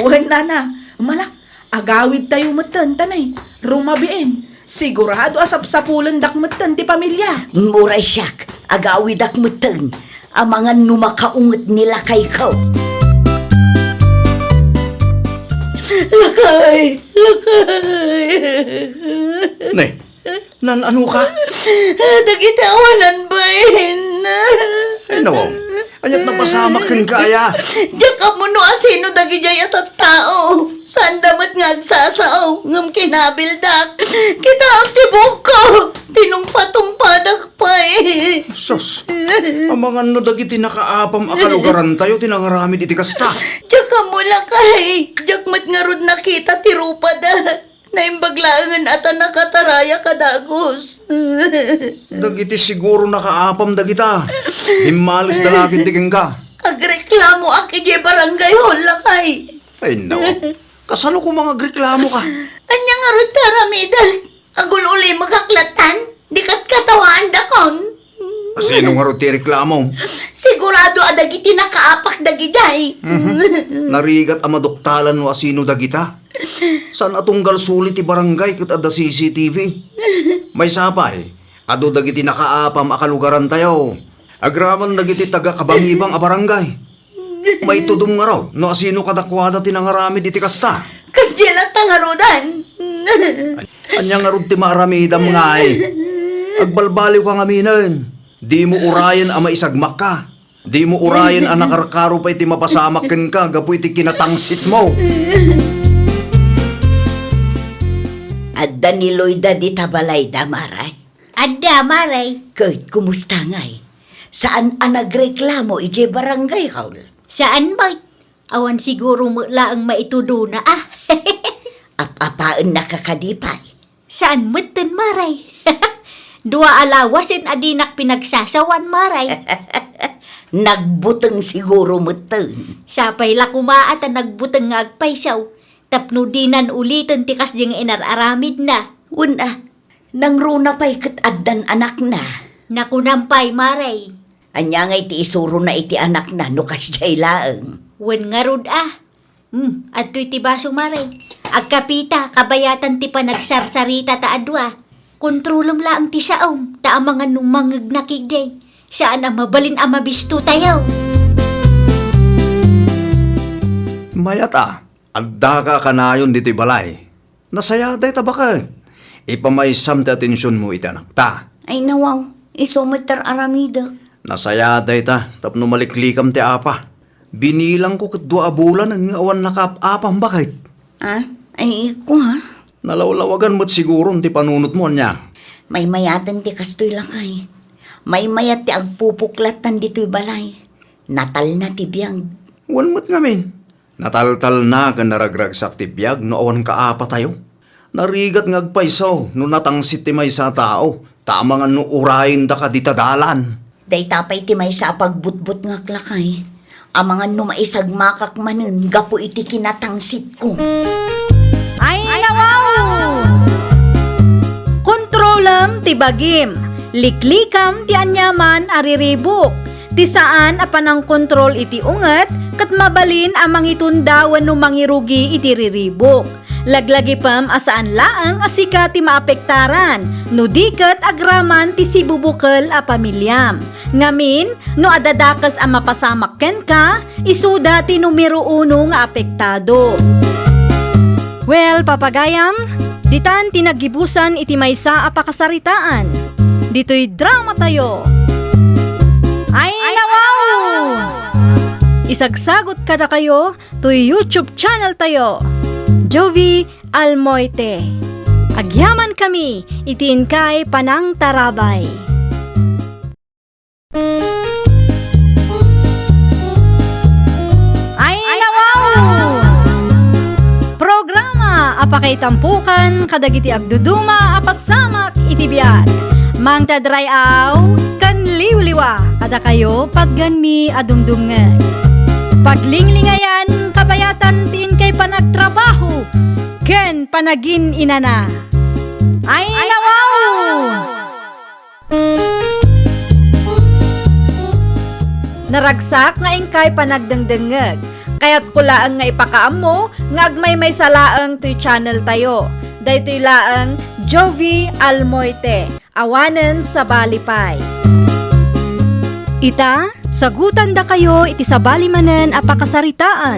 Wen, nana, mala, agawidtayo metten, tanay, rumabiin. Sigurado a sapsapulendak metten ti pamilia. Uray siak, agawidak metten. Amangan no makaunget ni lakayko. Lakay! Lakay! Ne, Nan-ano ka? Dagiti awanan bain. Ay, nawaw. Aniat napasamak kenka aya? Diak ammo no asino dagidiay a tattao. Saanda met nga agsasao, ngem kinabildak. Kitaem ti buokko. Tinungpatungpadak pay. Sus, amangan no dagiti nakaapam a kalugarantayo ti nangaramid iti kasta. Diak ammo lakay. Diak met ngarud nakita ti rupada. Naimbag laengen a ta nakataraya ka dagus. Dagiti siguro nakaapam dagita. Immalis da la ketdi kenka. Agreklamoak idiay barangay hall, lakay. Ay, no. Kasano koma nga agreklamo ka? Ania ngarud ti aramidek? Agul-ulimekak latan? Di katkatawaandakon. Asino ngarud ti reklamo? Sigurado a dagiti nakaapak dagidiay. Mhm. Narigat a maduktalan no asino dagita. Saan a tunggal suli ti barangay ket adda C C T V. Maysa pay, adu dagiti nakaapam a kalugarantayo. Agraman dagiti taga-Kabangibang a barangay. Maitudom ngarud no asino kadakuada ti nangaramid iti kasta. Kasdiay latta ngaruden. Ania ngarud ti maaramidam ngay? Agbalbaliw ka ngaminen. Dimo urayen a maisagmakka. Dimo urayen a nakarkaro pay ti mapasamak kenka gapu iti kinatangsitmo. Adda ni Loida dita balayda, Maray? Adda, Maray. Ket kumusta ngay? Saan a nagreklamo idiay barangay hall? Saan met. Awan siguro met laeng maitudona, ah. Ap-apaennaka kadi pay? Saan metten, Maray. Dua a lawasen a dinak pinagsasawan, Maray. Nagbuteng siguro metten. Sapay la koma a ta nagbuteng nga agpayso. Tapno dinan uliten ti kasdi nga inar-aramidna. Wen a, nangruna pay ket addan anakna. Nakunam pay, Maray. Ania ngay ti isurona iti anakna no kasdiay laeng? Wen ngarud a. Hmm, adtoy ti baso, Maray. Agkapita, kabayatan ti panagsarsarita ta adua. Kontrolem laeng ti saom, ta amangan no mangngegna ketdi. Saan a mabalin a mabisto tayo. Mayat a, addaka a kanayon ditoy balay. Nasayaat dayta baket. Ipamaysam ti atensionmo iti anakta. Ay, nawaw, isu met ti ar-aramidek. Nasayaat dayta tapno maliklikam ti apa. Binilangko ket dua a bulanen nga awan nakaap-apam baket. Ah, ay, ikko, ha? Nalawlawagan met siguron ti panunotmo, ania? Maymayaten ti kastoy, lakay. Maymayat ti agpupuklattan ditoy balay. Natalna ti biag. Wen met ngamin. Nataltalna ken naragragsak ti biag no awan kaapatayo. Narigat nga agpayso no natangsit ti maysa a tao, ta amangan no urayendaka dita dalan. Dayta pay ti maysa a pagbutbutngak, lakay. Amangan no maisagmakak manen gapu iti kinatangsitko. Ay, nawaw! Kontrolem ti bagim. Liklikam ti aniaman a riribuk. Ti saan a panangkontrol iti unget ket mabalin a mangitunda wenno mangirugi iti riribuk. Laglagipem a saan laeng a sika ti maapektaran, no di ket agraman ti sibubukel a pamiliam. Ngamin, no adda dakes a mapasamak kenka, isuda ti numero uno nga apektado. Well, papagayam, ditan ti naggibusan iti maysa a pakasaritaan. Ditoy dramatayo. Ay, nawaw! Isagsagot kadakayo toy YouTube channel tayo, Jovie Almoite. Agyamankami iti inkay panangtarabay. Itampukan kadagiti agduduma a pasamak iti biag. Mangted ray-aw ken liwliwa kadakayo patgenmi a dumdumngeg. Paglinglingayan, kabayatan ti inkay panagtrabaho ken panagin-inana. Ay, nawaw! Naragsak nga inkay panagdengdengngeg. Kayatko laeng nga ipakaammo nga agmaymaysa laeng toy channel tayo. Daytoy laeng Jovie Almoite, awanen sabali pay. Ita, sagutandakayo iti sabali manen a pakasaritaan.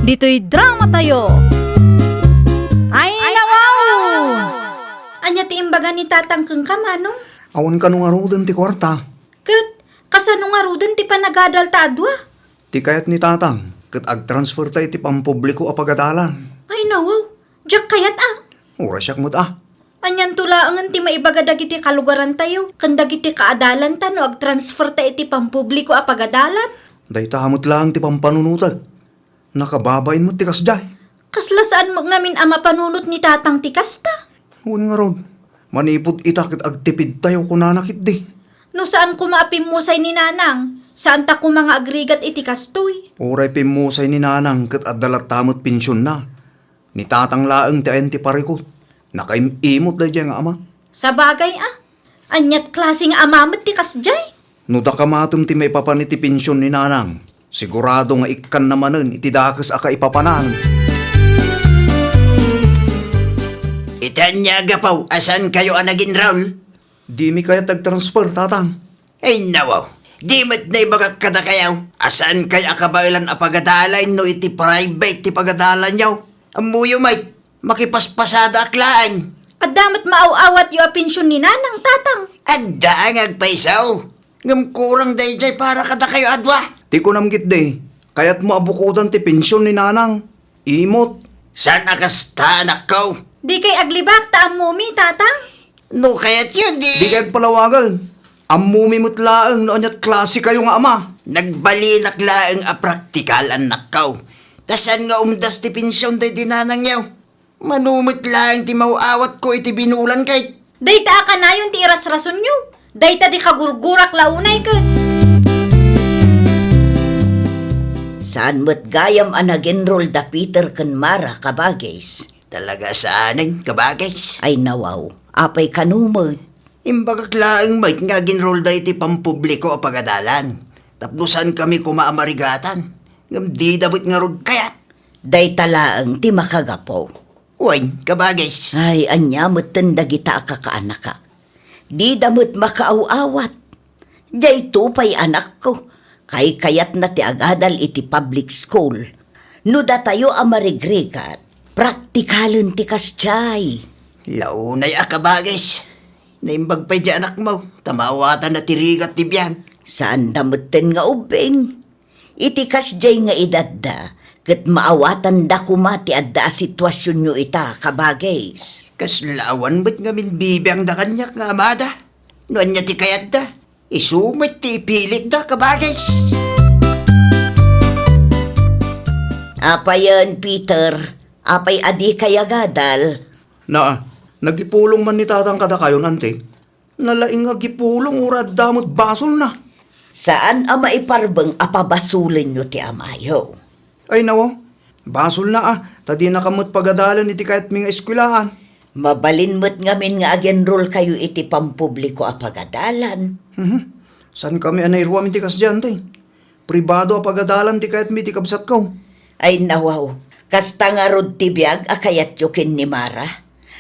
Ditoy drama tayo. Ay, nawaw! Ania ti imbaga ni Tatang kenka, Manong? Awan kano ngaruden ti kuarta. Ket kasano ngaruden ti panagadalta a dua? Ti kayat ni Tatang, ket agtransferta iti pampubliko a pagadalan. Ay, nawaw. Diak kayat, a. Uray siak met, a. Anianto laengen ti maibaga dagiti kalugarantayo ken dagiti kaadalanta no agtransferta iti pampubliko a pagadalan? Dayta met laeng ti pampanunotek. Nakababain met ti kasdiay. Kasla saan met ngamin a mapanunot ni Tatang ti kasta? Wen ngarud, manipud ita ket agtipidtayo kunana ketdi. No saan koma a pimmusay ni Nanang, saanta koma nga agrigat iti kastoy. Uray pimmusay ni Nanang ket adda latta met pensionna. Ni Tatang laeng ti ayan ti parikut. Nakaim-imot daydiay nga ama. Sabagay a, aniat klase nga ama met ti kasdiay? No daka matem ti maipapan iti pension ni Nanang, sigurado nga ikkanna manen iti dakes a kaipapanan. Iti ania a gapu a saankayo a nag-enroll? Dimi kayat agtransfer, Tatang. Ay, nawaw. Di met naibagak kadakayo a saankayo a kabaelan a pagadalan no iti private ti pagadalanyo. Ammoyo met, makipaspasadaak laeng. Adda met maaw-awatyo a pension ni Nanang, Tatang. Adda nga agpayso. Ngem kurang daydiay para kadakayo a dua. Ti kunam ketdi, kayatmo a bukodan ti pension ni Nanang. Imot. Saan a kasta, anakko? Dikay aglibak ta ammomi, Tatang. No kayatyo, di. Dikay agpalawagen. Ammomi met laeng no aniat klasekayo nga ama. Nagbalinak laeng a praktikal, annakko. Ta saan nga umdas ti pension daydi nanangyo? Mano met laeng ti maaw-awatko iti binulan kay. Dayta a kanayon ti irasrasonyo. Dayta di kagurgurak la unay ket. Saan met gayam a nag-enroll da Peter ken Mara, kabagis? Talaga saanen, kabagis. Ay, nawaw. Apay kano met? Imbagak laeng met nga ag-enroll da iti pampubliko a pagadalan. Tapno saankami koma a marigatan. Ngem dida met ngarud kayat. Dayta laeng ti makagapu. Wen, kabagis. Ay, ania metten dagita a kakaanakak? Dida met makaaw-awat. Dayto pay anakko, kaykayatna ti agadal iti public school. No datayo a marigrigat, praktikalen ti kasdiay. Launay a kabagis. Naimbag pay di anakmo, ta maawatanna ti rigat ti biag. Saanda metten nga ubbing. Iti kasdiay nga edadda, ket maawatanda koma ti adda a situasionyo ita, kabagis. Kasla awan met ngamin bibiangda kaniak nga amada. No ania ti kayatda, isu met ti ipilitda, kabagis. Apayen, Peter? Apay a dikay agadal? Naa, nagipulong man ni Tatang kadakayon, Auntie. Nalaing nga agipulong, uray adda met basolna. Saan a maiparbeng a pabasolenyo ti amayo. Ay, nawaw. Basolna a, ta dinakam met pagadalen iti kayatmi nga eskuelaan. Mabalin met ngamin nga ag-enrollkayo iti pampubliko a pagadalan. Mhm. Saankami a nairuam iti kasdiay, Auntie. Pribado a pagadalan ti kayatmi iti kabsatko. Ay, nawaw. Kasta ngarud ti biag a kayatyo ken ni Mara?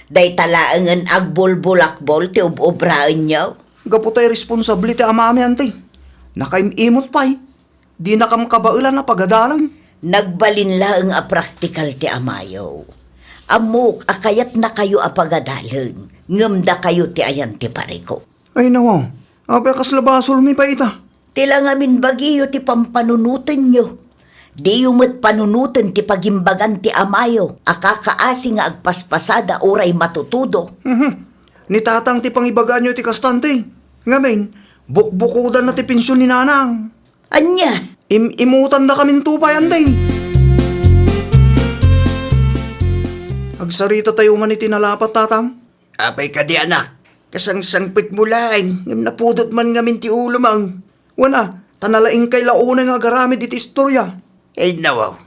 Dayta laengen agbulbulakbol ti ub-obraenyo? Gapu ta irresponsable ti amami, Auntie. Nakaim-imot pay. Dinakam kabaelan a pagadalan. Nagbalin laeng a praktikal ti amayo. Ammok a kayatnakayo a pagadalen, ngem dakayo ti ayan ti parikut. Ay, nawaw. Apay a kasla basolmi pay ita? Ti la ngamin bagiyo ti pampanunotenyo. Diyo met panunoten ti pagimbagan ti amayo a kakaasi nga agpaspasada uray matutudo. Mhm. Ni Tatang ti pangibagaanyo iti kasta, Auntie. Ngamin, bukbukodanna ti pension ni Nanang. Ania? Im-, imutandakaminto pay, Auntie. Agsarita tayo man iti nalapat, Tatang. Apay kadi, anak? Kasangsangpetmo laeng, ngem napudot man ngamin ti ulom. Wen a, ta nalaingkay la unay nga agaramid iti istoria. Ay, nawaw.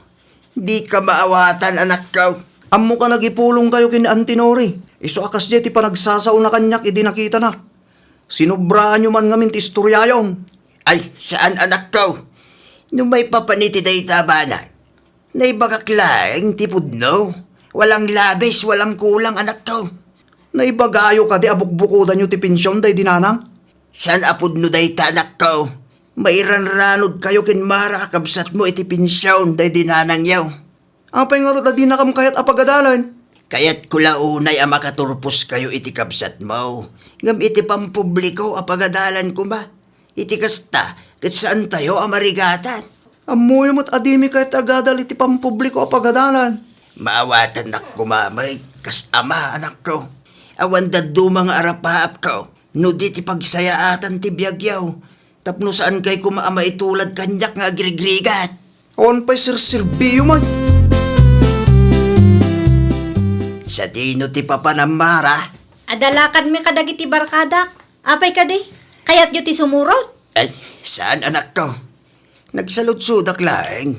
Dika maawatan, anakko. Ammoka nagipulongkayo ken Auntie Nori. Isu a kasdiay ti panagsasaona kaniak idi nakitanak. Sinubraanyo man ngamin ti istoriayo. Ay, saan, anakko. No maipapan iti dayta a banag, naibagak laeng ti pudno. Walang labis, walang kulang, anakko. Naibagayo kadi a bukbukodanyo ti pension daydi nanang? Saan a pudno dayta, anakko. Mairanranodkayo ken Mara a kabsatmo iti pension daydi nanangyo. Apay ngarud a dinakam kayat a pagadalan? Kayatko la unay a makaturposkayo iti kabsatmo. Ngem iti pampubliko a pagadalan koma, iti kasta, ket saantayo a marigatan. Ammoyo met a dimi kayat agadal iti pampubliko a pagadalan. Maawatannak koma met kas ama, anakko. Awan dadduma nga arapaapko no di ti pagsayaatan ti biagyo. Tapno saankay koma a maitulad kaniak nga agrigrigat. Awan pay serserbiyo met. Sadino ti papanam, Mara? Adda lakadmi kadagiti barkadak. Apay kadi? Kayatyo ti sumurot? Ay, saan, anakko. Nagsaludsodak laeng.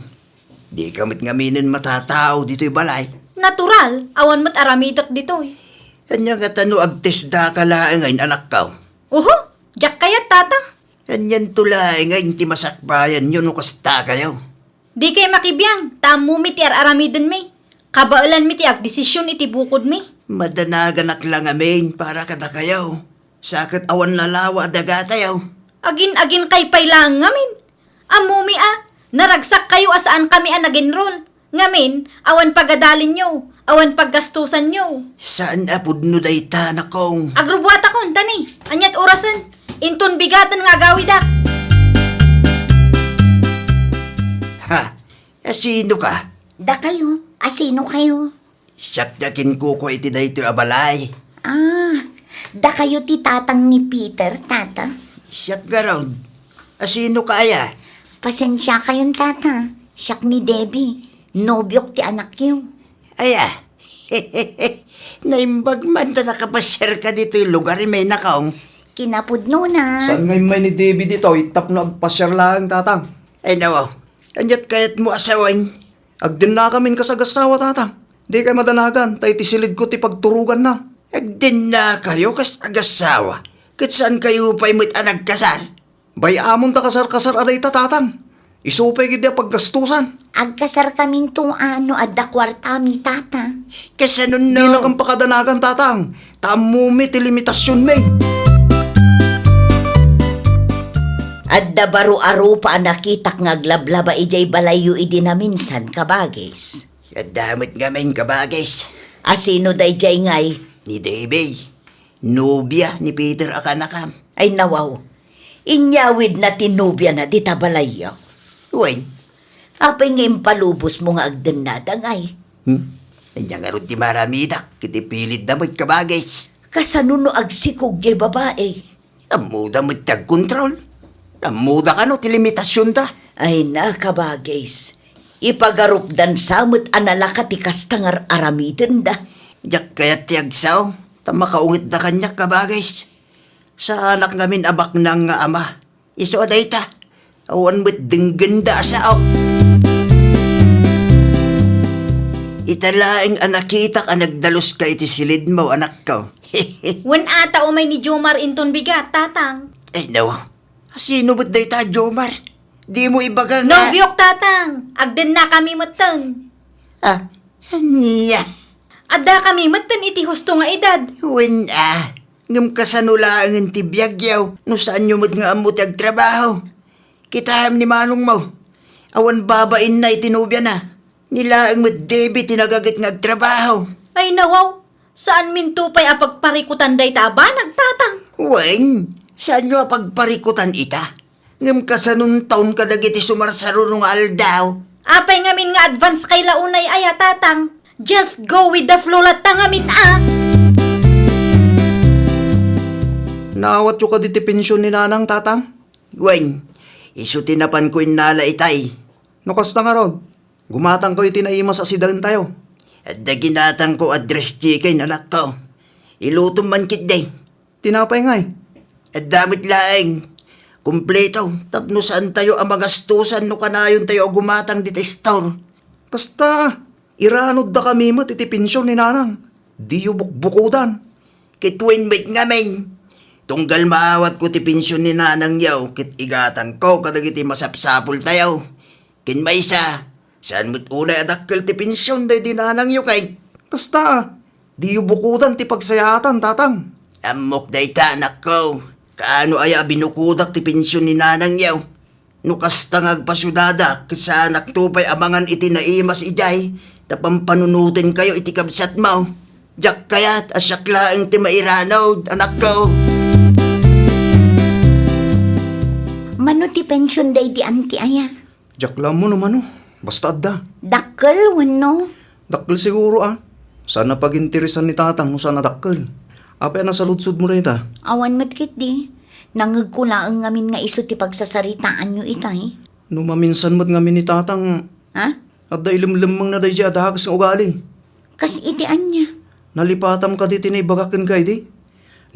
Dika met ngaminen matatao ditoy balay. Natural, awan met aramidek ditoy. Ania ngata no agtesdaka laeng, anakko? Uho, diak kayat, Tatang. Anianto laeng ti masakbayanyo no kastakayo? Dikay makibiang, ta ammomi ti ar-aramidenmi. Kabaelanmi ti agdesisyon iti bukodmi. Madanaganak la ngamin para kadakayo. Sa ket awan lalawa a dagatayo. Agin-aginkay pay laeng ngamin. Ammomi a, naragsakkayo a saankami a nag-enroll. Ngamin, awan pagadalinyo, awan paggastusanyo. Saan a pudno dayta, anakko. Agrubuatakon, tani, aniat orasen? Inton bigaten nga agawidak. Ha? Asino ka? Dakayo, asino kayo? Siak ti akinkukua iti daytoy a balay. Ah, dakayo ti tatang ni Peter, tata? Siak garud. Asino ka aya? Pasensia kayon, tata. Siak ni Debbie. Nobiok ti anakyo. Aya? Naimbag man ta nakapasiar ka ditoy lugar, imaynakong. Kinapudnona. Saan nga immay ni Debbie ditoy tapno agpasiar laeng, tatang? Ay, nawaw. Aniat kayatmo a sawen? Agdennakamin kas agassawa, tatang. Dikay madanagan, ta iti silidko ti pagturoganna. Agdennakayo kas agassawa? Ket saankayo pay met a nagkasar? Bay-amon ta kasarkasar a dayta, tatang. Isu pay ketdi a paggastusan. Agkasarkaminto a no adda kuartami, tata. Kasanonno? Dinakam pakadanagan, tatang. Ta ammomi ti limitasionmi. Adda baro a rupa a nakitak nga aglablaba idiay balayyo idi naminsan, kabagis. Adda met ngamin, kabagis. Asino daydiay ngay? Ni Debbie, nobia ni Peter a kanakam. Ay, nawaw. Inyawidna ti nobiana dita balayyo. Wen. Apay nga impalubosmo nga agdennada ngay? Hmm? Ania ngarud ti maramidak ket ipilitda met, kabagis? Kasano no agsikog diay babai? Ammoda met ti agkontrol. Ammoda kano ti limitasionda. Ay na, kabagis. Ipagarupdan sa met a nalaka ti kasta nga ar-aramidenda. Diak kayat ti agsao, ta makaungetda kaniak, kabagis. Saanak ngamin a baknang nga ama. Isu a dayta, awan met denggenda a sao. Ita laeng a nakitak a nagdaluska iti silidmo, anakko. Wen a ta umay ni Jomar inton bigat, tatang. Ay, no. Sino met dayta a Jomar? Dimo ibaga nga nobiok, tatang. Agdennakami metten. Ah, ania? Addakami metten iti husto nga edad. Wen a. Ngem kasano laengen ti biagyo no saanyo met nga ammo ti agtrabaho? Kitaem ni manongmo. Awan babainna iti nobiana. Ni laeng met Debbie ti nagaget nga agtrabaho. Ay, nawaw. Saanminto pay a pagparikutan dayta a banag, tatang. Wen, saanyo a pagparikutan ita? Ngem kasanonton kadagiti sumarsaruno nga aldaw? Apay ngamin nga advance kay la unay aya, tatang? Just go with the flow latta ngamin, a. Naawatyo kadi ti pension ni nanang, tatang? Wen, isu ti napanko innala itay. No kasta ngarud, gumatangkayo iti naimas a sidaentayo. Adda ginatangko a dress chicken, anakko. Ilutom man ketdi. Tinapay ngay? Adda met laeng. Kumpleto, tapno saantayo a magastusan no kanayontayo a gumatang dita store. Kasta, iranudda kami met iti pension ni Nanang. Diyo bukbukodan. Ket wen met ngamin, tunggal maawatko ti pension ni Nanangyo, ket igatangko kadagiti masapsapultayo. Ken maysa, saan met unay a dakkel ti pension daydi Nanangyo kay. Kasta, diyo bukodan ti pagsayaatan, Tatang. Ammok dayta, anakko. Kaano aya a binukodak ti pension ni Nanangyo? No kasta nga agpasudadak, ket saanakto pay a mangan iti naimas idiay, ta pampanunotenkayo iti kabsatmo. Diak kayat a siak laeng ti mairanud, anakko. Mano ti pension daydi anti aya? Diak la ammo no mano. Basta adda. Dakkel wenno? Dakkel siguro, a. Saan a paginteresan ni Tatang no saan a dakkel. Apay a nasaludsodmo dayta? Awan met ketdi. Nangngegko laeng ngamin nga isu ti pagsasaritaanyo itay. No maminsan met ngamin ni Tatang, ha? Adda ilemlemmengna daydiay a dakes nga ugali. Kas iti ania? Nalipatam kadi ti naibagak kenka idi?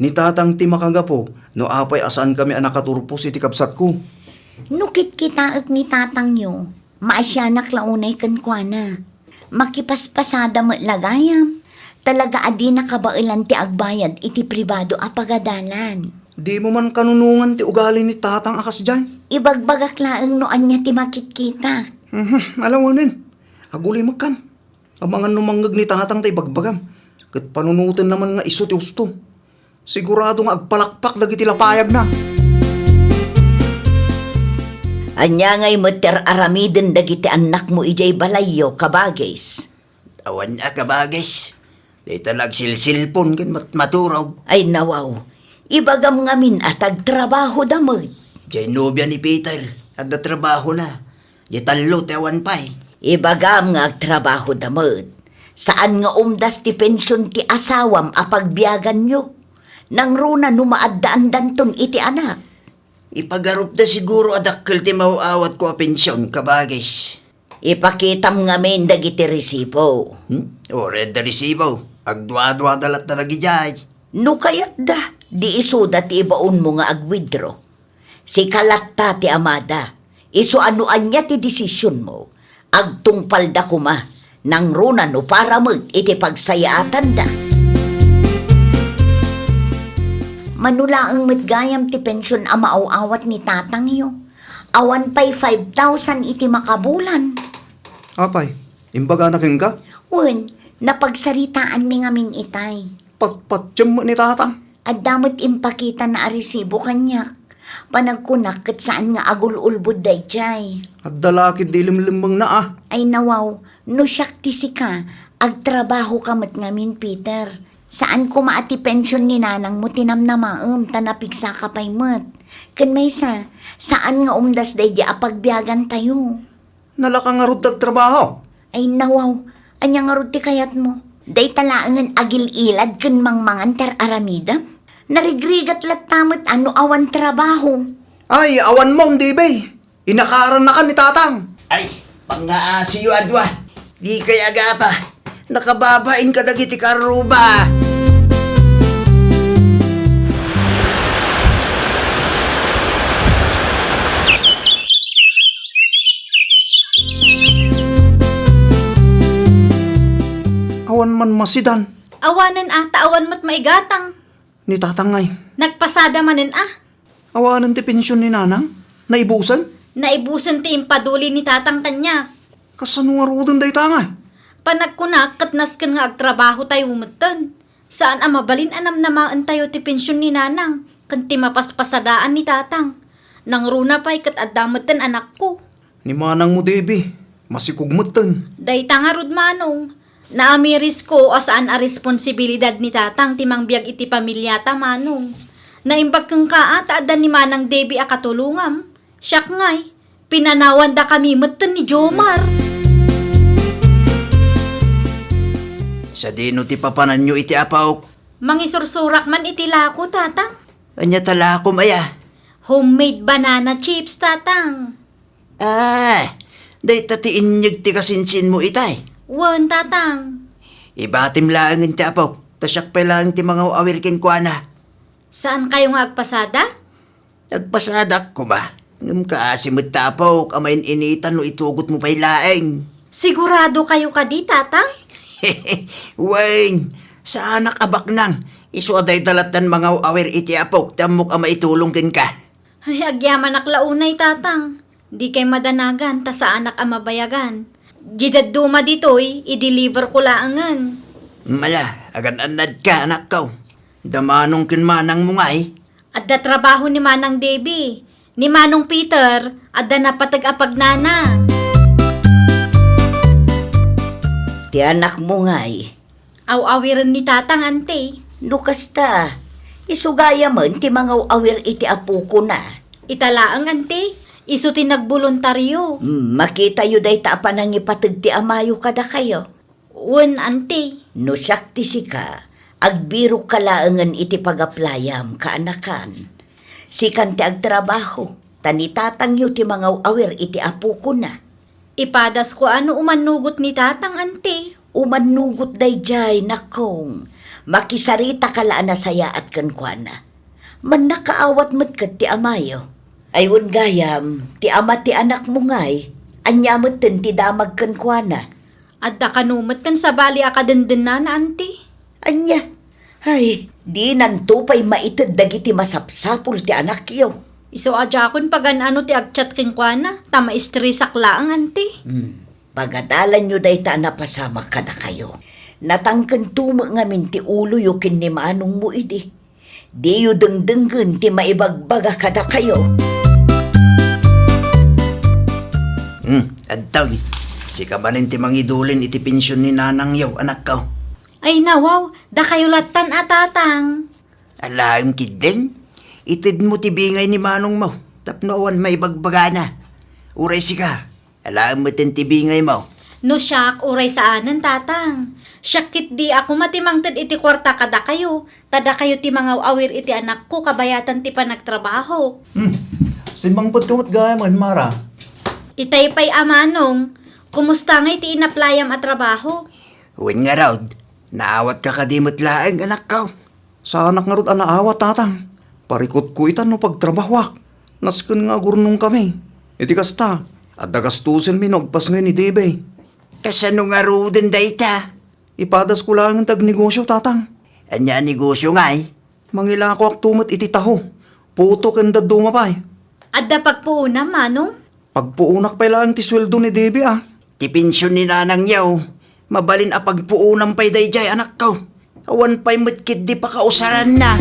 Ni Tatang ti makagapu no apay a saankami a nakaturpos iti kabsatko. No kitkitaek ni Tatangyo, maasianak la unay kenkuana. Makipaspasada met la gayam. Talaga a dina kabaelan ti agbayad iti pribado a pagadalan. Dimo man kanunongan ti ugali ni Tatang a kasdiay? Ibagbagak laeng no ania ti makitkitak. Mhm, alawenen. Agulimekkan. Amangan no mangngeg ni Tatang ta ibagbagam, ket panunotenna man nga isu ti husto. Sigurado nga agpalakpak dagiti lapayagna. Ania ngay met ti ar-aramiden dagiti annakmo idiay balayyo, kabagis? Awan a, kabagis. Dayta la agsilsilpon ken mat-, maturog. Ay, nawaw. Ibagam ngamin a ta agtrabahoda met. Diay nobia ni Peter, adda trabahona. Diay tallo ti awan pay. Ibagam nga agtrabahoda met. Saan nga umdas ti pension ti asawam a pagbiaganyo. Nangruna no maaddaandanton iti anak. Ipagarupda siguro a dakkel ti maaw-awatko a pension, kabagis. Ipakitam ngamin dagiti resibo. Hmm? Uray adda resibo. Agduaduada latta dagidiay. No kayatda, di isuda ti ibaonmo nga ag-withdraw. Sika latta ti amada. Isu a no ania ti desisionmo, agtungpalda koma, nangruna no para met iti pagsayaatanda. Mano laeng met gayam ti pension a maaw-awat ni tatangyo. Awan pay five thousand iti makabulan. Apay, imbagana kenka? Wen, napagsaritaanmi ngamin itay. Patpatiem met ni tatang. Adda met impakitana a resibo kaniak. Panagkunak ket saan nga agul-ulbod daydiay. Adda la ketdi ilemlemmengna a. Ay nawaw, no siak ti sika, agtrabahoka met ngamin, Peter. Saan koma a ti pension ni nanangmo ti namnamaem ta napigsaka pay met. Ken maysa, saan nga umdas daydi a pagbiagantayo. Nalaka ngarud ti agtrabaho? Ay nawaw, ania ngarud ti kayatmo? Dayta laengen agil-ilad ken mangmangan ti ar-aramidem? Narigrigat latta met a no awan trabaho. Ay, awan mo, Debby. Inakarannakan ni tatang. Ay, pangngaasiyo a dua. Dikay agapa. Nakababain kadagiti karruba. Awan man masidan. Awanen a, ta awan met maigatang. Ni tatang ngay. Nagpasada manen a. Awanen ti pension ni nanang? Naibusen? Naibusen ti impaduli ni tatang kaniak. Kasano ngaruden dayta nga? Panagkunak ket nasken nga agtrabahotayo metten. Saan a mabalin a namnamaentayo ti pension ni nanang ken ti mapaspasadaen ni tatang. Nangruna pay ket adda metten anakko. Ni manangmo, Debby, masikog metten. Dayta ngarud, Manong. Naamirisko a saan a responsibilidad ni tatang ti mangbiag iti pamiliata, Manong. Naimbag kenka a ta adda ni Manang Debby a katulongam. Siak ngay, pinanawandakami metten ni Jomar. Sadino ti papananyo iti apok? Mangisursurak man iti lako, tatang. Ania ta lakom aya? Homemade banana chips, tatang. Ah, dayta ti inyeg ti kasinsinmo itay? Wen, tatang. Ibatim laengen ti apok, ta siak pay laeng ti mangaw-awir kenkuana. Saankayo nga agpasada? Agpasadak koma, ngem kaasi met ta apok a main-initan no itugotmo pay laeng. Siguradokayo kadi, Tatang? Wen, saanak a baknang. Isu a dayta lattan mangaw-awir iti apok ti ammok a maitulong kenka. Ay, agyamanak la unay, Tatang. Dikay madanagan ta saanak a mabayagan. Diay dadduma ditoy, i-deliver ko laengen. Mala, agan-annadka, anakko. Da Manong ken Manangmo ngay? Adda trabaho ni Manang Debbie. Ni Manong Peter, adda napateg a pagnana. Ti anakmo ngay? Aw-awiren ni Tatang, Ante. No kasta, isu gayamen ti mangaw-awir iti apokona. Ita laeng, Ante. Isu ti nagboluntario. Hmm, makitayo dayta a panangipateg ti amayo kadakayo. Wen, Ante. No siak ti sika, agbirokka laengen iti pagaplayam, kaanakan. Sikan ti agtrabaho, ta ni tatangyo ti mangaw-awir iti apokona. Ipadasko a no umannugot ni Tatang, Ante. Umannugot daydiay, nakong. Makisaritaka la a nasayaat kenkuana. Mannakaawat met ket ti amayo. Ay wen gayam, ti ama ti anakmo ngay, ania metten ti damag kenkuana? Adda kano met ken sabali a kadendennana, Ante. Ania? Ay, dinanto pay maited dagiti masapsapul ti anakyo. Isu a diakon pagan-ano ti agchat kenkuana, ta maistresak laeng, Ante. Hmm. Pagadalanyo dayta a napasamak kadakayo. Natangkento met ngamin ti uloyo ken ni manongmo idi. Diyo dengdenggen ti maibagbaga kadakayo. Hmm, adtoy. Sika manen ti mangidulin iti pension ni nanangyo, anakko. Ay, nawaw, dakayo lattan a tatang. Alaem ketdin, itedmo ti bingay ni manongmo tapno awan maibagbagana. Uray sika, alaem metten ti bingaymo. No siak, uray saanen, tatang. Siak ketdi a koma ti mangted iti kuarta kadakayo, ta dakayo ti mangaw-awir iti anakko kabayatan ti panagtrabahok. Hmm. Simmangpetko met gayamen, Mara. Itay pay a manong, kumusta ngay ti inaplayam a trabaho? Wen ngarud, naawatka kadi met laeng, anakko? Saanak ngarud a naawat, tatang. Parikutko ita no pagtrabahoak. Nasken nga agurnongkami. Iti kasta, adda gastusenmi no agpasngay ni Debe. Kasano ngaruden dayta? Ipadasko laengen ti agnegosio, tatang. Ania a negosio ngay? Mangilakoakto met iti taho, puto ken dadduma pay. Adda pagpuonam, manong? Pagpuonak pay laeng ti sueldo ni Debe, a. Ti pension ni nanangyo, mabalin a pagpuonam pay daydiay, anakko. Awan pay met ketdi pakausaranna.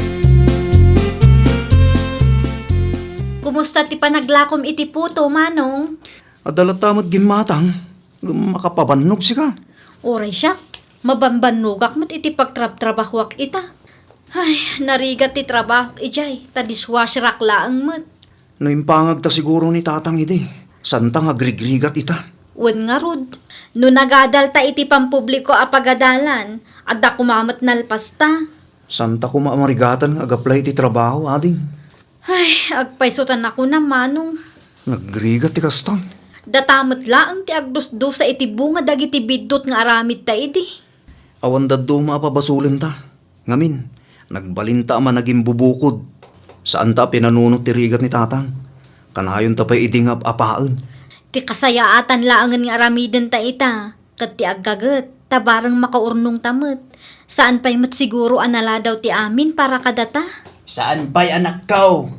Kumusta ti panaglakom iti puto, manong? Adda latta met gimmatang, ngem makapabannog sika. Uray siak, mabambannogak met iti pagtrabtrabahoak ita. Ay, narigat ti trabahok idiay, ta dishwasherak laeng met. No impangagta siguro ni tatang idi, santa nga agrigrigat ita. Wen ngarud, no nagadalta iti pampubliko a pagadalan, adda koma met nalpasta. Santa koma a marigatan nga agaplay iti trabaho, ading. Ay, agpayso ta nakunam, manong. Nagrigat ti kasta. Data met laeng ti agdusdusa iti bunga dagiti biddut nga aramidta idi. Awan dadduma a pabasolenta. Ngamin, nagbalinta a managimbubukod. Saanta a pinanunot ti rigat ni tatang. Kanayonta pay idi nga ap-apaen. Ti kasayaatan laengen nga aramidenta ita, ket ti aggaget, ta bareng makaurnongta met. Saan pay met siguro a naladaw ti amin para kadata. Saan pay, anakko?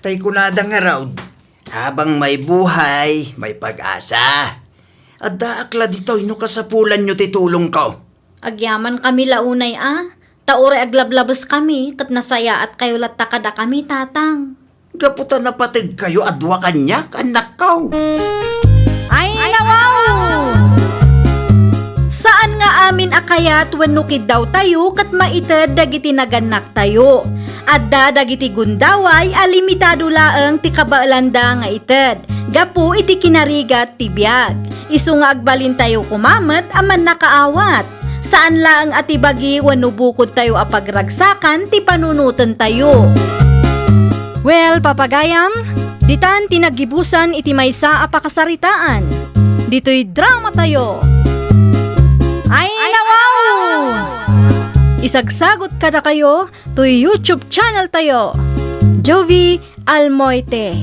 Tay kunada ngarud, habang may buhay, may pag-asa. Addaak la ditoy no kasapulanyo ti tulongko. Agyamankami la unay a, ta uray aglablabeskami ket nasayaatkayo latta kadakami, tatang. Gapu ta napategkayo a dua kaniak, annakko. Ay, nawaw! Saan nga amin a kayat wenno kiddawtayo ket maited dagiti nagannaktayo. Adda dagiti gundaway a limitado laeng ti kabaelanda nga ited gapu iti kinarigat ti biag. Isu nga agbalintayo koma met a mannakaawat. Saan laeng a ti bagi wenno bukodtayo a pagragsakan ti panunotentayo. Well, papagayam, ditan ti naggibusan iti maysa a pakasaritaan. Ditoy dramatayo. Ay, nawaw! Isagsagut kadakayo toy YouTube channel tayo, Jovie Almoite.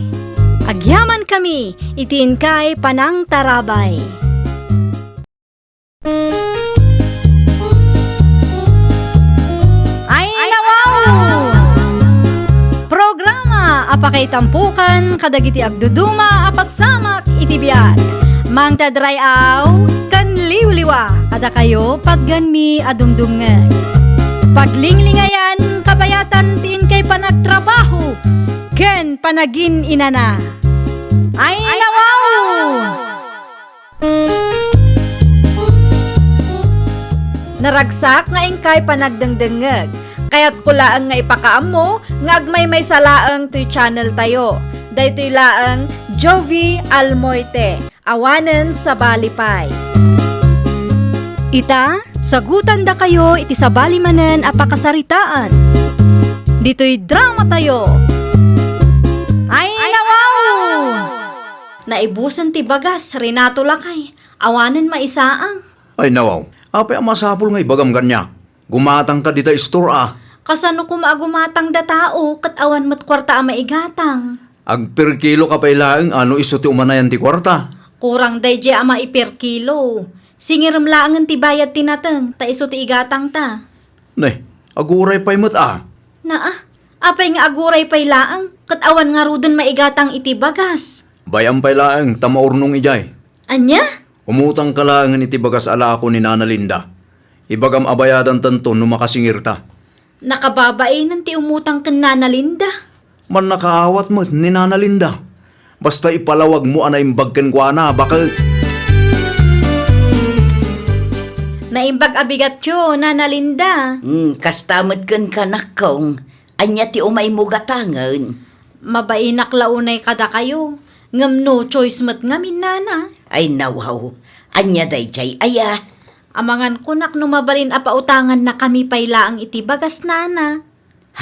Agyamankami iti inkay panangtarabay. Ay, nawaw! Programa a pakaitampukan kadagiti agduduma a pasamak iti biag. Mangted ray-aw ken liwliwa kadakayo patgenmi a dumdumngeg. Paglinglingayan, kabayatan ti inkay panagtrabaho ken panagin-inana. Ay, nawaw! Naragsak nga inkay panagdengdengngeg. Kayatko laeng nga ipakaammo nga agmaymaysa laeng toy channel tayo. Daytoy laeng Jovie Almoite, awanen sabali pay. Ita, sagutandakayo iti sabali manen a pakasaritaan. Ditoy drama tayo. Ay, nawaw! Naibusen ti bagas, Renato lakay. Awanen maisaang. Ay, nawaw. Apay a masapul nga ibagam kaniak? Gumatangka dita istor a. Kasano koma a gumatang da tao ket awan met kuarta a maigatang? Agperkilo ka pay laeng a no isu ti umanayan ti kuarta. Kurang daydiay a maiperkilo. Singirem laengen ti bayad ti nateng, ta isu ti igatangta. Ne, aguray pay met a. Naa, apay nga aguray pay laeng, ket awan ngaruden maigatang iti bagas? Bay-am pay laeng ta maurnong idiay. Ania? Umutangka laengen iti bagas a lako ni Nana Linda. Ibagam a bayadantanto no makasingirta. Nakababainen ti umutang ken Nana Linda. Mannakaawat met ni Nana Linda. Basta ipalawagmo a naimbag kenkuana, baket. Naimbag a bigatyo, Nana Linda. Hmm, kasta met kenka, nakkong. Ania ti umaymo gatangen? Mabainak la unay kadakayo, ngem no choice met ngamin, Nana. Ay, nawaw. Ania daydiay aya? Amangan kunak no mabalin a pautangannakami pay laeng iti bagas, Nana.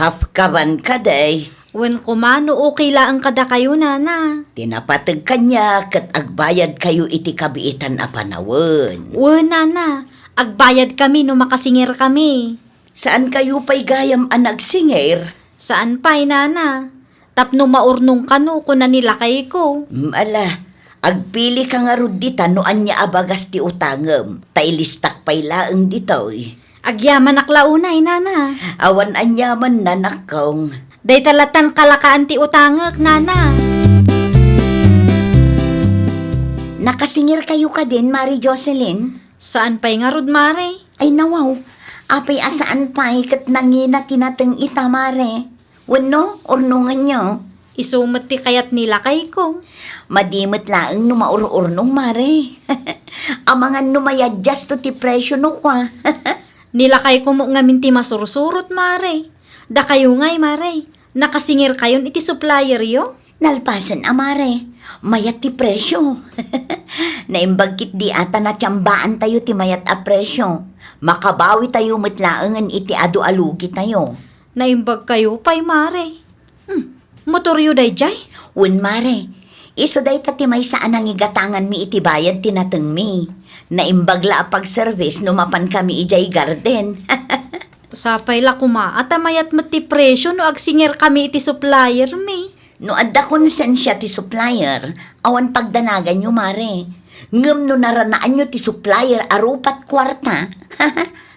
Half kaban kadi? Wen koma no okay laeng kadakayo, Nana. Ti napateg kaniak ket agbayadkayo iti kabiitan a panawen. Wen, Nana, agbayadkami no makasingirkami. Saankayo pay gayam a nagsingir? Saan pay, Nana. Tapno maurnong kano, kuna ni lakayko. Mm, ala, agpilika ngarud dita no ania a bagas ti utangem, ta ilistak pay laeng ditoy. Agyamanak la unay, Nana. Awan aniaman, nanakkong. Dayta latan kalakaan ti utangek, Nana. Nakasingirkayo kadin, Mare Jocelyn? Saan pay ngarud, Mare. Ay, nawaw. Apay a saan pay ket nangina ti nateng ita, Mare? Wenno, urnongenyo? Isu met ti kayat ni lakayko. Madi met laeng no maur-urnong, Mare. Amangan no mayadjasto ti presyo no kua. Ni lakayko met ngamin ti masursurot, Mare. Dakayo ngay, Mare, nakasingirkayon iti supplieryo? Nalpasen a, Mare. Mayat ti presyo. Naimbag ketdi a ta natiambaantayo ti mayat a presyo. Makabawitayo met laengen iti adu a lugitayo. Naimbagkayo pay, Mare. Hmm, motoryo daydiay? Wen, Mare. Isu dayta ti maysa a nangigatanganmi iti bayad ti natengmi. Naimbag la a pagservice no mapankami idiay garden. Sapay la koma a ta mayat met ti presyo no agsingirkami iti suppliermi. No adda konsensia ti supplier, awan pagdanaganyo, Mare. Ngem no naranaanyo ti supplier a rupat kuarta,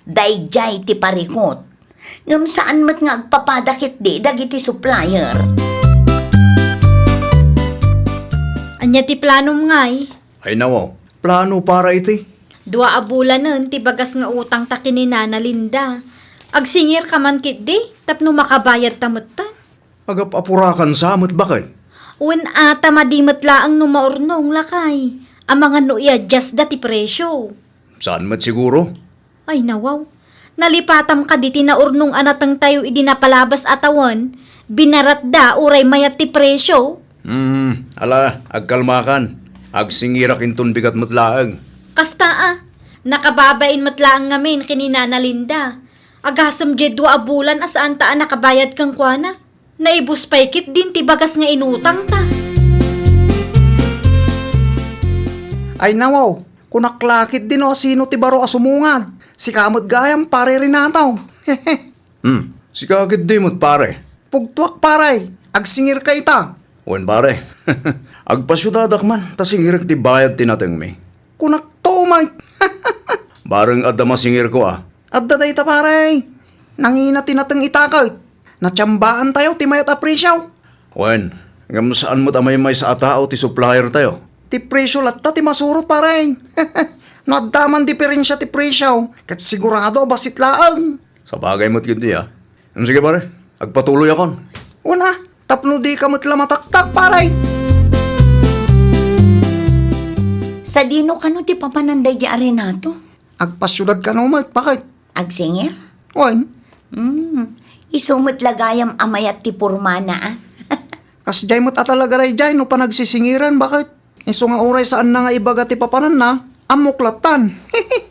daydiay ti parikut. Ngem saan met nga agpapada ketdi dagiti supplier. Ania ti planom ngay? Ay, nawaw, plano para iti? Dua a bulanen ti bagas nga utangta ken ni Nana Linda. Agsingirka man ketdi tapno makabayadta metten. Agap-apurakan sa met, baket? Wen, a ta madi met laeng no maurnong, lakay. Amangan no i-adjustda ti presyo. Saan met siguro? Ay, nawaw. Nalipatam kadi ti naurnong a natengtayo idi napalabas a tawen, binaratda uray mayat ti presyo. Hmm, ala, agkalmakan. Agsingirak inton bigat met laeng. Kasta a, nakababain met laeng ngamin ken ni Nana Linda. Agasem diay dua a bulan a saanta a nakabayad kenkuana. Naibus pay ketdin ti bagas nga inutangta. Ay, nawaw, kunak la ketdi no sino ti baro a sumungad. Sika met gayam, Pare Renato. Hmm. Sika ketdi met, pare. Pugtoak, pare. Agsingirka ita. Wen, pare. Agpasiudadak man, ta singirek ti bayad ti natengmi. Kunak to, Mike. Bareng adda masingirko, a. Adda dayta, pare. Nangina ti nateng ita ket. Natiambaantayo ti mayat a presio. Wen, ngem saan met a maymaysa a tao ti supplier tayo. Ti presio latta ti masurot, pare. No adda man diferensia ti presio, ket sigurado a bassit laeng. Sabagay met ketdi, a. Em, sige, pare, agpatuloyakon. Una, tapno dika met la mataktak, pare. Sadino kano ti papanan daydi a Renato? Agpasiudad kano met, bakit? Agsingir? Wen. Hmm, isu met la gayam a mayat ti pormana, a. Kasdiay met a talaga daydiay no panagsisingiran, bakit? Isu nga uray saanna nga ibaga ti papananna, ammok lattan.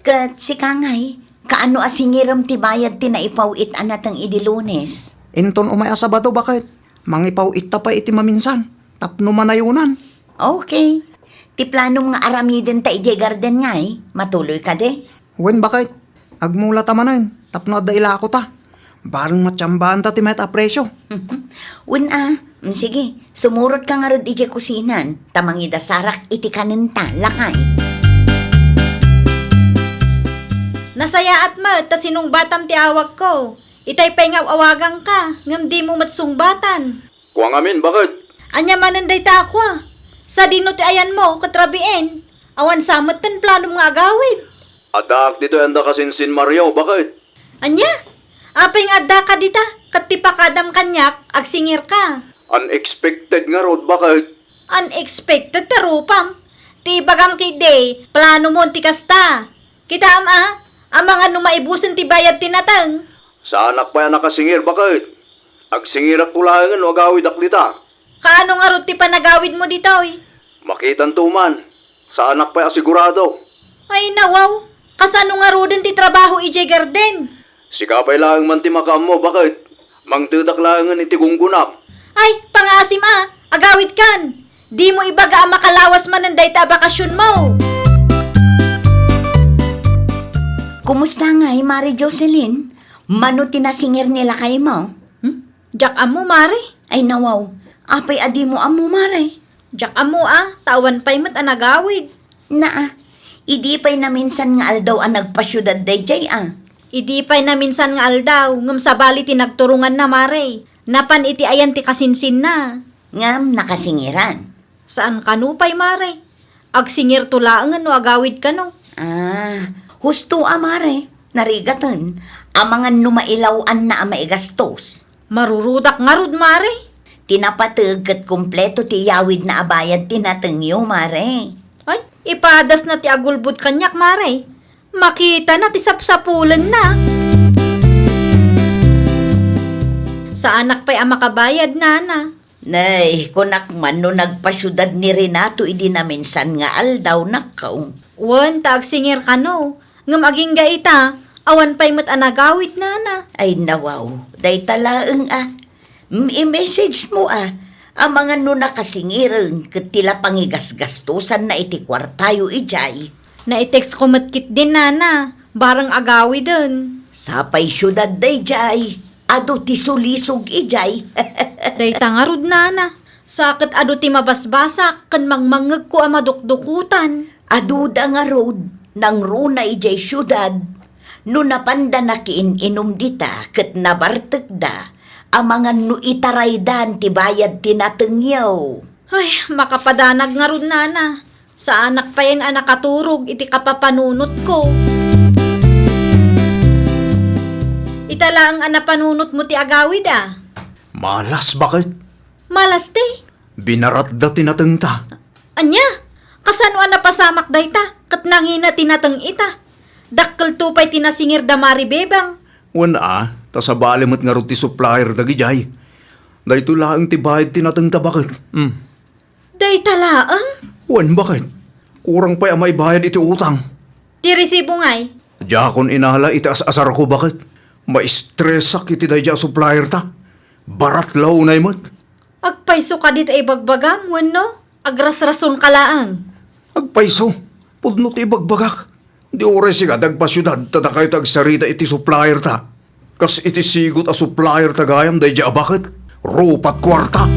Ket sika ngay, kaano a singirem ti bayad ti naipaw-it a nateng idi Lunes? Inton umay a Sabado, bakit? Mangipaw-itta pay iti maminsan, tapno manayonan. Okay. Ti planom nga aramidenta idiay garden ngay, matuloy kadi? Wen, bakit? Agmulata manen, tapno adda ilakota. Bareng matiambaanta ti mayat a presio. Wen a, mm, sige, sumurotka ngarud idiay kusinan, ta mangidasarak iti kanenta, lakay. Nasayaat met ta sinungbatam ti awagko. Itay pay nga aw-awagangka, ngem dimo met sungbatan. Kua ngamin, bakit? Ania manen dayta a kua? Sadino ti ayanmo ket rabiin? Awan sa met ti planom nga agawid. Addaak ditoy anda kasinsin Mario, bakit? Ania? Apay nga addaka dita, ket ti pakadam kaniak, agsingirka? Unexpected ngarud, bakit? Unexpected ta rupam. Ti ibagam ketdi, planomon ti kasta. Kitaem a, amangan no maibusen ti bayad ti nateng. Saanak pay a nakasingir, bakit? Agsingirakto laengen no agawidak dita. Kaano ngarud ti panagawidmo ditoy? Makitanto man. Saanak pay a sigurado. Ay, nawaw. Kasano ngaruden ti trabaho idiay garden? Sika pay laeng man ti makaammo, bakit? Mangtedak laengen iti gunggonak. Ay, pangaasim a, agawidkan. Dimo ibaga a makalawas manen dayta a bakasionmo. Kumusta ngay, Mare Jocelyn? Mano ti nasingir ni lakaymo? Hmm? Diak ammo, Mare. Ay, nawaw. Apay a dimo ammo, Mare? Diak ammo a, ta awan pay met a nagawid. Naa, idi pay naminsan nga aldaw a nagpasiudad daydiay a. Idi pay naminsan nga aldaw, ngem sabali ti nagturonganna, Mare. Napan iti ayan ti kasinsinna. Ngem nakasingiran. Saan kano pay, Mare. Agsingirto laengen no agawid kano. Ah, husto a, Mare. Narigaten, amangan no mailaw-anna a maigastos. Marurudak ngarud, Mare. Ti napateg ket kompleto ti yawidna a bayad ti natengyo, Mare. Ay, ipadasna ti agulbod kaniak, Mare. Makitana ti sapsapulenna. Saanak pay a makabayad, Nana. Nay, kunak man no nagpasiudad ni Renato idi naminsan nga aldaw, nakaw. Wen, ta agsingir kano. Ngem agingga ita, awan pay met a nagawid, Nana. Ay, nawaw, dayta laeng a. Mm, i-message mo a. Amangan no nakasingiren ket ti la pangigasgastosanna iti kuartayo idiay. Nai-text ko met ketdin, Nana, bareng agawiden. Sapay siudad daydiay. Adu ti sulisog idiay. Dayta ngarud, Nana. Sa ket adu ti mabasbasak ken mangmangngegko a madukdukotan. Aduda ngarud, nangruna idiay siudad. No napanda nakiin-inum dita ket nabartekda, amangan no itaraydan ti bayad ti natengyo. Ay, makapadanag ngarud, Nana. Saanak payen a nakaturog iti kapapanunotko. Ita laeng a napanunotmo ti agawid a. Malas, bakit? Malas ti? Binaratda ti natengta. Ania? Kasano a napasamak dayta? Ket nangina ti nateng ita. Dakkelto pay ti nasingir da Mari Bebang. Wen a, ta sabali met ngarud ti supplier dagidiay. Daytoy laeng ti bayad ti natengta, bakit? Hmm. Dayta laeng? Wen, bakit? Kurang pay a maibayad iti utang. Ti resibo ngay? Diakon inala iti as-asarko, bakit? Maistresak iti daydiay a supplier ta. Barat la unay met. Agpayso kadi ta ibagbagam, wenno? Agrasrason ka laeng. Agpayso? Pudno ti ibagbagak. Di uray sika ti agpasiudad ta dakayo ti agsarita iti supplier ta. Kas iti sigut a supplier ta gayam daydiay a baket, rupat kuarta.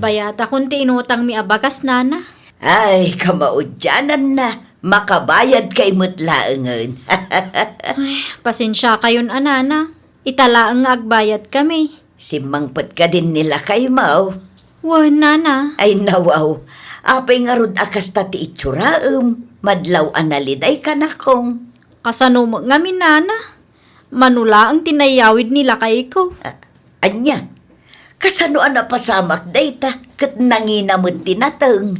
Bayatakon ti inutangmi a bagas, nana. Ay, kamaudiananna, makabayadkay met laengen. Ay, pasensiakayon a, nana. Ita laeng nga agbayadkami. Simmangpet kadin ni lakaymo? Wen, nana. Ay, nawaw. Apay ngarud a kasta ti itsuram? Madlaw a naliday, kanakong. Kasano met ngamin, nana? Mano laeng ti nayawid ni lakayko. A-, ania? Kasano a napasamak dayta ket nangina met ti nateng?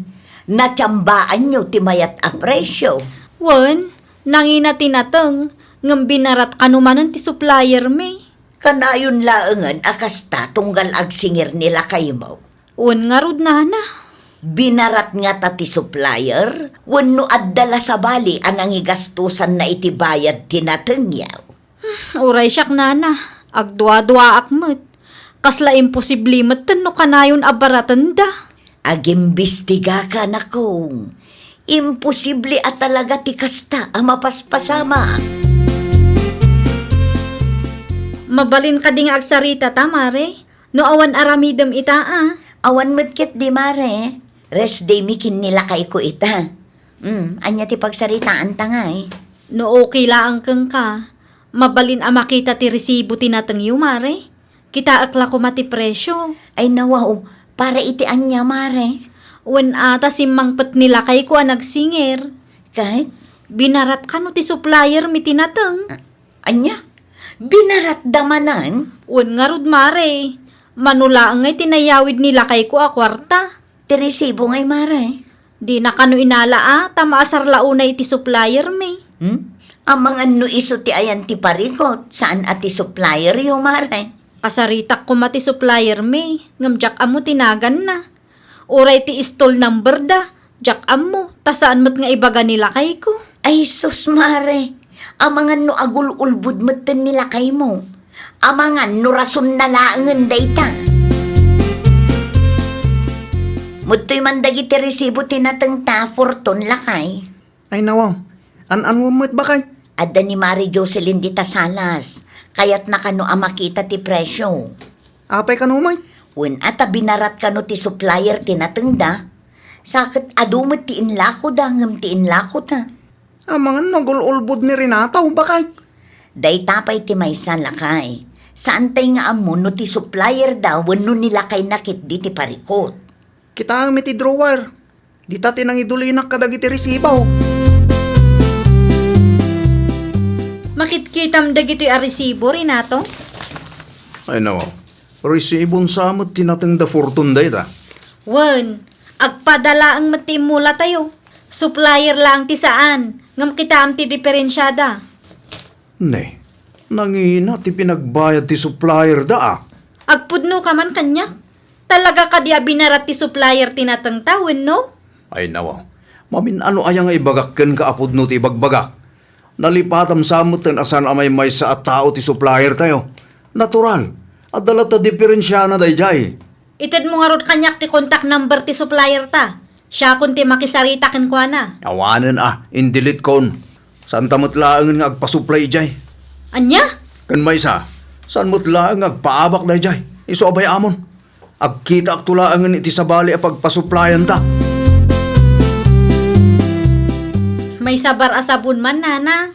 Natiambaanyo ti mayat a presio? Wen, nangina ti nateng, ngem binarat kano manen ti suppliermi. Kanayon laengen a kasta tunggal agsingir ni lakaymo. Wen ngarud, nana. Binarat ngata ti supplier? Wenno adda la sabali a nangigastosanna iti bayad ti natengyo? Uray siak, nana, agduaduaak met. Kasla imposible metten no kanayon a baratenda. Agimbistigaka, nakong. Imposible a talaga ti kasta a mapaspasamak. Mabalin kadi nga agsarita ta, mare? No awan aramidem ita, a? Awan met ketdi, mare. Rest day mi ken ni lakayko ita. Hmm, ania ti pagsaritaanta ngay? No okay laeng kenka, mabalin a makita ti resibo ti natengyo, mare? Kitaek la koma ti presio. Ay, nawaw, para iti ania, mare? Wen a, ta simmangpet ni lakayko a nagsingir. Ket? Binarat kano ti suppliermi ti nateng. A-, ania? Binaratda manen? Wen ngarud, mare. Mano laeng ngay ti nayawid ni lakayko a kuarta. Ti resibo ngay, mare? Dina kano inala a, ta maasar la unay iti suppliermi. Hmm? Amangan no isu ti ayan ti parikut, saan a ti supplieryo, mare? Kasaritak koma ti suppliermi, ngem diak ammo ti naganna. Uray ti stall number da, diak ammo, ta saan met nga ibaga ni lakayko. Ay sus, mare, amangan no agul-ulbod metten ni lakaymo. Amangan no rasonna laengen dayta. Mettoy man dagiti resibo ti natengta, Fortune, lakay. Ay nawaw, an-anuem met, bakay? Adda ni Mari Jocelyn dita Salas. Kayatna kano a makita ti presio. Apay kano met? Wen a, ta binarat kano ti supplier ti natengda. Sa ket adu met ti inlakoda ngem ti inlakota. Amangan no agul-ulbod ni Renato, bakay? Dayta pay ti maysa, lakay. Saantay nga ammo no ti supplier da wenno ni lakayna ketdi ti parikut. Kitaem iti drawer. Dita ti nangidulinak kadagiti resibo. Makitkitam dagitoy a resibo, Renato? Ay, nawaw. Resibon sa met ti nateng da Fortune dayta. Wen, agpada laeng met ti immulatayo. Supplier laeng ti saan, ngem kitaem ti diferensiada. Ne, nangina ti pinagbayad ti supplier da, a. Agpudno ka man kaniak? Talaga kadi a binarat ti supplier ti natengta, wenno? Ay, nawaw. Mamin-ano aya nga ibagak kenka a pudno ti ibagbagak? Nalipatam sa metten a saan a maymaysa a tao ti supplier tayo. Natural. Adda latta diferensiana daydiay. Itedmo ngarud kaniak ti contact number ti supplier ta. Siakon ti makisarita kenkuana. Awanen a, in-delete kon. Saanta met laengen nga agpasuplay idiay. Ania? Ken maysa, saan met laeng nga agpaabak daydiay. Isu a bay-amon. Agkitaakto laengen iti sabali a pagpasuplayanta. Maysa bar a sabon man, nana.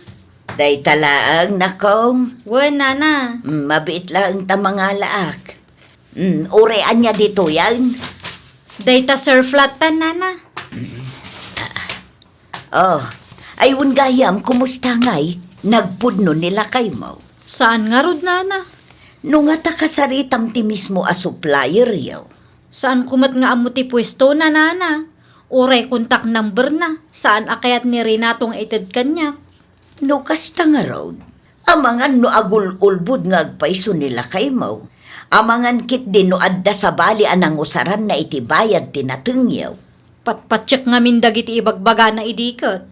Dayta laeng, nakong. Wen, nana. Mm, mabiit laeng ta mangalaak. Mm, uray ania ditoyen? Dayta Surf Latte ta, nana. Mm. Ah. Oh, ay wen gayam, kumusta ngay? Nagpudno ni lakaymo? Saan ngarud, nana. No ngata kasaritam ti mismo a supplieryo. Saanko met nga ammo ti puestona, nana. Uray contact number na, saan a kayat ni Renato nga ited kaniak. No kasta ngarud, amangan no agul-ulbod nga agpayso ni lakaymo. Amangan ketdi no adda sabali a nangusaranna iti bayad ti natengyo. Patpatiek ngamin dagiti ibagbagana idi ket.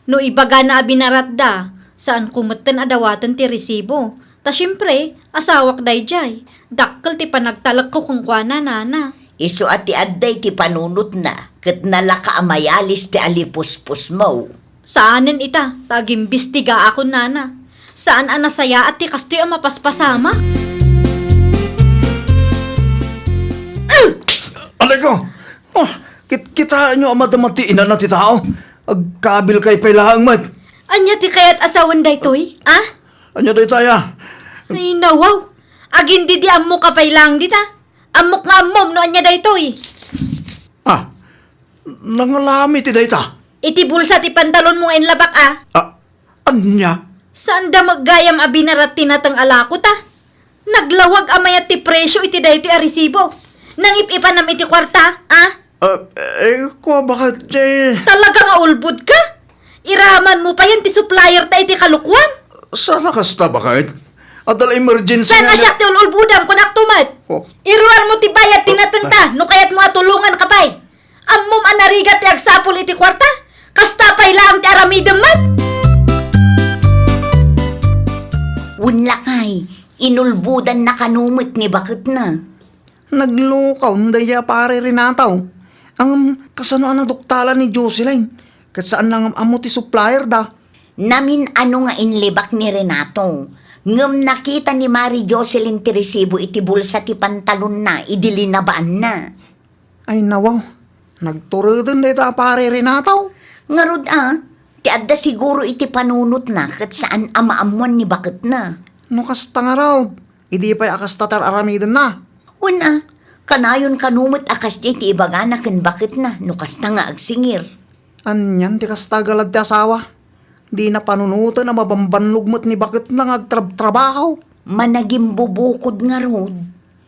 No ibagana a binaratda, saanko metten a dawaten ti resibo. Ta siempre, asawak daydiay. Dakkel ti panagtalekko kenkuana, nana. Isu a ti adda iti panunotna, ket nalaka a mayalis ti alipuspusmo. Saanen ita, ta agimbestigaakon, nana. Saan a nasayaat ti kastoy a mapaspasamak. Aleko! Ah, kit-, kitaenyo a madamag ti inana ti tao. Agkabilkay pay laeng met. Ania ti kayat a sawen daytoy, a? Ania daytay, a? Ay, nawaw. Agin didi ammoka pay laeng dita. Ammok nga ammom no ania daytoy. Ah, nangalami ti dayta. Iti bulsa ti pantalonmo nga inlabak, a? Ah, ania? Saanda met gayam a binarat ti nateng a lako ta. Naglawag a mayat ti presio iti daytoy a resibo. Nangip-ipanam iti kuarta, a? Ah, eh, kua, baket, eh. Talaga nga ulbod ka? Iramanmo payen ti supplier ta iti kalukuam? Saan a kasta, baket? Adda la emergency. Saan nga a siak ti ul-ulbodam, kunak to met? Oh. Iruarmo ti bayad ti natengta, no kayatmo a tulonganka pay. Ammom a narigat ti agsapul iti kuarta? Kasta pay laeng ti aramidem met? Wen lakay, inulbodanna kano met ni baketna. Naglukaw daydiay a pare Renato. Ngem kasano a naduktalan ni Jocelyn? Ket saan la ngem ammo ti supplier da. Namin-ano nga inlibak ni Renato, ngem nakita ni Mari Jocelyn ti resibo iti bulsa ti pantalonna idi linabaanna. Ay, nawaw. Nagtureden dayta a pare Renato. Ngarud, a, ti adda siguro iti panunotna ket saan a maammoan ni baketna. No kasta ngarud, idi pay a kasta ti ar-aramidenna. Wen a, kanayon kano met a kasdiay ti ibagana ken baketna no kasta nga agsingir. Anian ti kasta a galad ti asawa? Dina panunoten a mabambannog met ni baketna nga agtrabtrabaho. Managimbubukod ngarud.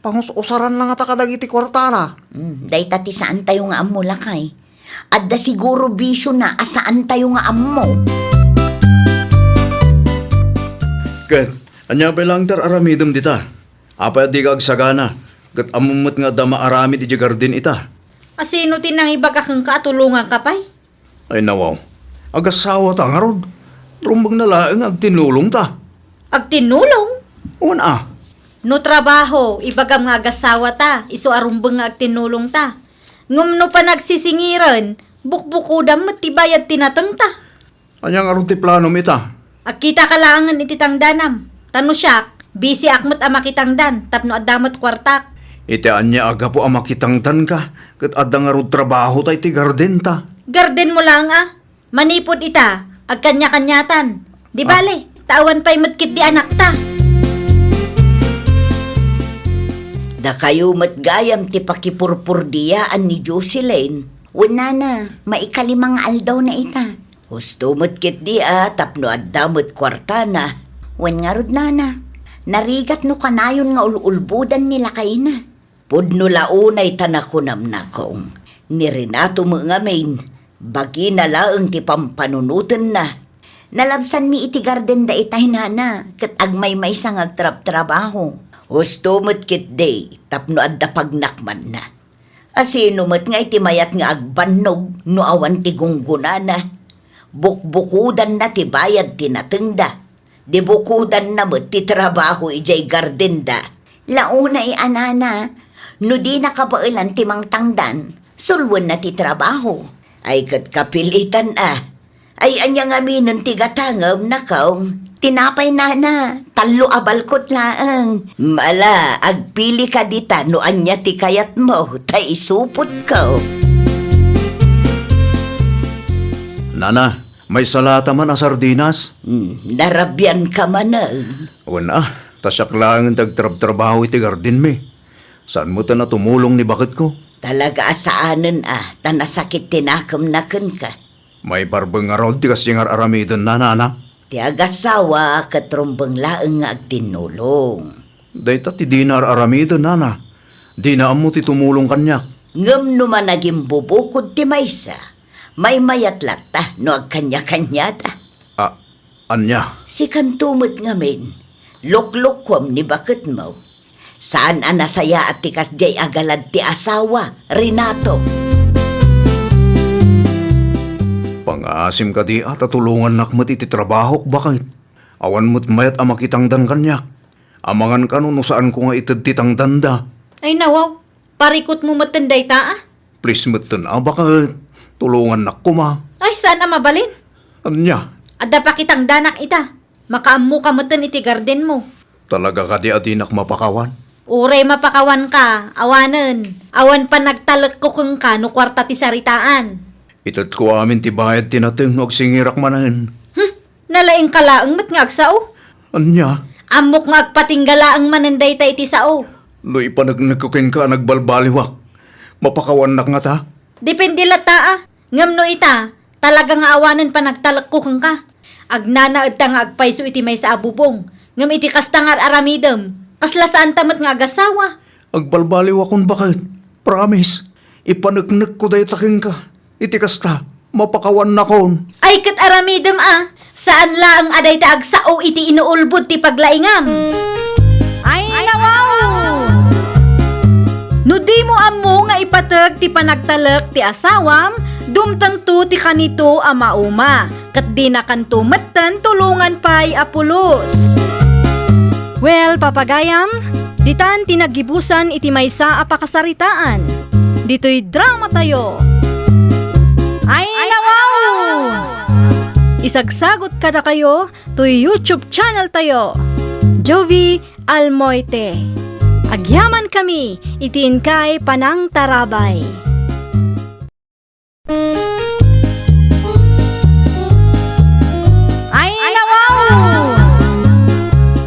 Pangus-usaranna ngata kadagiti kuartana. Hmm, dayta ti saantayo nga ammo, lakay. Adda siguro bisiona a saantayo nga ammo. Ket, ania pay laeng ti ar-aramidem dita? Apay a dika agsagana, ket ammom met nga adda maaramid idiay garden ita? A, sino ti nangibaga kenka a tulonganka pay? Ay, nawaw. Agasawata ngarud. Rumbengna laeng nga agtinnulongta. Agtinnulong? Wen a. No trabaho, ibagam nga agasawata, isu a rumbeng nga agtinnulongta. Ngem no panagsisingiren, bukbukodam met ti bayad ti natengta. Ania ngarud ti planom ita? Agkitaka laengen iti tangdanam. Ta no siak, bisiak met a makitangdan tapno adda met kuartak. Iti ania a gapu a makitangdanka ket adda ngarud trabahota iti gardenta? Gardenmo laeng a. Manipud ita, agkaniakaniatan. Di bale, ta awan pay met ketdi anakta. Dakayo met gayam ti pakipurpurdiyaan ni Jocelyn. Wen nana, maikalima nga aldawna ita. Husto met ketdi a tapno adda met kuartana. Wen ngarud, nana, narigat no kanayon nga ul-ulbodan ni lakayna. Pudno la unay ta nakunam, nakong, ni Renato met ngamin, bagina laeng ti pampanunotenna. Nalabsanmi iti garden da itay, nana, ket agmaymaysa nga agtrabtrabaho. Husto met ketdi tapno adda pagnakmanna. A, sino met ngay ti mayat nga agbannog no awan ti gunggonana? Bukbukodanna ti bayad ti natengda. Di bukodanna met ti trabaho idiay gardenda. Launay a, nana, no dina kabaelan ti mangtangdan, sulwenna ti trabaho. Ay ket kapilitan a. Ay, ania ngaminen ti gatangem, nakong? Tinapay, nana, tallo a balkot laeng. Mala, agpilika dita no ania ti kayatmo, ta isupotko. Nana, maysa lata man a sardinas? Hmm, narabianka manen. Wen a, ta siak laengen ti agtrabtrabaho iti gardenmi. Saan met a tumulong ni baketko? Talaga a saanen a, ta nasakit ti nakemna kenka. Maiparbeng ngarud ti kasdi nga ar-aramidenna, nana? Ti agasawa ket rumbeng laeng nga agtinnulong. Dayta ti dina ar-aramiden, nana. Dina ammo ti tumulong kaniak. Ngem no managimbubukod ti maysa, maymayat latta no agkaniakaniada. A, ania? Sikanto met ngamin, luklukuem ni baketmo. Saan a nasayaat ti kasdiay a galad ti asawa, Renato. Pangaasim kadi a ta tulongannak met iti trabahok, baket? Awan met mayat a makitangdan kaniak. Amangan kano no saanko nga ited ti tangdanda. Ay, nawaw. Parikutmo metten dayta, a? Please metten a, baket? Tulongannak koma. Ay, saan a mabalin? Ania? Adda pakitangdanak ita. Makaammoka metten iti gardenmo. Talaga kadi a dinak mapakawan? Uray mapakawanka, awanen. Awan panagtalekko kenka no kuarta ti saritaan. Itedko amin ti bayad ti nateng no agsingirak manen. Hmm, nalaingka laeng met nga agsao. Ania? Ammok nga agpatingga laeng manen dayta iti sao. No ipaneknekko kenka a nagbalbaliwak, mapakawannak ngata? Depende latta a. Ngem no ita, talaga nga awanen panagtalekko kenka. Agnanaedta nga agpayso iti maysa a bubong, ngem iti kasta nga ar-aramidem, kasla saanta met nga agasawa. Agbalbaliwakon baket. Promise, ipaneknekko dayta kenka. Iti kasta, mapakawannakon. Ay ket aramidem a, saan laeng a dayta agsao iti inuulbod ti paglaingam. Ay, nawaw! No dimo ammo nga ipateg ti panagtalek ti asawam, dumtengto ti kanito a mauma, ket dinakanto metten tulongan pay a pulos. Well, papagayam, ditan ti naggibusan iti maysa a pakasaritaan. Ditoy dramatayo. Ay, nawaw! Isagsagot kadakayo toy YouTube channel tayo, Jovi Almoite. Agyaman kami iti inkay panangtarabay. Ay, nawaw!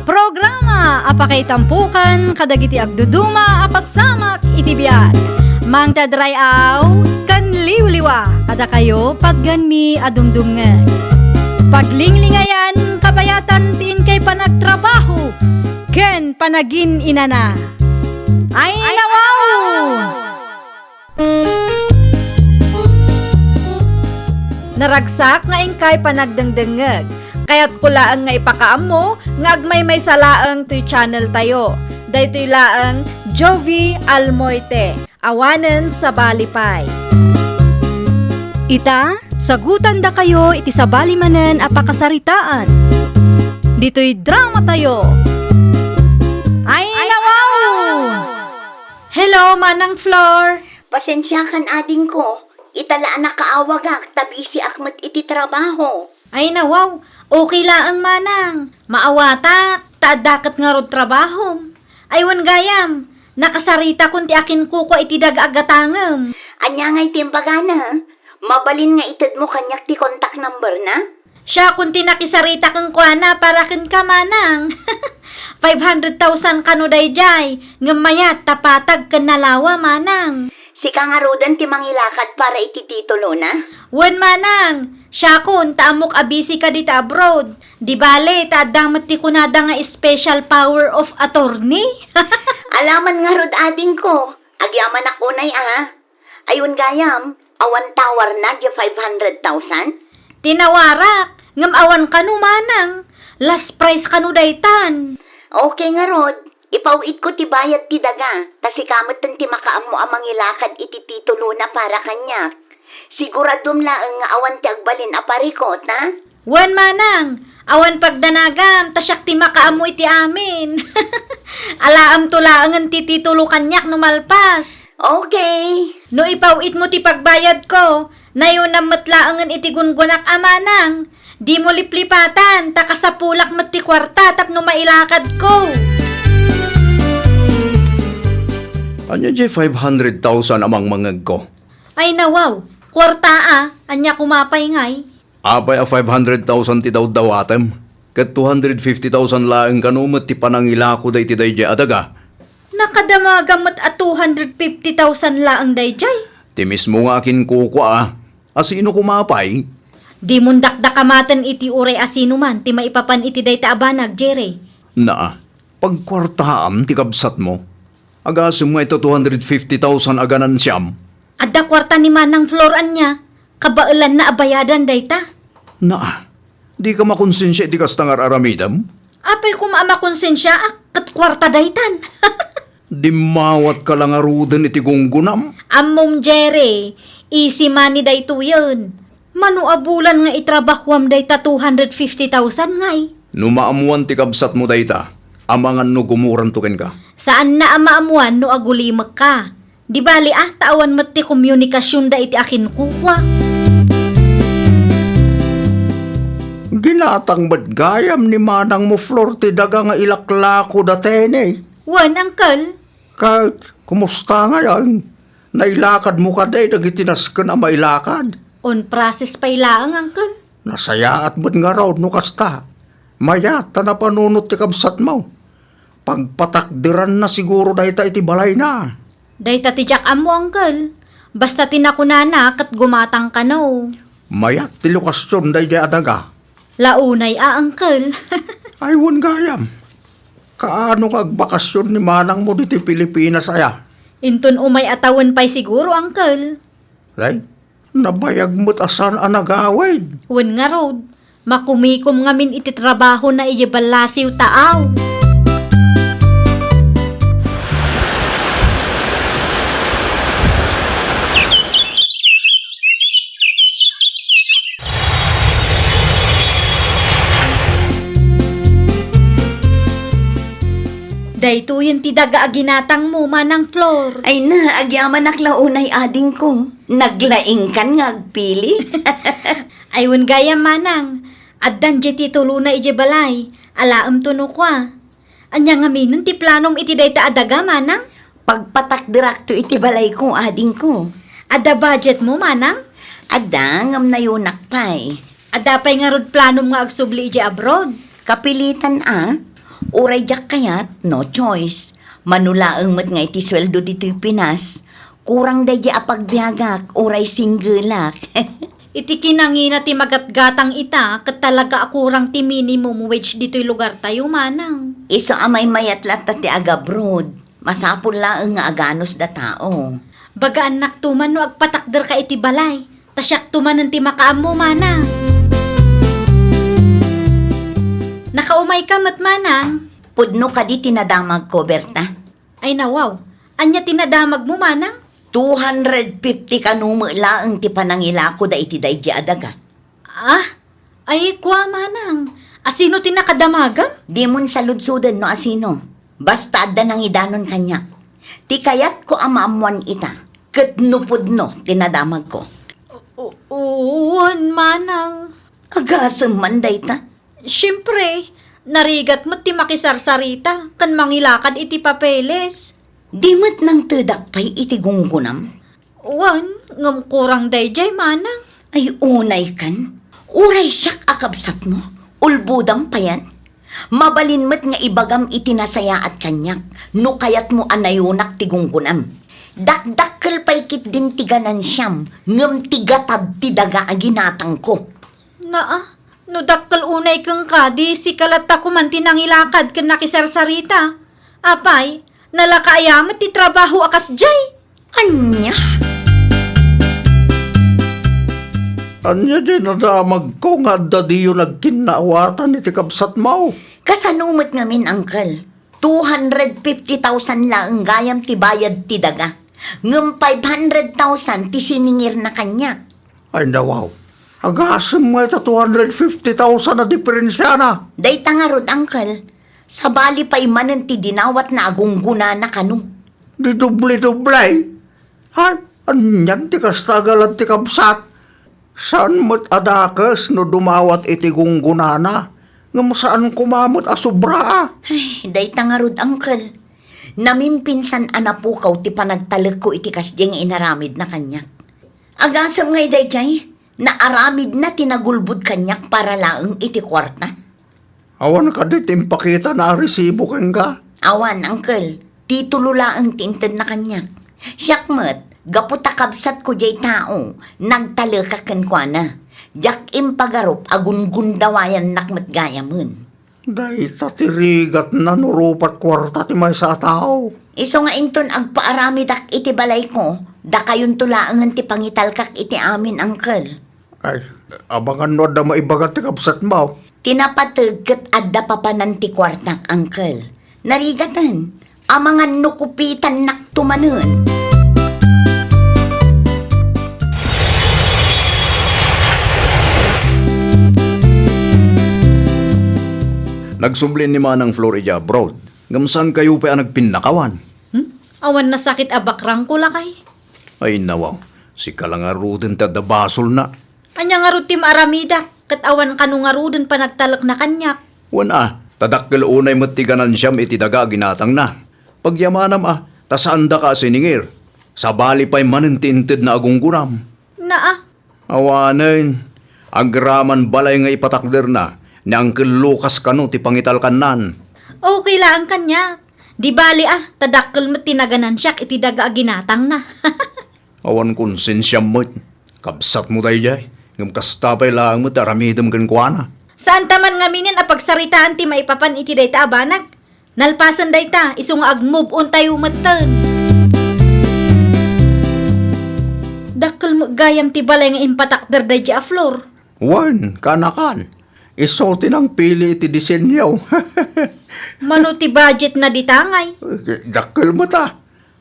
Programa a pakaitampokan kadagiti agduduma a pasamak iti biag. Mangted ray-aw ken liwliwa kadakayo patgenmi a dumdumngeg. Paglinglingayan, kabayatan ti inkay panagtrabaho ken panagin-inana. Ay, nawaw! Naragsak nga inkay panagdengdengngeg. Kayatko laeng nga ipakaammo nga agmaymaysa laeng toy channel tayo. Daytoy laeng Jovi Almoite, awanen sabali pay. Ita, sagutandakayo iti sabali manen a pakasaritaan. Ditoy dramatayo. Ay, nawaw! Hello, Manang Flor. Pasensiakan, adingko. Ita la a nakaawagak ta bisiak met iti trabaho. Ay, nawaw. Okay laeng, Manang. Maawatak, ta adda ket ngarud trabahom. Ay, wen gayam, nakasaritakon ti akinkukua iti daga a gatangem. Ania ngay ti imbagana? Mabalin nga itedmo kaniak ti contact number na? Siakon ti nakisarita kenkuana para kenka, Manang. Five hundred thousand kano daydiay, ngem mayat ta patag ken nalawa, Manang. Sika ngaruden ti mangilakad para iti titulona? Wen, Manang. Siakon, ta ammok a busy ka dita abroad. Di bale, ta adda met ti kunada nga special power of attorney. Alaman ngarud, adingko. Agyamanak unay, a. Ay, wen gayam, awan tawarna diay five hundred thousand? Tinawarak, ngem awan kano, Manang. Last price kano daytan. Okay ngarud, ipaw-itko ti bayad ti daga, ta sika metten ti makaammo a mangilakad iti titulona para kaniak. Siguradom laeng nga awan ti agbalin a parikot, a? Wen, Manang, awan pagdanagam, ta siak ti makaammo iti amin. Alaamto laengen ti titulo kaniak no malpas. Okay. No ipaw-itmo ti pagbayadko, nayonam met laengen iti gungunak a, Manang. Dimo liplipatan, ta kasapulak met ti kuarta tapno mailakadko. Ania diay five hundred thousand a mangmangegko? Ay, nawaw, kuarta a, ania koma pay ngay? Apay a five hundred thousand ti dawdawatem, ket two hundred fifty thousand laeng kano met ti panangilako dayta daydiay a daga? Nakadamagam met a two hundred fifty thousand laeng daydiay. Ti mismo nga akinkukua, a. A sino koma pay? Dimon dakdakamaten iti uray a sino man ti maipapan iti dayta a banag, Jerry. Naa, pagkuartaam ti kabsatmo. Agasem nga ita two hundred fifty thousand a ganansiam. Adda kuarta ni Manang Flor ania, kabaelanna a bayadan dayta. Naa, dika makonsensia iti kasta nga ar-aramidem? Apay koma a makonsensiaak ket kuarta daytan. Dimmawatka la ngaruden iti gunggonam. Ammom, Jerry, easy money daytoyen. Mano a bulan nga itrabahoam dayta two hundred fifty thousand ngay? No maammoan ti kabsatmo dayta, amangan no gumuranto kenka. Saanna a maammoan no agulimekka. Di bali a, ta awan met ti komunikasionda iti akinkukua. Ginatang met gayam ni manangmo, Flor, ti daga nga ilaklako da Tene. Wen, Uncle. Ket, kumusta ngayon? Nailakadmo kadi dagiti nasken a mailakad? On process pay laeng, Uncle. Nasayaat met ngarud no kasta. Mayat ta napanunot ti kabsatmo. Pagpatakderanna siguro dayta iti balayna. Dayta ti diak ammo, Uncle. Basta ti nakunana ket gumatang kano. Mayat ti lokasion daydiay a daga. La unay a, Uncle. Ay, wen gayam. Kaano nga agbakasion ni manangmo ditoy Pilipinas aya? Inton umay a tawen pay siguro, Uncle. Ay, nabayag met a saan a nagawid. Wen ngarud, makumikom ngamin iti trabahona idiay ballasiw taaw. Daytoyen ti daga a ginatangmo, Manang Flor. Ay na, agyamanak la unay, adingko. Naglaingkan nga agpili. Ay, wen gayam, Manang. Addan diay ti tulona idiay balay. Alaemto no kua. Ania ngaminen ti planom iti dayta a daga, Manang? Pagpatakderakto iti balayko, adingko. Adda budgetmo, Manang? Adda, ngem nayunak pay. Adda pay ngarud planom nga agsubli idiay abroad? Kapilitan a. Uray diak kayat, no choice. Mano laeng met nga iti sueldo ditoy Pinas, kurang daydiay a pagbiagak, uray singgelak. Iti kinangina ti magatgatang ita, ket talaga a kurang ti minimum wage ditoy lugartayo, Manang. Isu a maymayat latta ti agabroad. Masapul laeng nga aganusda tao. Bagaannakto man no agpatakderka iti balay, ta siakto manen ti makaammo, Manang. Nakaumayka met, Manang. Pudno kadi ti nadamagko, Berta? Ay, nawaw. Ania ti nadamagmo, Manang? Two hundred fifty kano met laeng ti panangilakoda iti daydiay a daga. Ah? Ay, kua, Manang. Asino ti nakadamagam? Dimon saludsoden no asino. Basta adda nangidanon kaniak. Ti kayatko a maammoan ita, ket no pudno ti nadamagko. U-, u-, wen, Manang. Agasem man dayta. Siempre, narigat met ti makisarsarita ken mangilakad iti papeles. Di met nangtedak pay iti gunggonam? Wen, ngem kurang daydiay, Manang. Ay, unaykan. Uray siak a kabsatmo, ulbodam payen. Mabalin met nga ibagam iti nasayaat kaniak no kayatmo a nayunak ti gunggonam. Dakdakkel pay ketdin ti ganansiam, ngem ti gatad ti daga a ginatangko. Naa, no dakkel unay kenka, di sika latta koman ti nangilakad ken nakisarsarita. Apay, nalaka aya met ti trabaho a kasdiay? Ania? Ania diay nadamagko nga adda diyo nagkinnaawatan iti kabsatmo? Kasano met ngamin, Uncle? Two hundred fifty thousand laeng gayam ti bayad ti daga, ngem five hundred thousand ti siningirna kaniak. Ay, nawaw. Agasem nga ita two hundred fifty thousand a diferensiana. Dayta ngarud, Uncle. Sabali pay manen ti dinawatna a gunggonana kano. Di doble-doble? Ha? Anian ti kasta a galad ti kabsat? Saan met a dakes no dumawat iti gunggonana, ngem saan koma met a sobra a. Ay, dayta ngarud, Uncle. Namimpinsan a napukaw ti panagtalekko iti kasdiay nga inaramidna kaniak. Agasem ngay daydiay, naaramidna ti nagulbod kaniak para laeng iti kuarta. Awan kadi ti impakitana a resibo kenka? Awan, Uncle. Titulo laeng ti intedna kaniak. Siak met, gapu ta kabsatko diay tao, nagtalekak kenkuana. Diak impagarup a gungundawayannak met gayamen. Dayta ti rigatna no rupat kuarta ti maysa a tao. Isu nga inton agpaaramidak iti balayko, dakayonto laengen ti pangitalkak iti amin, Uncle. Ay, abangan no adda maibaga ti kabsatmo. Ti napateg ket adda papanan ti kuartak, Uncle. Narigaten, amangan no kupitannakto manen. Nagsubli ni Manang Flor idiay abroad, ngem saankayo pay a nagpinnakawan? Hmm? Awan nasakit a bakrangko, lakay? Ay, nawaw. Sika la ngaruden ti adda basolna. Ania ngarud ti maaramidak? ket awan kano ngaruden panagtalekna kaniak. Wen a, ta dakkel unay met ti ganansiam iti daga a ginatangna. Pagyamanam a, ta saandaka a siningir. Sabali pay manen ti intedna a gunggonam. Naa. Awanen, agraman balay nga ipatakderna, ni Uncle Lucas kano ti pangitalkannan. Okay laeng kaniak. Di bali a, ta dakkel met ti naganansiak iti daga a ginatangna. Awan konsensiam met. Kabsatmo daydiay. Ngem kasta pay laeng met aramidem kenkuana. Saanta man ngaminen a pagsaritaan ti maipapan iti dayta a banag. Nalpasen dayta, isu nga ag-move on tayo metten. Dakkel met gayam ti balay nga impatakder daydiay a Flor. Wen, kaanakan. Isu ti nangpili iti disenyo. Mano ti budget na ditangay? Dakkel met a.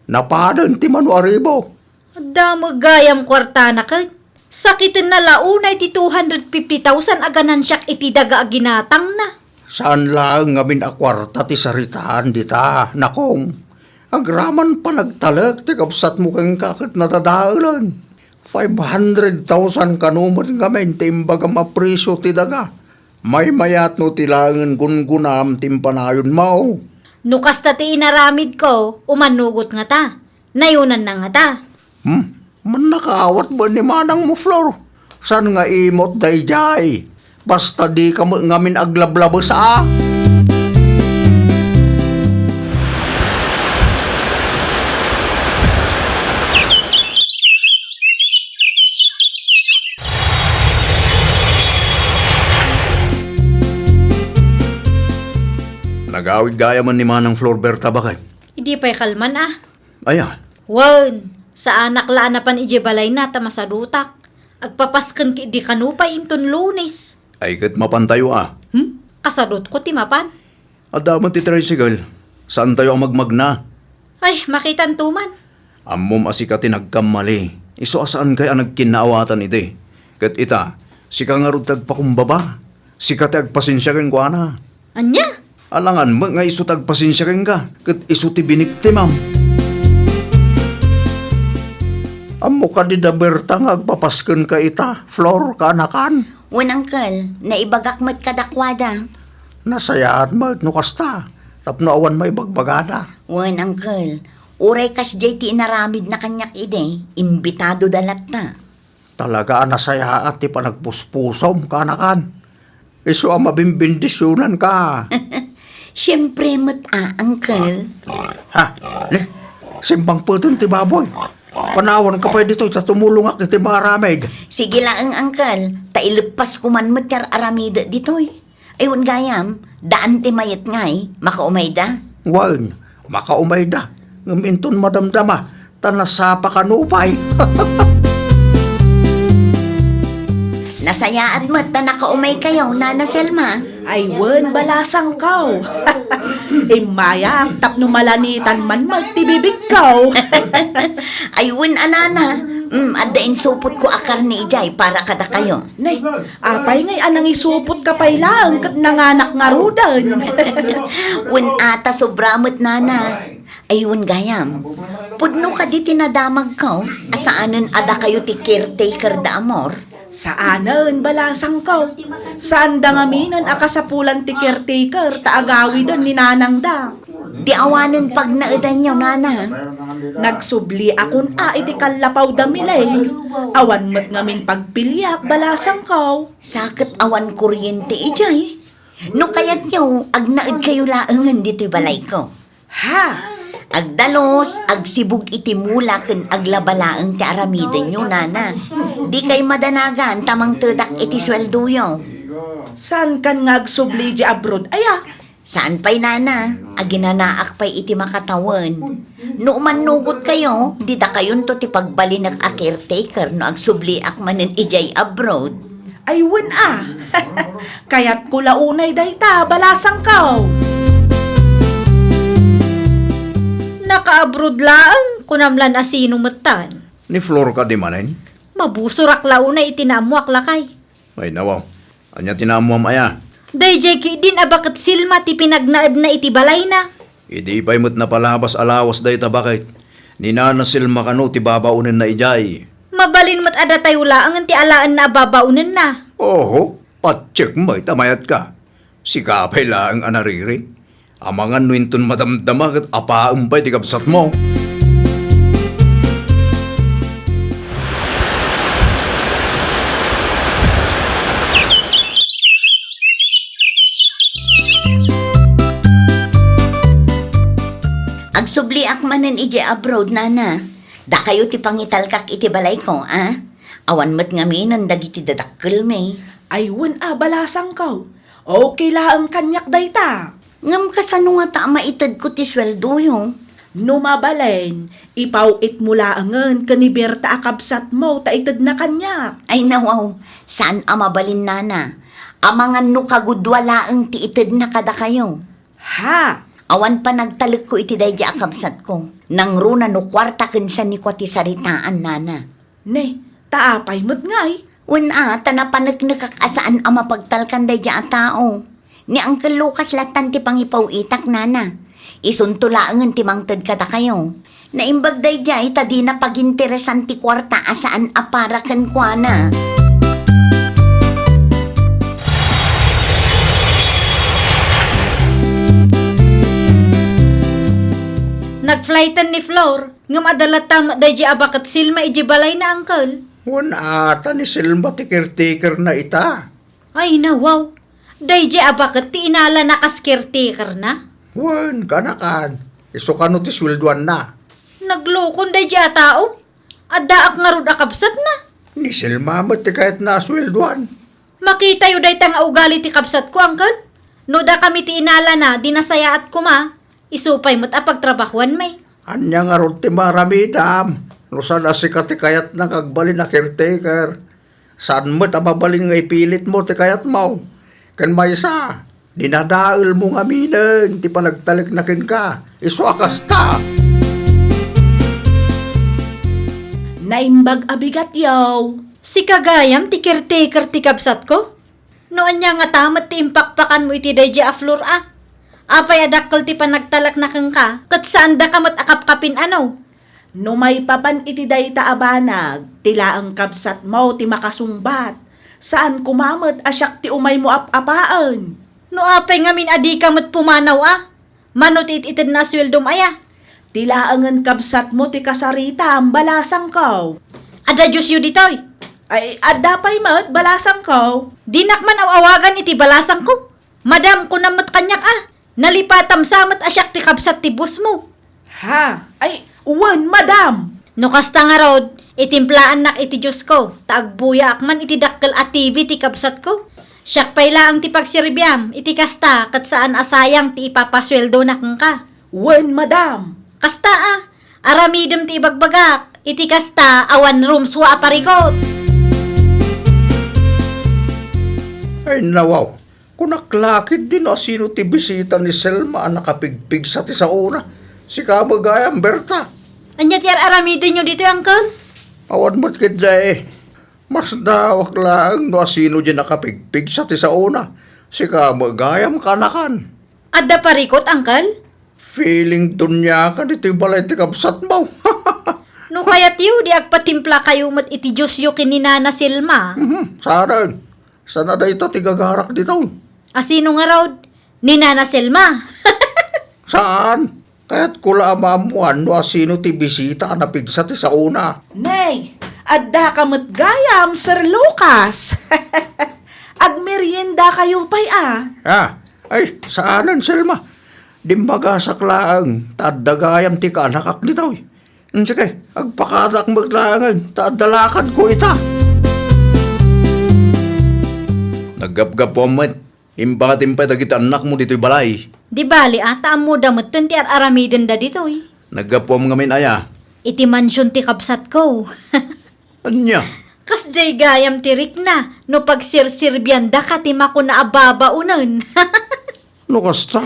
Napadan ti mano a ribo. Adda met gayam kuartana ket sakitenna la unay ti two hundred fifty thousand a ganansiak iti daga a ginatangna. Saan laeng ngamin a kuarta ti saritaan dita, Nakong. Agraman panagtalek ti kabsatmo kenka ket nadadaelen. Five hundred thousand kano met ngamin ti imbagam a presio ti daga. Maymayat no ti laengen gunggonam ti impanayonmo. No kasta ti inaramidko, umanugot ngata. Nayonanna ngata. Hmm? Mannakaawat met ni manangmo, Flor. Saan nga imot daydiay? Basta dika met ngamin aglablabes a. Nagawid gayam ni Manang Flor Berta, baket. Idi pay kalman a. Aya? Wen, saanak la a napan idiay balayna ta masadutak. Agpapasken ketdi kano pay inton Lunes. Ay ket mapantayo a. Hmm? Kasadutko ti mapan. Adda met ti tricycle. Saantayo a magmagna. Ay, makitanto man. Ammom a sika ti nagkammali. Isu a saankay a nagkinnaawatan idi. Ket ita, sika ngarud ti agpakumbaba. Sika ti agpasensia kenkuana. Ania? Alangan met nga isu ti agpasensia kenka, ket isu ti biniktimam. Ammo kadi da Berta nga agpapaskenka ita, Flor, kaanakan? Wen, Uncle, naibagak met kadakuada. Nasayaat met no kasta, tapno awan maibagbagada. Wen, Uncle, uray kasdiay ti inaramidna kaniak idi, imbitadoda latta. Talaga a nasayaat ti panagpuspusom, kaanakan. Isu a mabimbendisionanka. Siempre met a, Uncle. Ha? Ne? Simbangpeten ti baboy. Panawanka pay ditoy ta tumulongak iti maaramid. Sige laeng, Uncle. Ta ileppasko man met ti ar-aramidek ditoy. Ay, wen gayam, daan ti mayat ngay, makaumayda? Wen, makaumayda. Ngem inton madamdama, ta nasapa kano pay. Nasayaat met ta nakaumaykayo, Nana Selma. Ay, wen, balasangko. Immayak, tapno malanitan man met ti bibigko. Ay, wen a, Nana. Mm, adda insupotko a karne idiay para kadakayo. Nay, apay ngay a nangisupotka pay laeng ket nanganak ngaruden? Wen a ta sobra met, Nana. Ay, wen gayam. Pudno kadi ti nadamagko a saanen a dakayo ti caretaker da Amor? Saanen, balasangko. Saanda ngaminen a kasapulan ti caretaker ta agawiden ni nanangda. Di awanen pagnaedanyo, Nana. Nagsubliakon a iti kallapaw da Milen. Awan met ngamin pagpiliak, balasangko. Sa ket awan kuryente idiay. No kayatyo, agnaedkayo laengen ditoy balayko. Ha? Agdalus, agsibug iti mula ken aglaba laeng ti aramidenyo, Nana. Dikay madanagan ta mangtedak iti sueldoyo. Saankan nga agsubli idiay abroad aya? Saan pay, Nana, aginanaak pay iti makatawen. No umannugotkayo, didakayonto ti pagbalinek a caretaker no agsubliak manen idiay abroad. Ay, wen a. Kayatko la unay dayta, balasangko. Naka-abroad laeng, kunam lan a sino metten. Ni Flor kadi manen? Mabusorak la unay iti naammoak, lakay. Ay, nawaw. Ania ti naammoam aya? Daydiay ketdin a baket Selma ti pinagnaedna iti balayna. Idi pay met napalabas a lawas dayta baket, ni Nana Selma kano ti babaonenna idiay. Mabalin met a datayo laengen ti alaenna a babaonenna. Oho. Patiek met a mayatka. Sika pay laeng a nariri. Amangan no inton madamdama ket apaem pay ti kabsatmo. Agsubliak manen idiay abroad, nana. Dakayo ti pangitalkak iti balayko, a? Awan met ngaminen dagiti dadakkelmi. Ay, wen a, balasangko. Okay laeng kaniak dayta. Ngem kasano ngata a maitedko ti sueldoyo? No mabalin, ipaw-itmo laengen ken ni Berta a kabsatmo ta itedna kaniak. Ay, nawaw, saan a mabalin, nana. Amangan no kagudua laeng ti itedna kadakayo. Ha? Awan panagtalekko iti daydi a kabsatko. Nangruna no kuarta ken saan ni kua ti saritaan, nana. Ne, ta apay met ngay? Wen a, ta napaneknekak a saan a mapagtalkan daydi a tao. Ni Uncle Lucas lattan ti pangipaw-itak, nana. Isunto laengen ti mangted kadakayo. Naimbag daydiay ta dina paginteresan ti kuarta a saan a para kenkuana. Nagflighten ni Flor, ngem adda latta met daydiay a baket Selma idiay balayna, Uncle. Wen a, ta ni Selma ti caretakerna ita. Ay, nawaw. Daydiay a baket ti inalana kas caretakerna? Wen, kanakan. Isu kano ti sueldoanna? Naglukon daydiay a tao. Addaak ngarud a kabsatna. Ni Selma met ti kayatna a sueldoan. Makitayo dayta nga ugali ti kabsatko, Uncle. No dakami ti inalana, di nasayaat koma. Isu pay met a pagtrabahoanmi. Ania ngarud ti maaramidam no saan a sika ti kayatna nga agbalin a caretaker? Saan met a mabalin nga ipilitmo ti kayatmo. Ken maysa, dinadaelmo ngaminen ti panagtalekna kenka. Isu a kasta. Naimbag a bigat, yaw. Sika gayam ti caretaker ti kabsatko? No ania ngata met ti impakpakanmo iti daydiay a Flor a? Apay a dakkel ti panagtalekna kenka, ket saandaka met a kapkapin, ano? No maipapan iti dayta a banag, ti laeng kabsatmo ti makasungbat. Saan koma met a siak ti umaymo ap-apaen. No apay ngamin a dika met pumanaw a? Mano ti it-itedna a sueldom aya? Ti laengen kabsatmo ti kasaritam, balasangko. Adda diosyo ditoy? Ay, adda pay met, balasangko. Dinak man aw-awagan iti balasangko. Madam, kunam met kaniak a, nalipatam sa met a siak ti kabsat ti bossmo. Ha? Ay, wen, madam. No kasta ngarud, itimplaannak iti diosko, ta agbuyaak man iti dakkel a T V ti kabsatko. Siak pay laeng ti pagserbiam, iti kasta ket saan a sayang ti ipapasueldona kenka. Wen, madam. Kasta a, aramidem ti ibagbagak, iti kasta awan rumsua a parikut. Ay, nawaw. Kunak la ketdi no asino ti bisita ni Selma a nakapigpigsa ti saona. Sika met gayam, Berta. Ania ti ar-aramidenyo ditoy, Uncle? Awan met ketdi. Masdaawak laeng no asino diay nakapigpigsa ti saona. Sika met gayam, kanakan. Adda parikut, Uncle? Feeling duniaka ditoy balay ti kabsatmo. No kayatyo, di agpatimplakayo met iti diosyo ken ni Nana Selma. Mhm, saan. Saan a dayta ti gagarak ditoy? Asino ngarud? Ni Nana Selma? Saan. Kayatko la a maammoan no asino ti bisita a napigsa ti saona. Nay, addaka met gayam, Sir Lucas. Agmeriendakayo pay a. Ah, ay, saan, Selma. Dimmagasak laeng, ta adda gayam ti kaanakak ditoy. Sige, agpakadak met laengen, ta adda lakadko ita. Naggapgapuam met, impatim pay dagiti annakmo ditoy balay. Di bali a, ta ammoda metten ti ar-aramidenda ditoy. Naggapuam ngamin aya? Iti mansion ti kabsatko. Ania? Kasdiay gayam ti rikna no pagserserbiandaka ti makuna a babaonen. No kasta,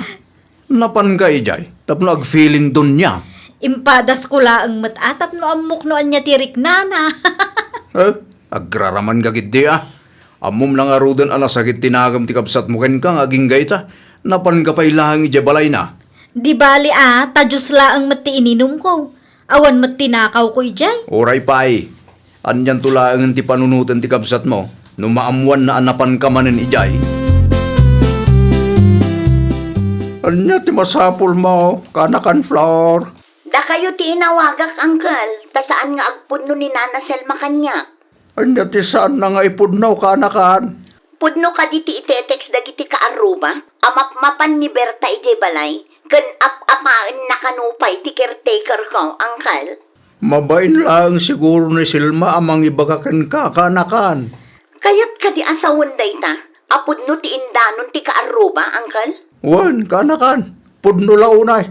napanka idiay tapno agfeeling dunia. Impadasko laeng met a tapno ammok no ania ti riknana. Eh, agraramanka ketdi a. Ammom la ngaruden a nasakit ti nagem ti kabsatmo kenka nga agingga ita. Napanka pay laeng idiay balayna. Di bali a, ta Dios laeng met ti ininumko. Awan met tinakawko idiay. Uray pay. Anianto laengen ti panunoten ti kabsatmo? No maammoanna a napanka manen idiay. Ania ti masapulmo, kanakan Flor? Dakayo ti inawagak, Uncle, ta saan nga agpudno ni Nana Selma kaniak. Ania ti saanna nga ipudno, kanakan? Pudno kadi ti itetext dagiti kaarruba a mapmapan ni Berta idiay balay ken ap-apaenna kano pay ti caretaker ko, Uncle? Mabain laeng siguro ni Selma a mangibaga kenka, kanakan. Kayat kadi a sawen dayta a pudno ti indanon ti kaarruba, Uncle? Wen, kanakan. Pudno la unay.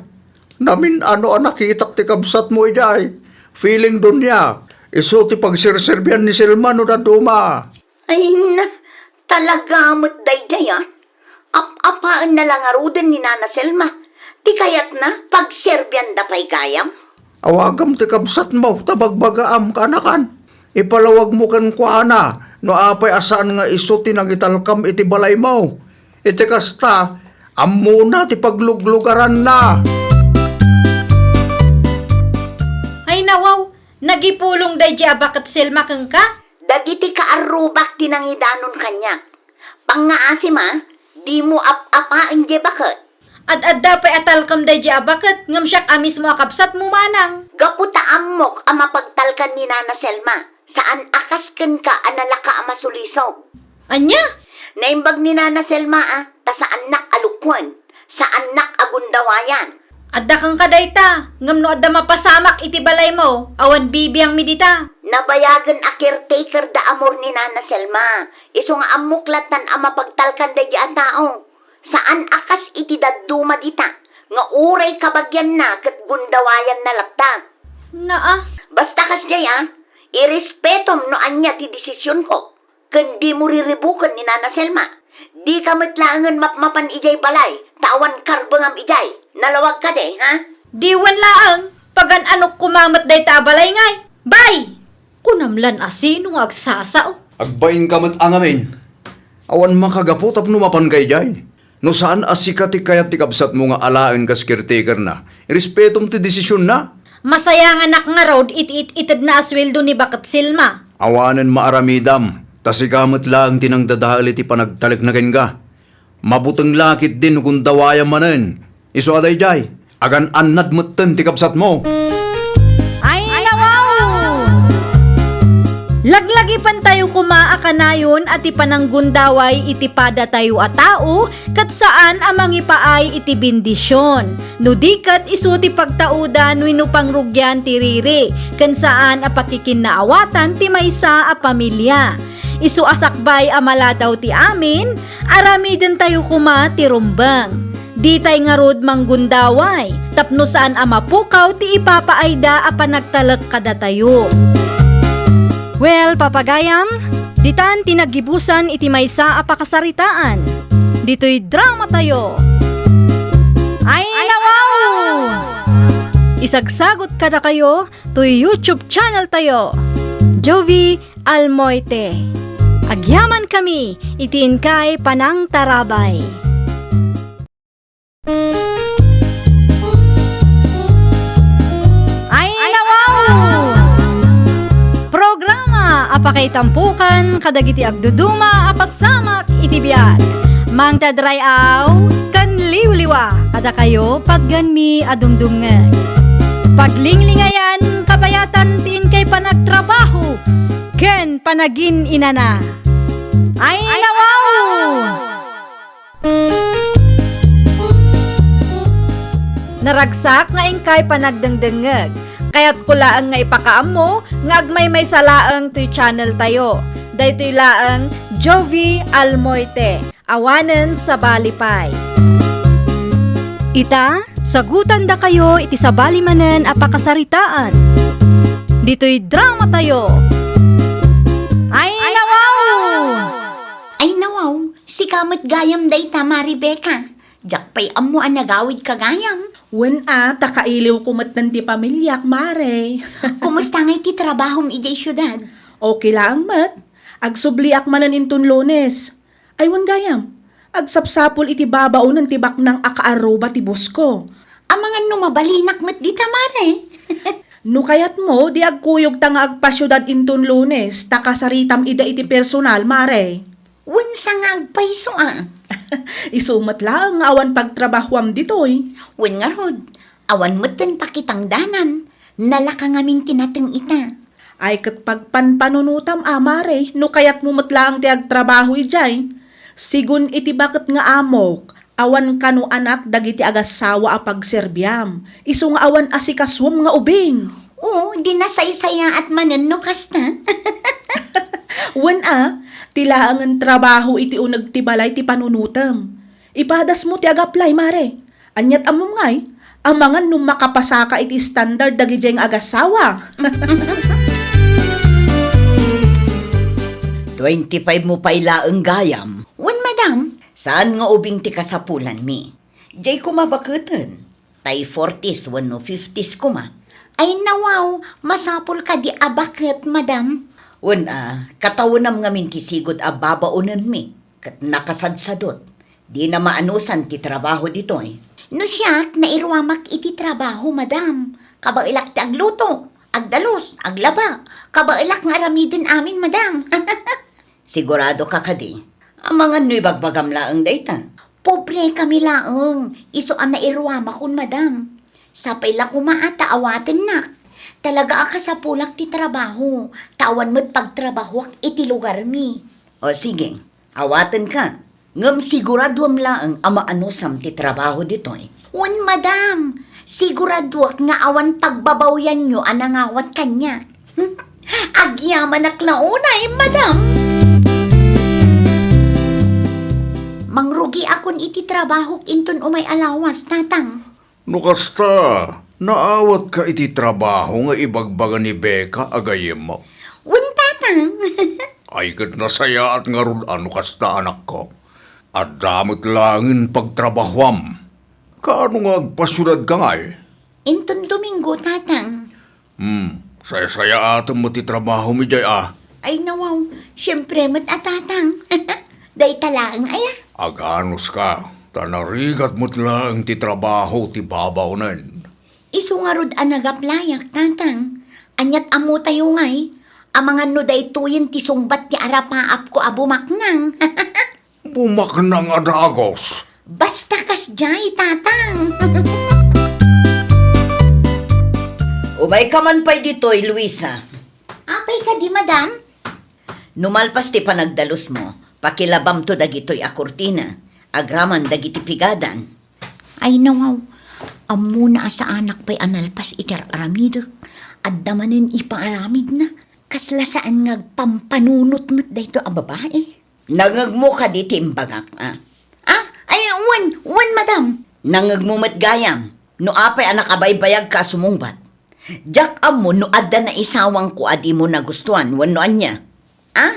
Namin-ano a nakitak ti kabsatmo idiay. Feeling dunia. Isu ti pagserserbian ni Selma no dadduma. Ay na, talaga met daydiay, a. Ap-apaenna la ngaruden ni Nana Selma. Ti kayatna, pagserbianda pay gayam. Awagam ti kabsatmo, ta bagbagaam, kanakan. Ipalawagmo kenkuana, no apay a saan nga isu ti nangitalkam iti balaymo. Iti kasta, ammona ti pagluglugaranna. Ay, nawaw, nagipulong daydiay a baket Selma kenka? Dagiti kaarrubak ti nangidanon kaniak. Pangngaasim a, dimo ap-apaen diay baket. Ad-adda pay a talkem daydiay a baket, ngem siak a mismo a kabsatmo manang. Gapu ta ammok a mapagtalkan ni Nana Selma, saan a kas kenka a nalaka a masulisog. Ania? Naimbag ni Nana Selma a, ta saannak a lukuen, saannak a gundawayan. Adda kenka dayta, ngem no adda mapasamak iti balaymo, awan bibiangmi dita. Nabayagen a caretaker da amor ni Nana Selma. Isu nga ammok lattan a mapagtalkan daydiay a tao. Saan a kas iti dadduma dita, nga uray kabagianna ket gundawayanna latta. Naa. Basta kasdiay a, irespetom no ania ti desisionko. Ken dimo riribuken ni Nana Selma. Dika met laengen mapmapan idiay balay, ta awan karbengam idiay. Nalawag kadi, ha? Diwen laeng, pagan-anok koma met dayta a balay ngay. Bay! Kunam lan a sino nga agsasao. Agbainka met a ngamin. Awan makagapu tapno mapanka idiay. No saan a sika ti kayat ti kabsatmo nga alaen kas caretakerna, irespetom ti desisionna. Masayanganak ngarud iti it-itedna a sueldo ni Baket Selma. Awanen maaramidam, ta sika met laeng ti nangdadael iti panagtalekna kenka. Mabuteng la ketdi no gundawayam manen. Isu a daydiay, agan-annad metten ti kabsatmo. Ay, nawaw! Laglagipentayo koma a kanayon a ti pananggundaway iti padatayo a tao ket saan a mangipaay iti bendision. No di ket isu ti pagtaudan wenno pangrugian ti riri, ken saan a pakikinnaawatan ti maysa a pamilia. Isu a sakbay a maladaw ti amin, aramidentayo koma ti rumbeng. Ditay ngarud manggundaway, tapno saan a mapukaw ti ipapaayda a panagtalek kadatayo. Well, papagayam, ditan ti naggibusan iti maysa a pakasaritaan. Ditoy dramatayo. Ay, nawaw! Isagsagot kadakayo toy YouTube channel tayo, Jovie Almoite. Agyamankami iti inkay panangtarabay. Ay, nawaw! Programa a pakaitampukan kadagiti agduduma a pasamak iti biag. Mangted ray-aw ken liwliwa kadakayo patgenmi a dumdumngeg. Paglinglingayan, kabayatan ti inkay panagtrabaho ken panagin-inana. Ay, nawaw! Naragsak nga inkay panagdengdengngeg. Kayatko laeng nga ipakaammo nga agmaymaysa laeng toy channel tayo. Daytoy laeng Jovie Almoite, awanen sabali pay. Ita, sagutandakayo iti sabali manen a pakasaritaan. Ditoy dramatayo. Ay, nawaw! Ay, nawaw! Sika met gayam dayta, Mare Becca. Diak pay ammo a nagawidka gayam. Wen a, ta kailiwko metten ti pamiliak, Mare. Kumusta ngay ti trabahom idiay siudad? Okay laeng met. Agsubliak manen inton Lunes. Ay, wen gayam, agsapsapul iti babaonen ti baknang a kaarruba ti boss ko. Amangan no mabalinak met dita, Mare. No kayatmo, di agkuyogta nga agpasiudad inton Lunes, ta kasaritam ida iti personal, Mare. Wen sa nga agpayso a. Isu met laeng nga awan pagtrabahoam ditoy. Wen ngarud, awan met ten pakitangdanan. Nalaka ngamin ti nateng ita. Ay ket pagpanpanunotam a, Mare, no kayatmo met laeng ti agtrabaho idiay. Sigun iti baket nga amok, awan kano anak dagiti agassawa a pagserbiam. Isu nga awan asikasuem nga ubing. Oo, di nasaysayaat manen no kasta. Wen a, ti laengen trabaho iti uneg ti balay ti panunotem. Ipadasmo ti agaplay, Mare. Ania't ammom ngay, amangan no makapasaka iti standard dagidiay nga agassawa. Twenty-five mo pay laeng gayam. Wen, madam. Saan nga ubing ti kasapulanmi? Diay koma baketen. Tay forties wenno fifties koma. Ay, nawaw, masapul kadi a baket, madam. Wen a, katawenam ngamin ti sigud a babaonenmi, ket nakasadsadot. Dina maanusan ti trabaho ditoy. No siak, nairuamak iti trabaho, madam. Kabaelak ti agluto, agdalus, aglaba. Kabaelak nga aramiden amin, madam. Sigurado ka kadi? Amangan no ibagbagam laeng dayta. Pobre kami laeng, isu a nairuamakon, madam. Sapay la koma a ta awatennak. Talaga a kasapulak ti trabaho, ta awan met pagtrabahoak iti lugarmi. O sige, awatenka. Ngem siguraduem laeng a maanusam ti trabaho ditoy. Wen, madam. Siguraduak nga awan pagbabawianyo a nangawat kaniak. Agyamanak la unay, madam. Mangrugiakon iti trabahok inton umay a lawas, tatang. No kasta, naawatka iti trabaho nga ibagbaga ni Becca a gayyemmo? Wen, tatang. Ay ket nasayaat ngarud a no kasta, anakko. Adda met laengen pagtrabahoam. Kaano nga agpasiudadka ngay? Inton Domingo, tatang. Hmm, saysayaatem met ti trabahom idiay a. Ay, nawaw, siempre met a, tatang. Dayta laeng aya. Aganuska, ta narigat met laeng ti trabaho ti babaonen. Isu ngarud a nagaplayak, tatang. Ania't ammotayo ngay, amangan no daytoyen ti sungbat ti arapaapko a bumaknang. Bumaknang a dagus. Basta kasdiay, tatang. Umayka man pay ditoy, Luisa. Apay kadi, madam? No malpas ti panagdalusmo, pakilabamto dagitoy a kurtina, agraman dagiti pigadan. Ay, nawaw, ammona a saanak pay a nalpas iti ar-aramidek. Adda manen ipaaramidna. Kasla saan nga agpampanunot met daytoy a babai. Nangngegmo kadi ti imbagak, a? Ah, ay, wen, wen, madam. Nangngegmo met gayam, no apay a nakabaybayagka a sumungbat. Diak ammo no adda naisawangko a dimo nagustuan wenno ania. Ah?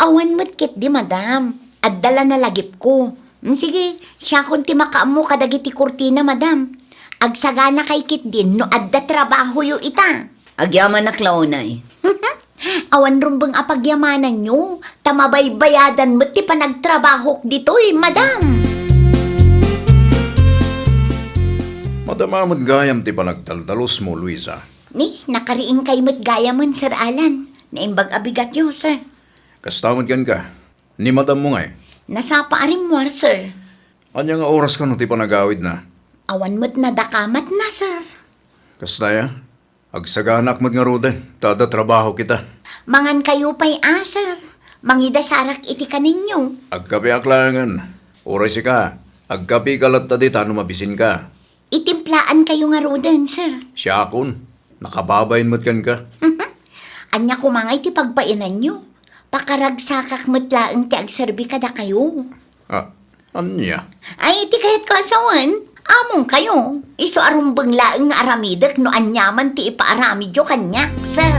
Awan met ketdi, madam. Adda la nalagipko. Mm, sige, siakon ti makaammo kadagiti kurtina, madam. Agsaganakay ketdin no adda trabahoyo ita. Agyamanak la unay. Awan rumbeng a pagyamananyo, ta mabaybayadan met ti panagtrabahok ditoy, madam. Madama met gayam ti panagdaldalusmo, Luisa. Ni, nakariingkay met gayamen, Sir Alan. Naimbag a bigatyo, sir. Kasta met kenka. Ni madammo ngay? Nasapa a rimmuar, sir. Ania nga oras kano ti panagawidna? Awan met nadakamatna, sir. Kasta ya? Agsaganak met ngaruden, ta adda trabahok ita. Mangankayo pay a, sir. Mangidasarak iti kaninyo. Agkapiak laengen. Uray sika, agkapika latta dita no mabisinka. Itimplaankayo ngaruden, sir. Siakon, nakababain met kenka. Ania koma ngay ti pagbainanyo? Pakaragsakak met laeng ti agserbi kadakayo. Ah, ania? Ay, ti kayatko a sawen, amongkayo. Isu a rumbeng laeng nga aramidek no aniaman ti ipaaramidyo kaniak, sir.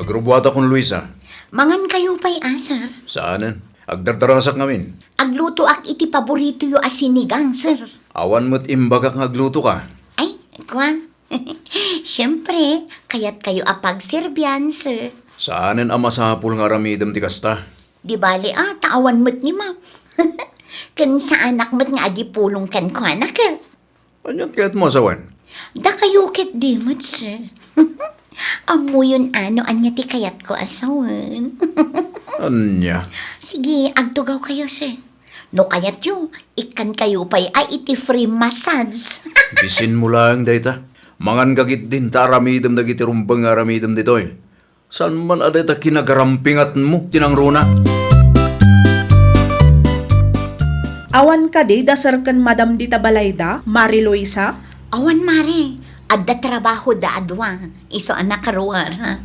Agrubuatakon, Luisa. Mangankayo pay a, sir? Saanen. Agdardarasak ngamin. Aglutoak iti paboritoyo a sinigang, sir. Awan met imbagak nga aglutoka. Ay, kua. Siyempre, kayatkayo a pagserbian, sir. Saanen a masapul nga aramidem ti kasta. Di bale, ah, ta awan met ni ma'am. Ken saanak met nga agipulong kenkuana, ket. Ania't kayatmo a sawen? Dakayo ket di met, sir. Ammoyon a no ania ti kayatko a sawen. Ania? Sige, agtugawkayo, sir. No kayatyo, ikkankayo pay a iti free massage. Bisinmo laeng dayta. Manganka ketdin ta aramidem dagiti rumbeng nga aramidem ditoy. Saan man a dayta kinagarampingatmo ti nangruna? Awan kadi da sir ken madam dita balayda, Mare Luisa? Awan, Mare. Adda trabahoda a dua. Isu a nakaruar.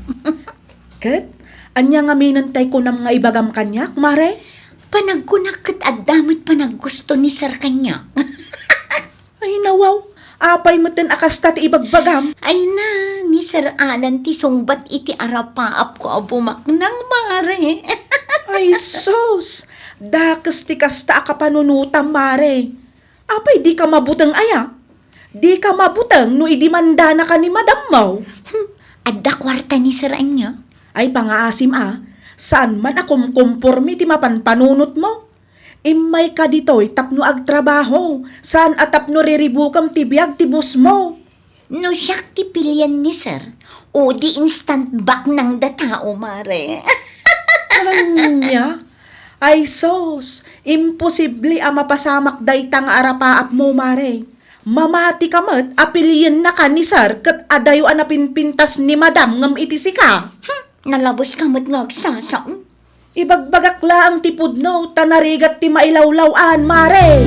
Ket, ania ngamin tay kunam nga ibagam kaniak, Mare? Panagkunak ket adda met panaggusto ni sir kaniak. Ay, nawaw. Apay metten a kasta ti ibagbagam? Ay na, ni Sir Alan ti sungbat iti arapaapko a bumaknang, Mare. Ay, sus! Dakes ti kasta a kapanunotam, Mare. Apay, dika mabuteng aya? Dika mabuteng no idimandanaka ni madammo? Hmm, adda kuarta ni Sir ania? Ay, pangaasim a, saan man a kumkumpormi ti mapan panunotmo. Immayka ditoy tapno agtrabaho, saan a tapno riribukem ti biag ti bossmo. No siak ti pilien ni sir, o di instant baknang da tao, Mare. Ania? Ay sus, imposible a mapasamak dayta nga arapaapmo, Mare. Mamatika met a piliennaka ni sir ket adayo a napinpintas ni madam ngem iti sika. Hmm, nalaboska met nga agsasao. Ibagbagak laeng ti pudno ta narigat ti mailawlaw-an, Mare.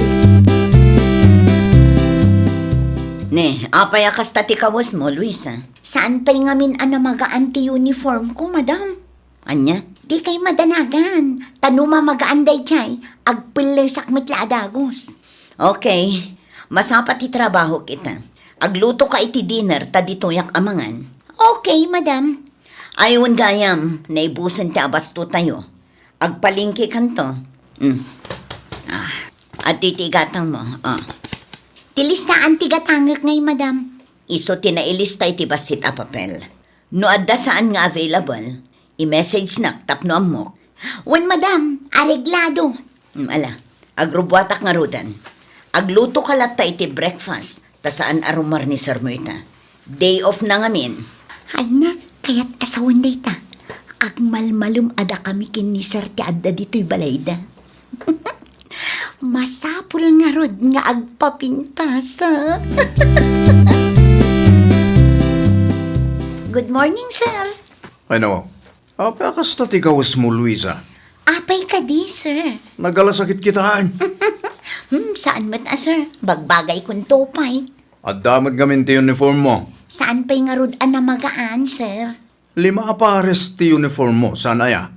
Ne, apay a kasta ti kawesmo, Luisa? Saan pay ngamin a namagaan ti uniformko, madam? Ania? Dikay madanagan. Ta no mamagaan daydiay, agpellesak met la a dagus. Okay. Masapa ti trabahok ita. Aglutoka iti dinner ta ditoyak a mangan. Okay, madam. Ay, wen gayam, naibusen ti abastotayo. Agpalengkekanto. Mm. Ah, adtoy ti igatangmo. Ah. Ti listaan ti gatangek ngay, madam. Isu ti nailista iti bassit a papel. No adda saan nga available, i-message-nak tapno ammok. Wen, madam, areglado. Mm, ala, agrubbuatak ngaruden. Aglutoka latta iti breakfast, ta saan a rummuar ni sirmo ita. Day off na ngamin. Ay na, kayat a sawen dayta. Agmalmalem a dakami ken ni sir ti adda ditoy balayda. Masapul ngarud nga agpapintas, a? Good morning, sir. Ay, nawaw. Apay a kasta ti kawesmo, Luisa? Apay kadi, sir? Nagalasakit kitaen. Hmm, saan met a, sir. Bagbagaykonto pay. Adda met ngamin ti uniformmo. Saan pay ngarud a namagaan, sir? Lima a pares ti uniformmo, saan aya?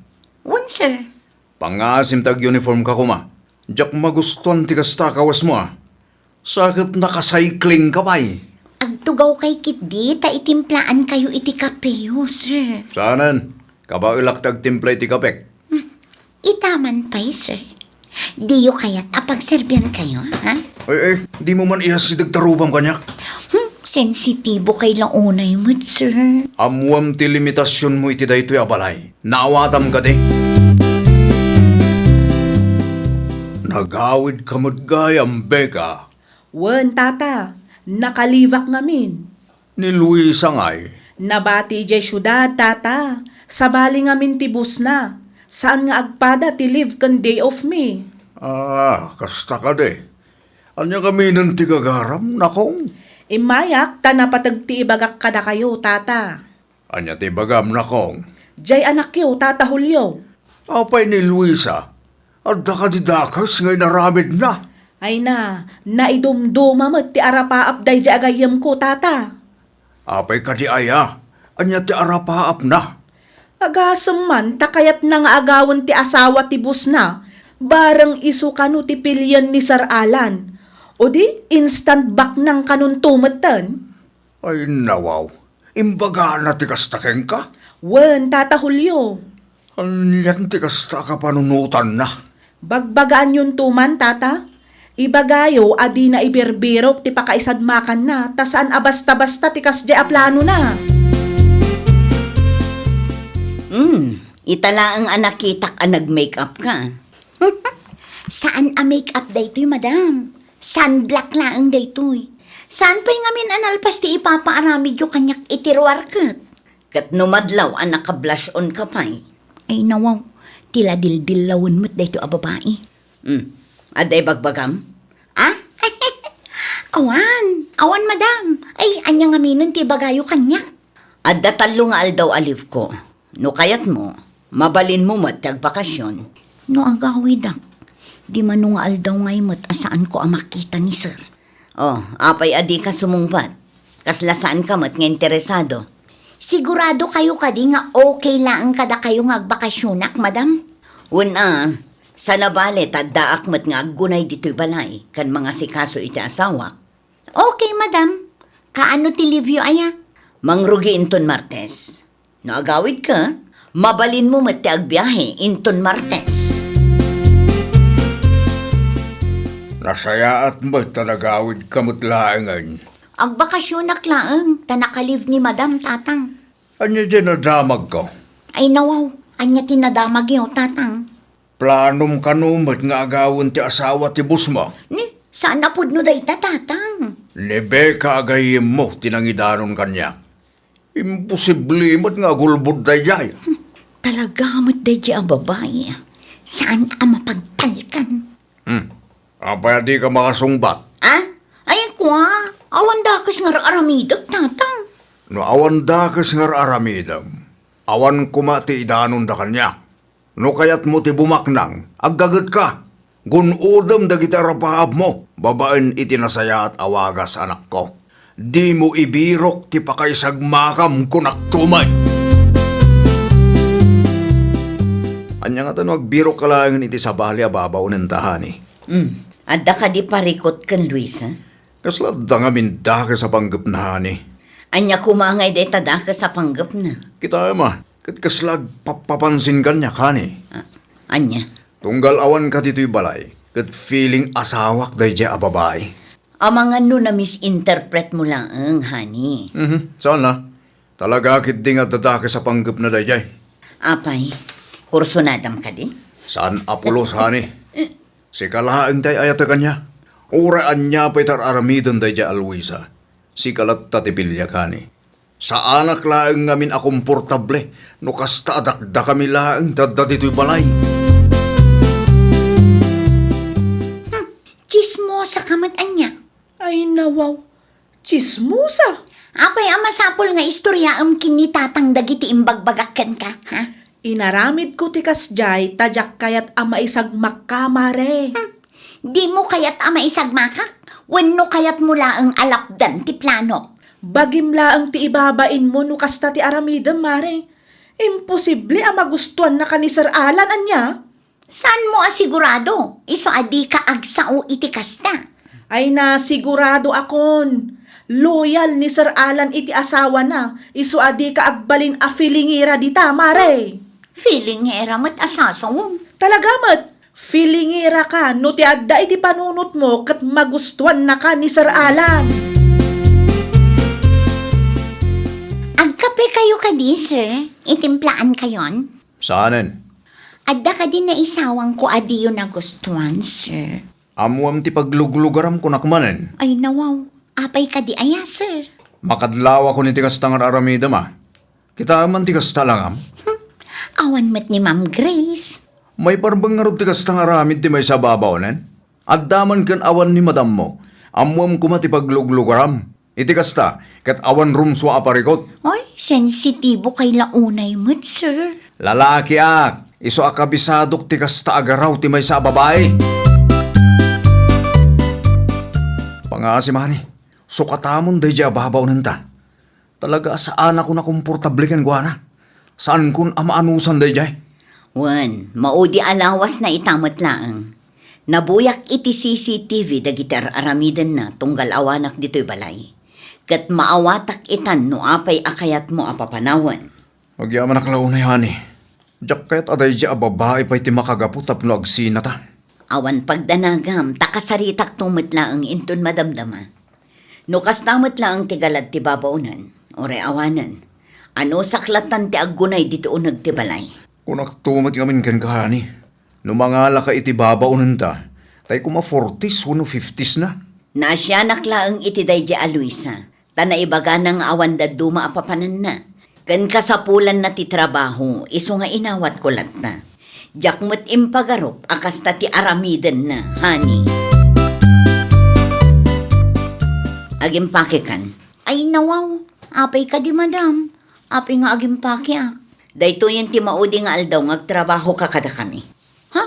Wen, sir. Pangngaasim ta ag-uniformka koma. Diak magustuan ti kasta a kawesmo, a. Sa ket nakacyclingka pay. Agtugawkay ketdi ta itimplaankayo iti kapeyo, sir. Saanen, kabaelak ti agtimpla iti kapek. Hmm, ita man pay, sir. Diyo kayat a pagserbiankayo, ha? Ay, ay, dimo man iyasideg ta rubam kaniak. Hmm, sensitibokay la unay met, sir. Ammoam ti limitasionmo iti daytoy a balay. Naawatam kadi? Nagawidka met gayam, Becca. Wen, tata. Nakalibak ngamin. Ni Luisa ngay? Nabati idiay siudad, tata. Sabali ngamin ti bossna. Saan nga agpada ti leave ken day off mi. Ah, kasta kadi. Ania ngaminen ti gagaram, nakong? Immayak ta napateg ti ibagak kadakayo, tata. Ania ti ibagam, nakong? Diay anakyo, Tata Julio. Apay ni Luisa? Adda kadi dakes nga inaramidna? Ay na, naidumduma met ti arapaap daydiay a gayyemko, Tata. Apay kadi aya? Ania ti arapaapna? Agasem man ta kayatna nga agawen ti asawa ti bossna, bareng isu kano ti pilien ni Sir Alan. O di, instant baknang kanonto metten? Ay, nawaw. Imbagana ti kasta kenka? Wen, Tata Julio. Anian ti kasta a kapanunotanna? Bagbagaanyonto man, Tata. Ibagayo a dina ibirbirok ti pakaisadmakanna, ta saan a basta-basta ti kasdiay a planona. Hmm, ita laeng a nakitak a nag-makeup ka. Saan a makeup daytoy, madam. Sunblock laeng daytoy. Saan pay ngamin a nalpas ti ipapaaramidyo kaniak iti ruar ket? Ket no madlaw a naka-blush on ka pay. Ay, nawaw. Ti ladildillawen met daytoy a babai. Hmm. Adda ibagbagam? Ah? Awan. Awan, madam. Ay, ania ngaminen ti ibagayo kaniak? Adda tallo nga aldaw a leave ko. No kayatmo, mabalinmo met ti agbakasyon. No agawidak, di mano nga aldaw ngay met a saanko a makita ni sir. Oh, apay a dika sumungbat? Kasla saanka met nga interesado. Sigurado kayo kadi nga okay laeng kadakayo nga agbakasyonak, madam? Wen a, saan a bale ta addaak met nga aggunay ditoy balay ken mangasikaso iti asawak. Okay, madam. Kaano ti leave-yo aya? Mangrugi inton Martes. No agawidka, mabalinmo met ti agbiahe inton Martes. Nasayaat met ta nagawidka met laengen. Agbakasyonak laeng ta naka-leave ni madam, tatang. Ania ti nadamagko? Ay, nawaw. Ania ti nadamagyo, tatang? Planom kano met nga agawen ti asawa ti bossmo? Ni, saan a pudno dayta, tatang. Ni Becca a gayyemmo ti nangidanon kaniak. Imposible met nga agulbod daydiay. Hmm, talaga met daydiay a babai. Saan a mapagtalkan? Hmm. Apay a dika makasungbat? Ah? Ay, kua, awan dakes nga ar-aramidek, tatang. No awan dakes nga ar-aramidem, awan koma ti idanonda kaniak. No kayatmo ti bumaknang, aggagetka. Gun-odem dagiti arapaabmo babaen iti nasayaat a wagas, anakko. Dimo ibirok ti pakaisagmakam, kunakto met. Ania ngata no agbirokka laengen iti sabali a babaonenta, honey? Hmm. Adda kadi parikut ken Luisa? Kasla adda ngamin dakes a panggepna, honey? Ania koma ngay dayta dakes a panggepna? Kitaem a, ket kasla agpappapansin kaniak, honey. Ah, ania? Tunggal awanka ditoy balay, ket feeling asawak daydiay a babai. Amangan no na-misinterpretmo laeng, honey. Mhm, saan la? Talaga ketdi nga adda dakes a panggepna daydiay. Apay, kursunadam kadi? Saan a pulos, honey. Sika laeng ti ay-ayatek ania. Uray ania pay ti ar-aramiden daydiay a Luisa, sika latta ti piliak, honey. Saanak laeng ngamin a komportable no kasta a dakdakami laeng ti adda ditoy balay. Hmm, tsismosa ka met ania? Ay, nawaw. Tsismosa! Apay a masapul nga istoryaem ken ni tatang dagiti imbagbagak kenka, ha? Inaramidko ti kasdiay ta diak kayat a maisagmakka, mare. Hmm. Dimo kayat a maisagmakak? Wenno kayatmo laeng a lapdan ti planok? Bagim laeng ti ibabainmo no kasta ti aramidem, mare. Imposible a magustuannaka ni Sir Alan, ania? Saanmo a sigurado? Isu a dika agsao iti kasta. Ay na, siguradoakon. Loyal ni Sir Alan iti asawana. Isu a dika agbalin a feelingera dita, mare. Feelingera met a sasawen. Talaga met, feelingeraka no ti adda iti panunotmo ket magustuannaka ni Sir Alan. Agkape kayo kadi, sir? Itimplaankayon? Saanen? Adda kadi naisawangko a diyo nagustuan, sir? Ammoam ti pagluglugaram, kunak manen. Ay, nawaw. Apay kadi aya, sir? Makadlawakon iti kasta nga ar-aramidem a. Kitaem man ti kasta langam? Hmm. Awan met ni Ma'am Grace. Maiparbeng ngarud ti kasta nga aramid ti maysa a babaonen? Adda man ken awan ni madammo. Ammoam koma ti pagluglugaram. Iti kasta, ket awan rumsua a parikut. Ay, sensitibo kay la unay met, sir. Lalakiak, isu a kabisadok ti kasta a garaw ti maysa a babai. Pangasim, honey, sukatamon daydiay a babaonenta. Talaga a saanak a komportable kenkuana. Saankon a maanusan daydiay. Wen, maudi a lawasna ita met laeng. Nabuyak iti C C T V dagiti ar-aramidenna tunggal awanak ditoy balay. Ket maawatak itan no apay a kayatmo a papanawen. Agyamanak la unay, honey. Diak kayat a daydiay a babai pay ti makagapu tapno agsinata. Awan pagdanagam, ta kasaritakto met laeng inton madamdama. No kasta met laeng ti galad ti babaonen, uray awanen, anusak lattan ti aggunay ditoy uneg ti balay. Kunakto met ngamin kenka, honey, no mangalaka iti babaonenta, tay kuma forties wenno fifties na. Naasianak laeng iti daydi a Luisa, ta naibagana nga awan dadduma a papananna, ken kasapulanna ti trabaho, isu nga inawatko latta. Diak met impagarup a kasta ti aramidenna, honey. Agimpakekan. Ay, nawaw. Apay kadi, madam? Apay nga agimpakeak? Daytoyen ti maudi nga aldaw nga agtrabahoka kadakami. Ha?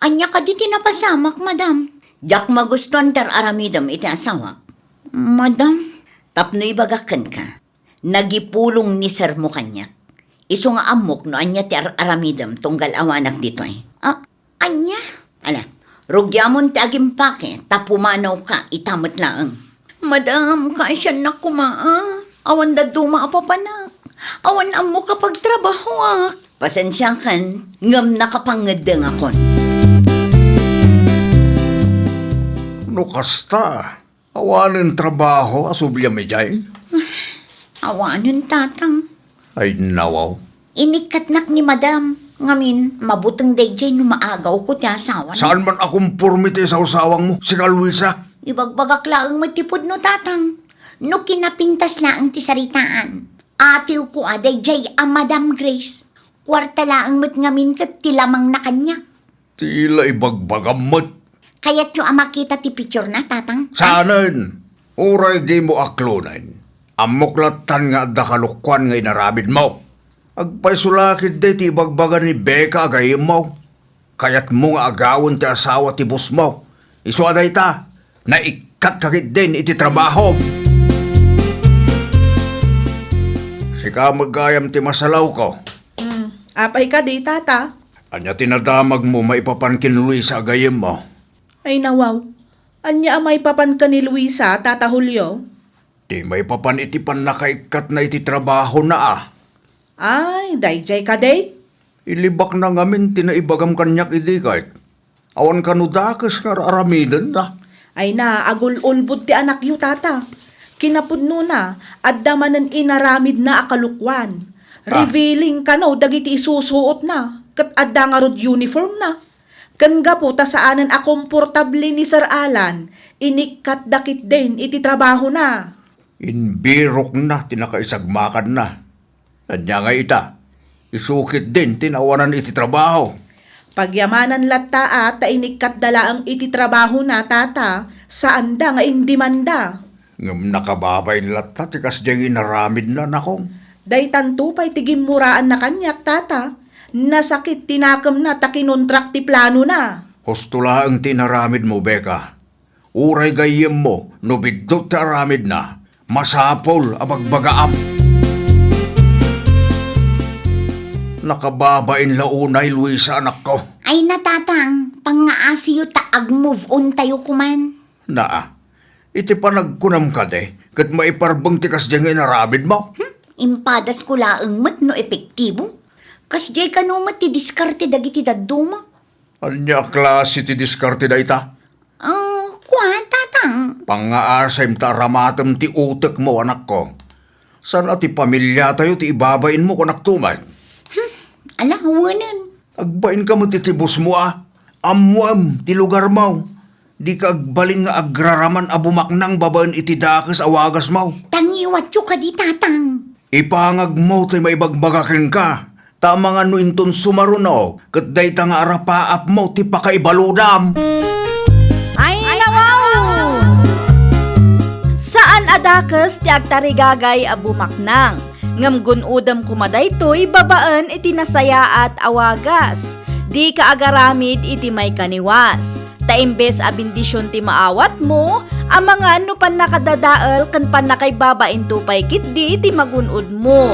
Ania kadi ti napasamak, madam? Diak magustuan ti ar-aramidem iti asawak. Madam? Tapno ibagak kenka, nagipulong ni sermo kaniak. Isu nga ammok no ania ti ar-aramidem tunggal awanak ditoy. A-, ania? Ala, rugiamon ti agimpake, ta pumanawka ita met laeng. Madam, kaasiannak koma, a. Awan dadduma a papanak. Awan ammok a pagtrabahoak. Pasensiakan, ngem nakapangeddengakon. No kasta, awanen trabaho a subliam idiay? Awanen, tatang. Ay, nawaw. Inikkatnak ni madam. Ngamin, mabuteng daydiay no maagawko ti asawana. Saan man a komporme ti sawsawangmo, sika, Luisa? Ibagbagak laeng met ti pudno, tatang. No kinapintas laeng ti saritaan, atiwko a daydiay a Madam Grace. Kuarta laeng met ngamin ket ti lamangna kaniak. Ti la ibagbagam met. Kayatyo a makita ti picturena, tatang? Saanen? Uray dimo aklonen. Ammok lattan nga adda kalokuan nga inaramidmo. Agpayso la ketdi ti ibagbaga ni Becca a gayyemmo. Kayatmo nga agawen ti asawa ti bossmo. Isu a dayta, naikkatka ketdin iti trabahom. Sika met gayam ti masalawko. Hmm, apay kadi, tata? Ania ti nadamagmo maipapan ken Luisa a gayyemmo? Ay, nawaw. Ania a maipapan ken ni Luisa, Tata Julio? Ti maipapan iti pannakaikkatna iti trabahona, a. Ay, daydiay kadi? Ilibakna ngamin ti naibagam kaniak idi, ket awan kano dakes nga ar-aramidenna. Ay na, agul-ulbod ti anakyo, tata. Kinapudnona, adda manen inaramidna a kalokuan. Ah. Revealing kano dagiti isusuotna, ket adda ngarud uniformna. Ken gapu ta saanen a komportable ni Sir Alan, inikkatda ketdin iti trabahona. Imbirokna ti nakaisagmakanna. Ania ngay ita, isu ketdin ti naawanan iti trabaho. Pagyamanan latta a ta inikkatda laeng iti trabahona, tata, saanda nga indimanda. Ngem nakababain latta ti kasdiay nga inaramidna, nakong. Daytanto pay ti gimmuraanna kaniak, tata. Nasakit ti nakemna ta kinontrak ti planona. Husto laeng ti inaramidmo, Becca. Uray gayyemmo, no biddut ti aramidna, masapul a bagbagaam. Nakababain la unay, Luisa, anakko. Ay na, tatang, pangngaasiyo ta ag-move on tayo koman. Naa, iti panagkunam kadi, ket maiparbeng ti kasdiay nga inaramidmo? Hmm, impadasko laeng met no epektibo. Kasdiay kano met ti diskarte dagiti dadduma. Ania a klase ti diskarte dayta? Ah, kua, tatang. Pangngaasem ta aramatem ti utekmo, anakko. Saan a ti pamiliatayo ti ibabainmo, kunak tumet. Hmm, ala, wenen. Agbainka met iti bossmo a. Ammoem ti lugarmo. Dika agbalin nga agraraman a bumaknang babaen iti dakes a wagasmo. Tangiwatyo kadi, tatang. Ipangagmo ti maibagbaga kenka, ta amangan no inton sumaruno, ket dayta nga arapaapmo ti pakaibaludam. Ay, nawaw! Saan a dakes ti agtarigagay a bumaknang, ngem gun-odem koma daytoy babaen iti nasayaat a wagas. Dika agaramid iti maikaniwas. Ta imbes a bendision ti maawatmo, amangan no pannakadadael ken pannakaibabainto pay ketdi ti magun-odmo.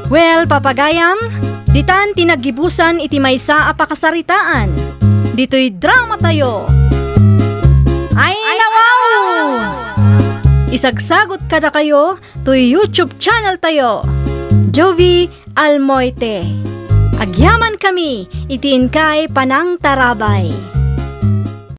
Well, papagayam, ditan ti naggibusan iti maysa a pakasaritaan. Ditoy dramatayo. Ay, nawaw! Isagsagot kadakayo toy YouTube channel tayo, Jovie Almoite. Agyamankami iti inkay panangtarabay.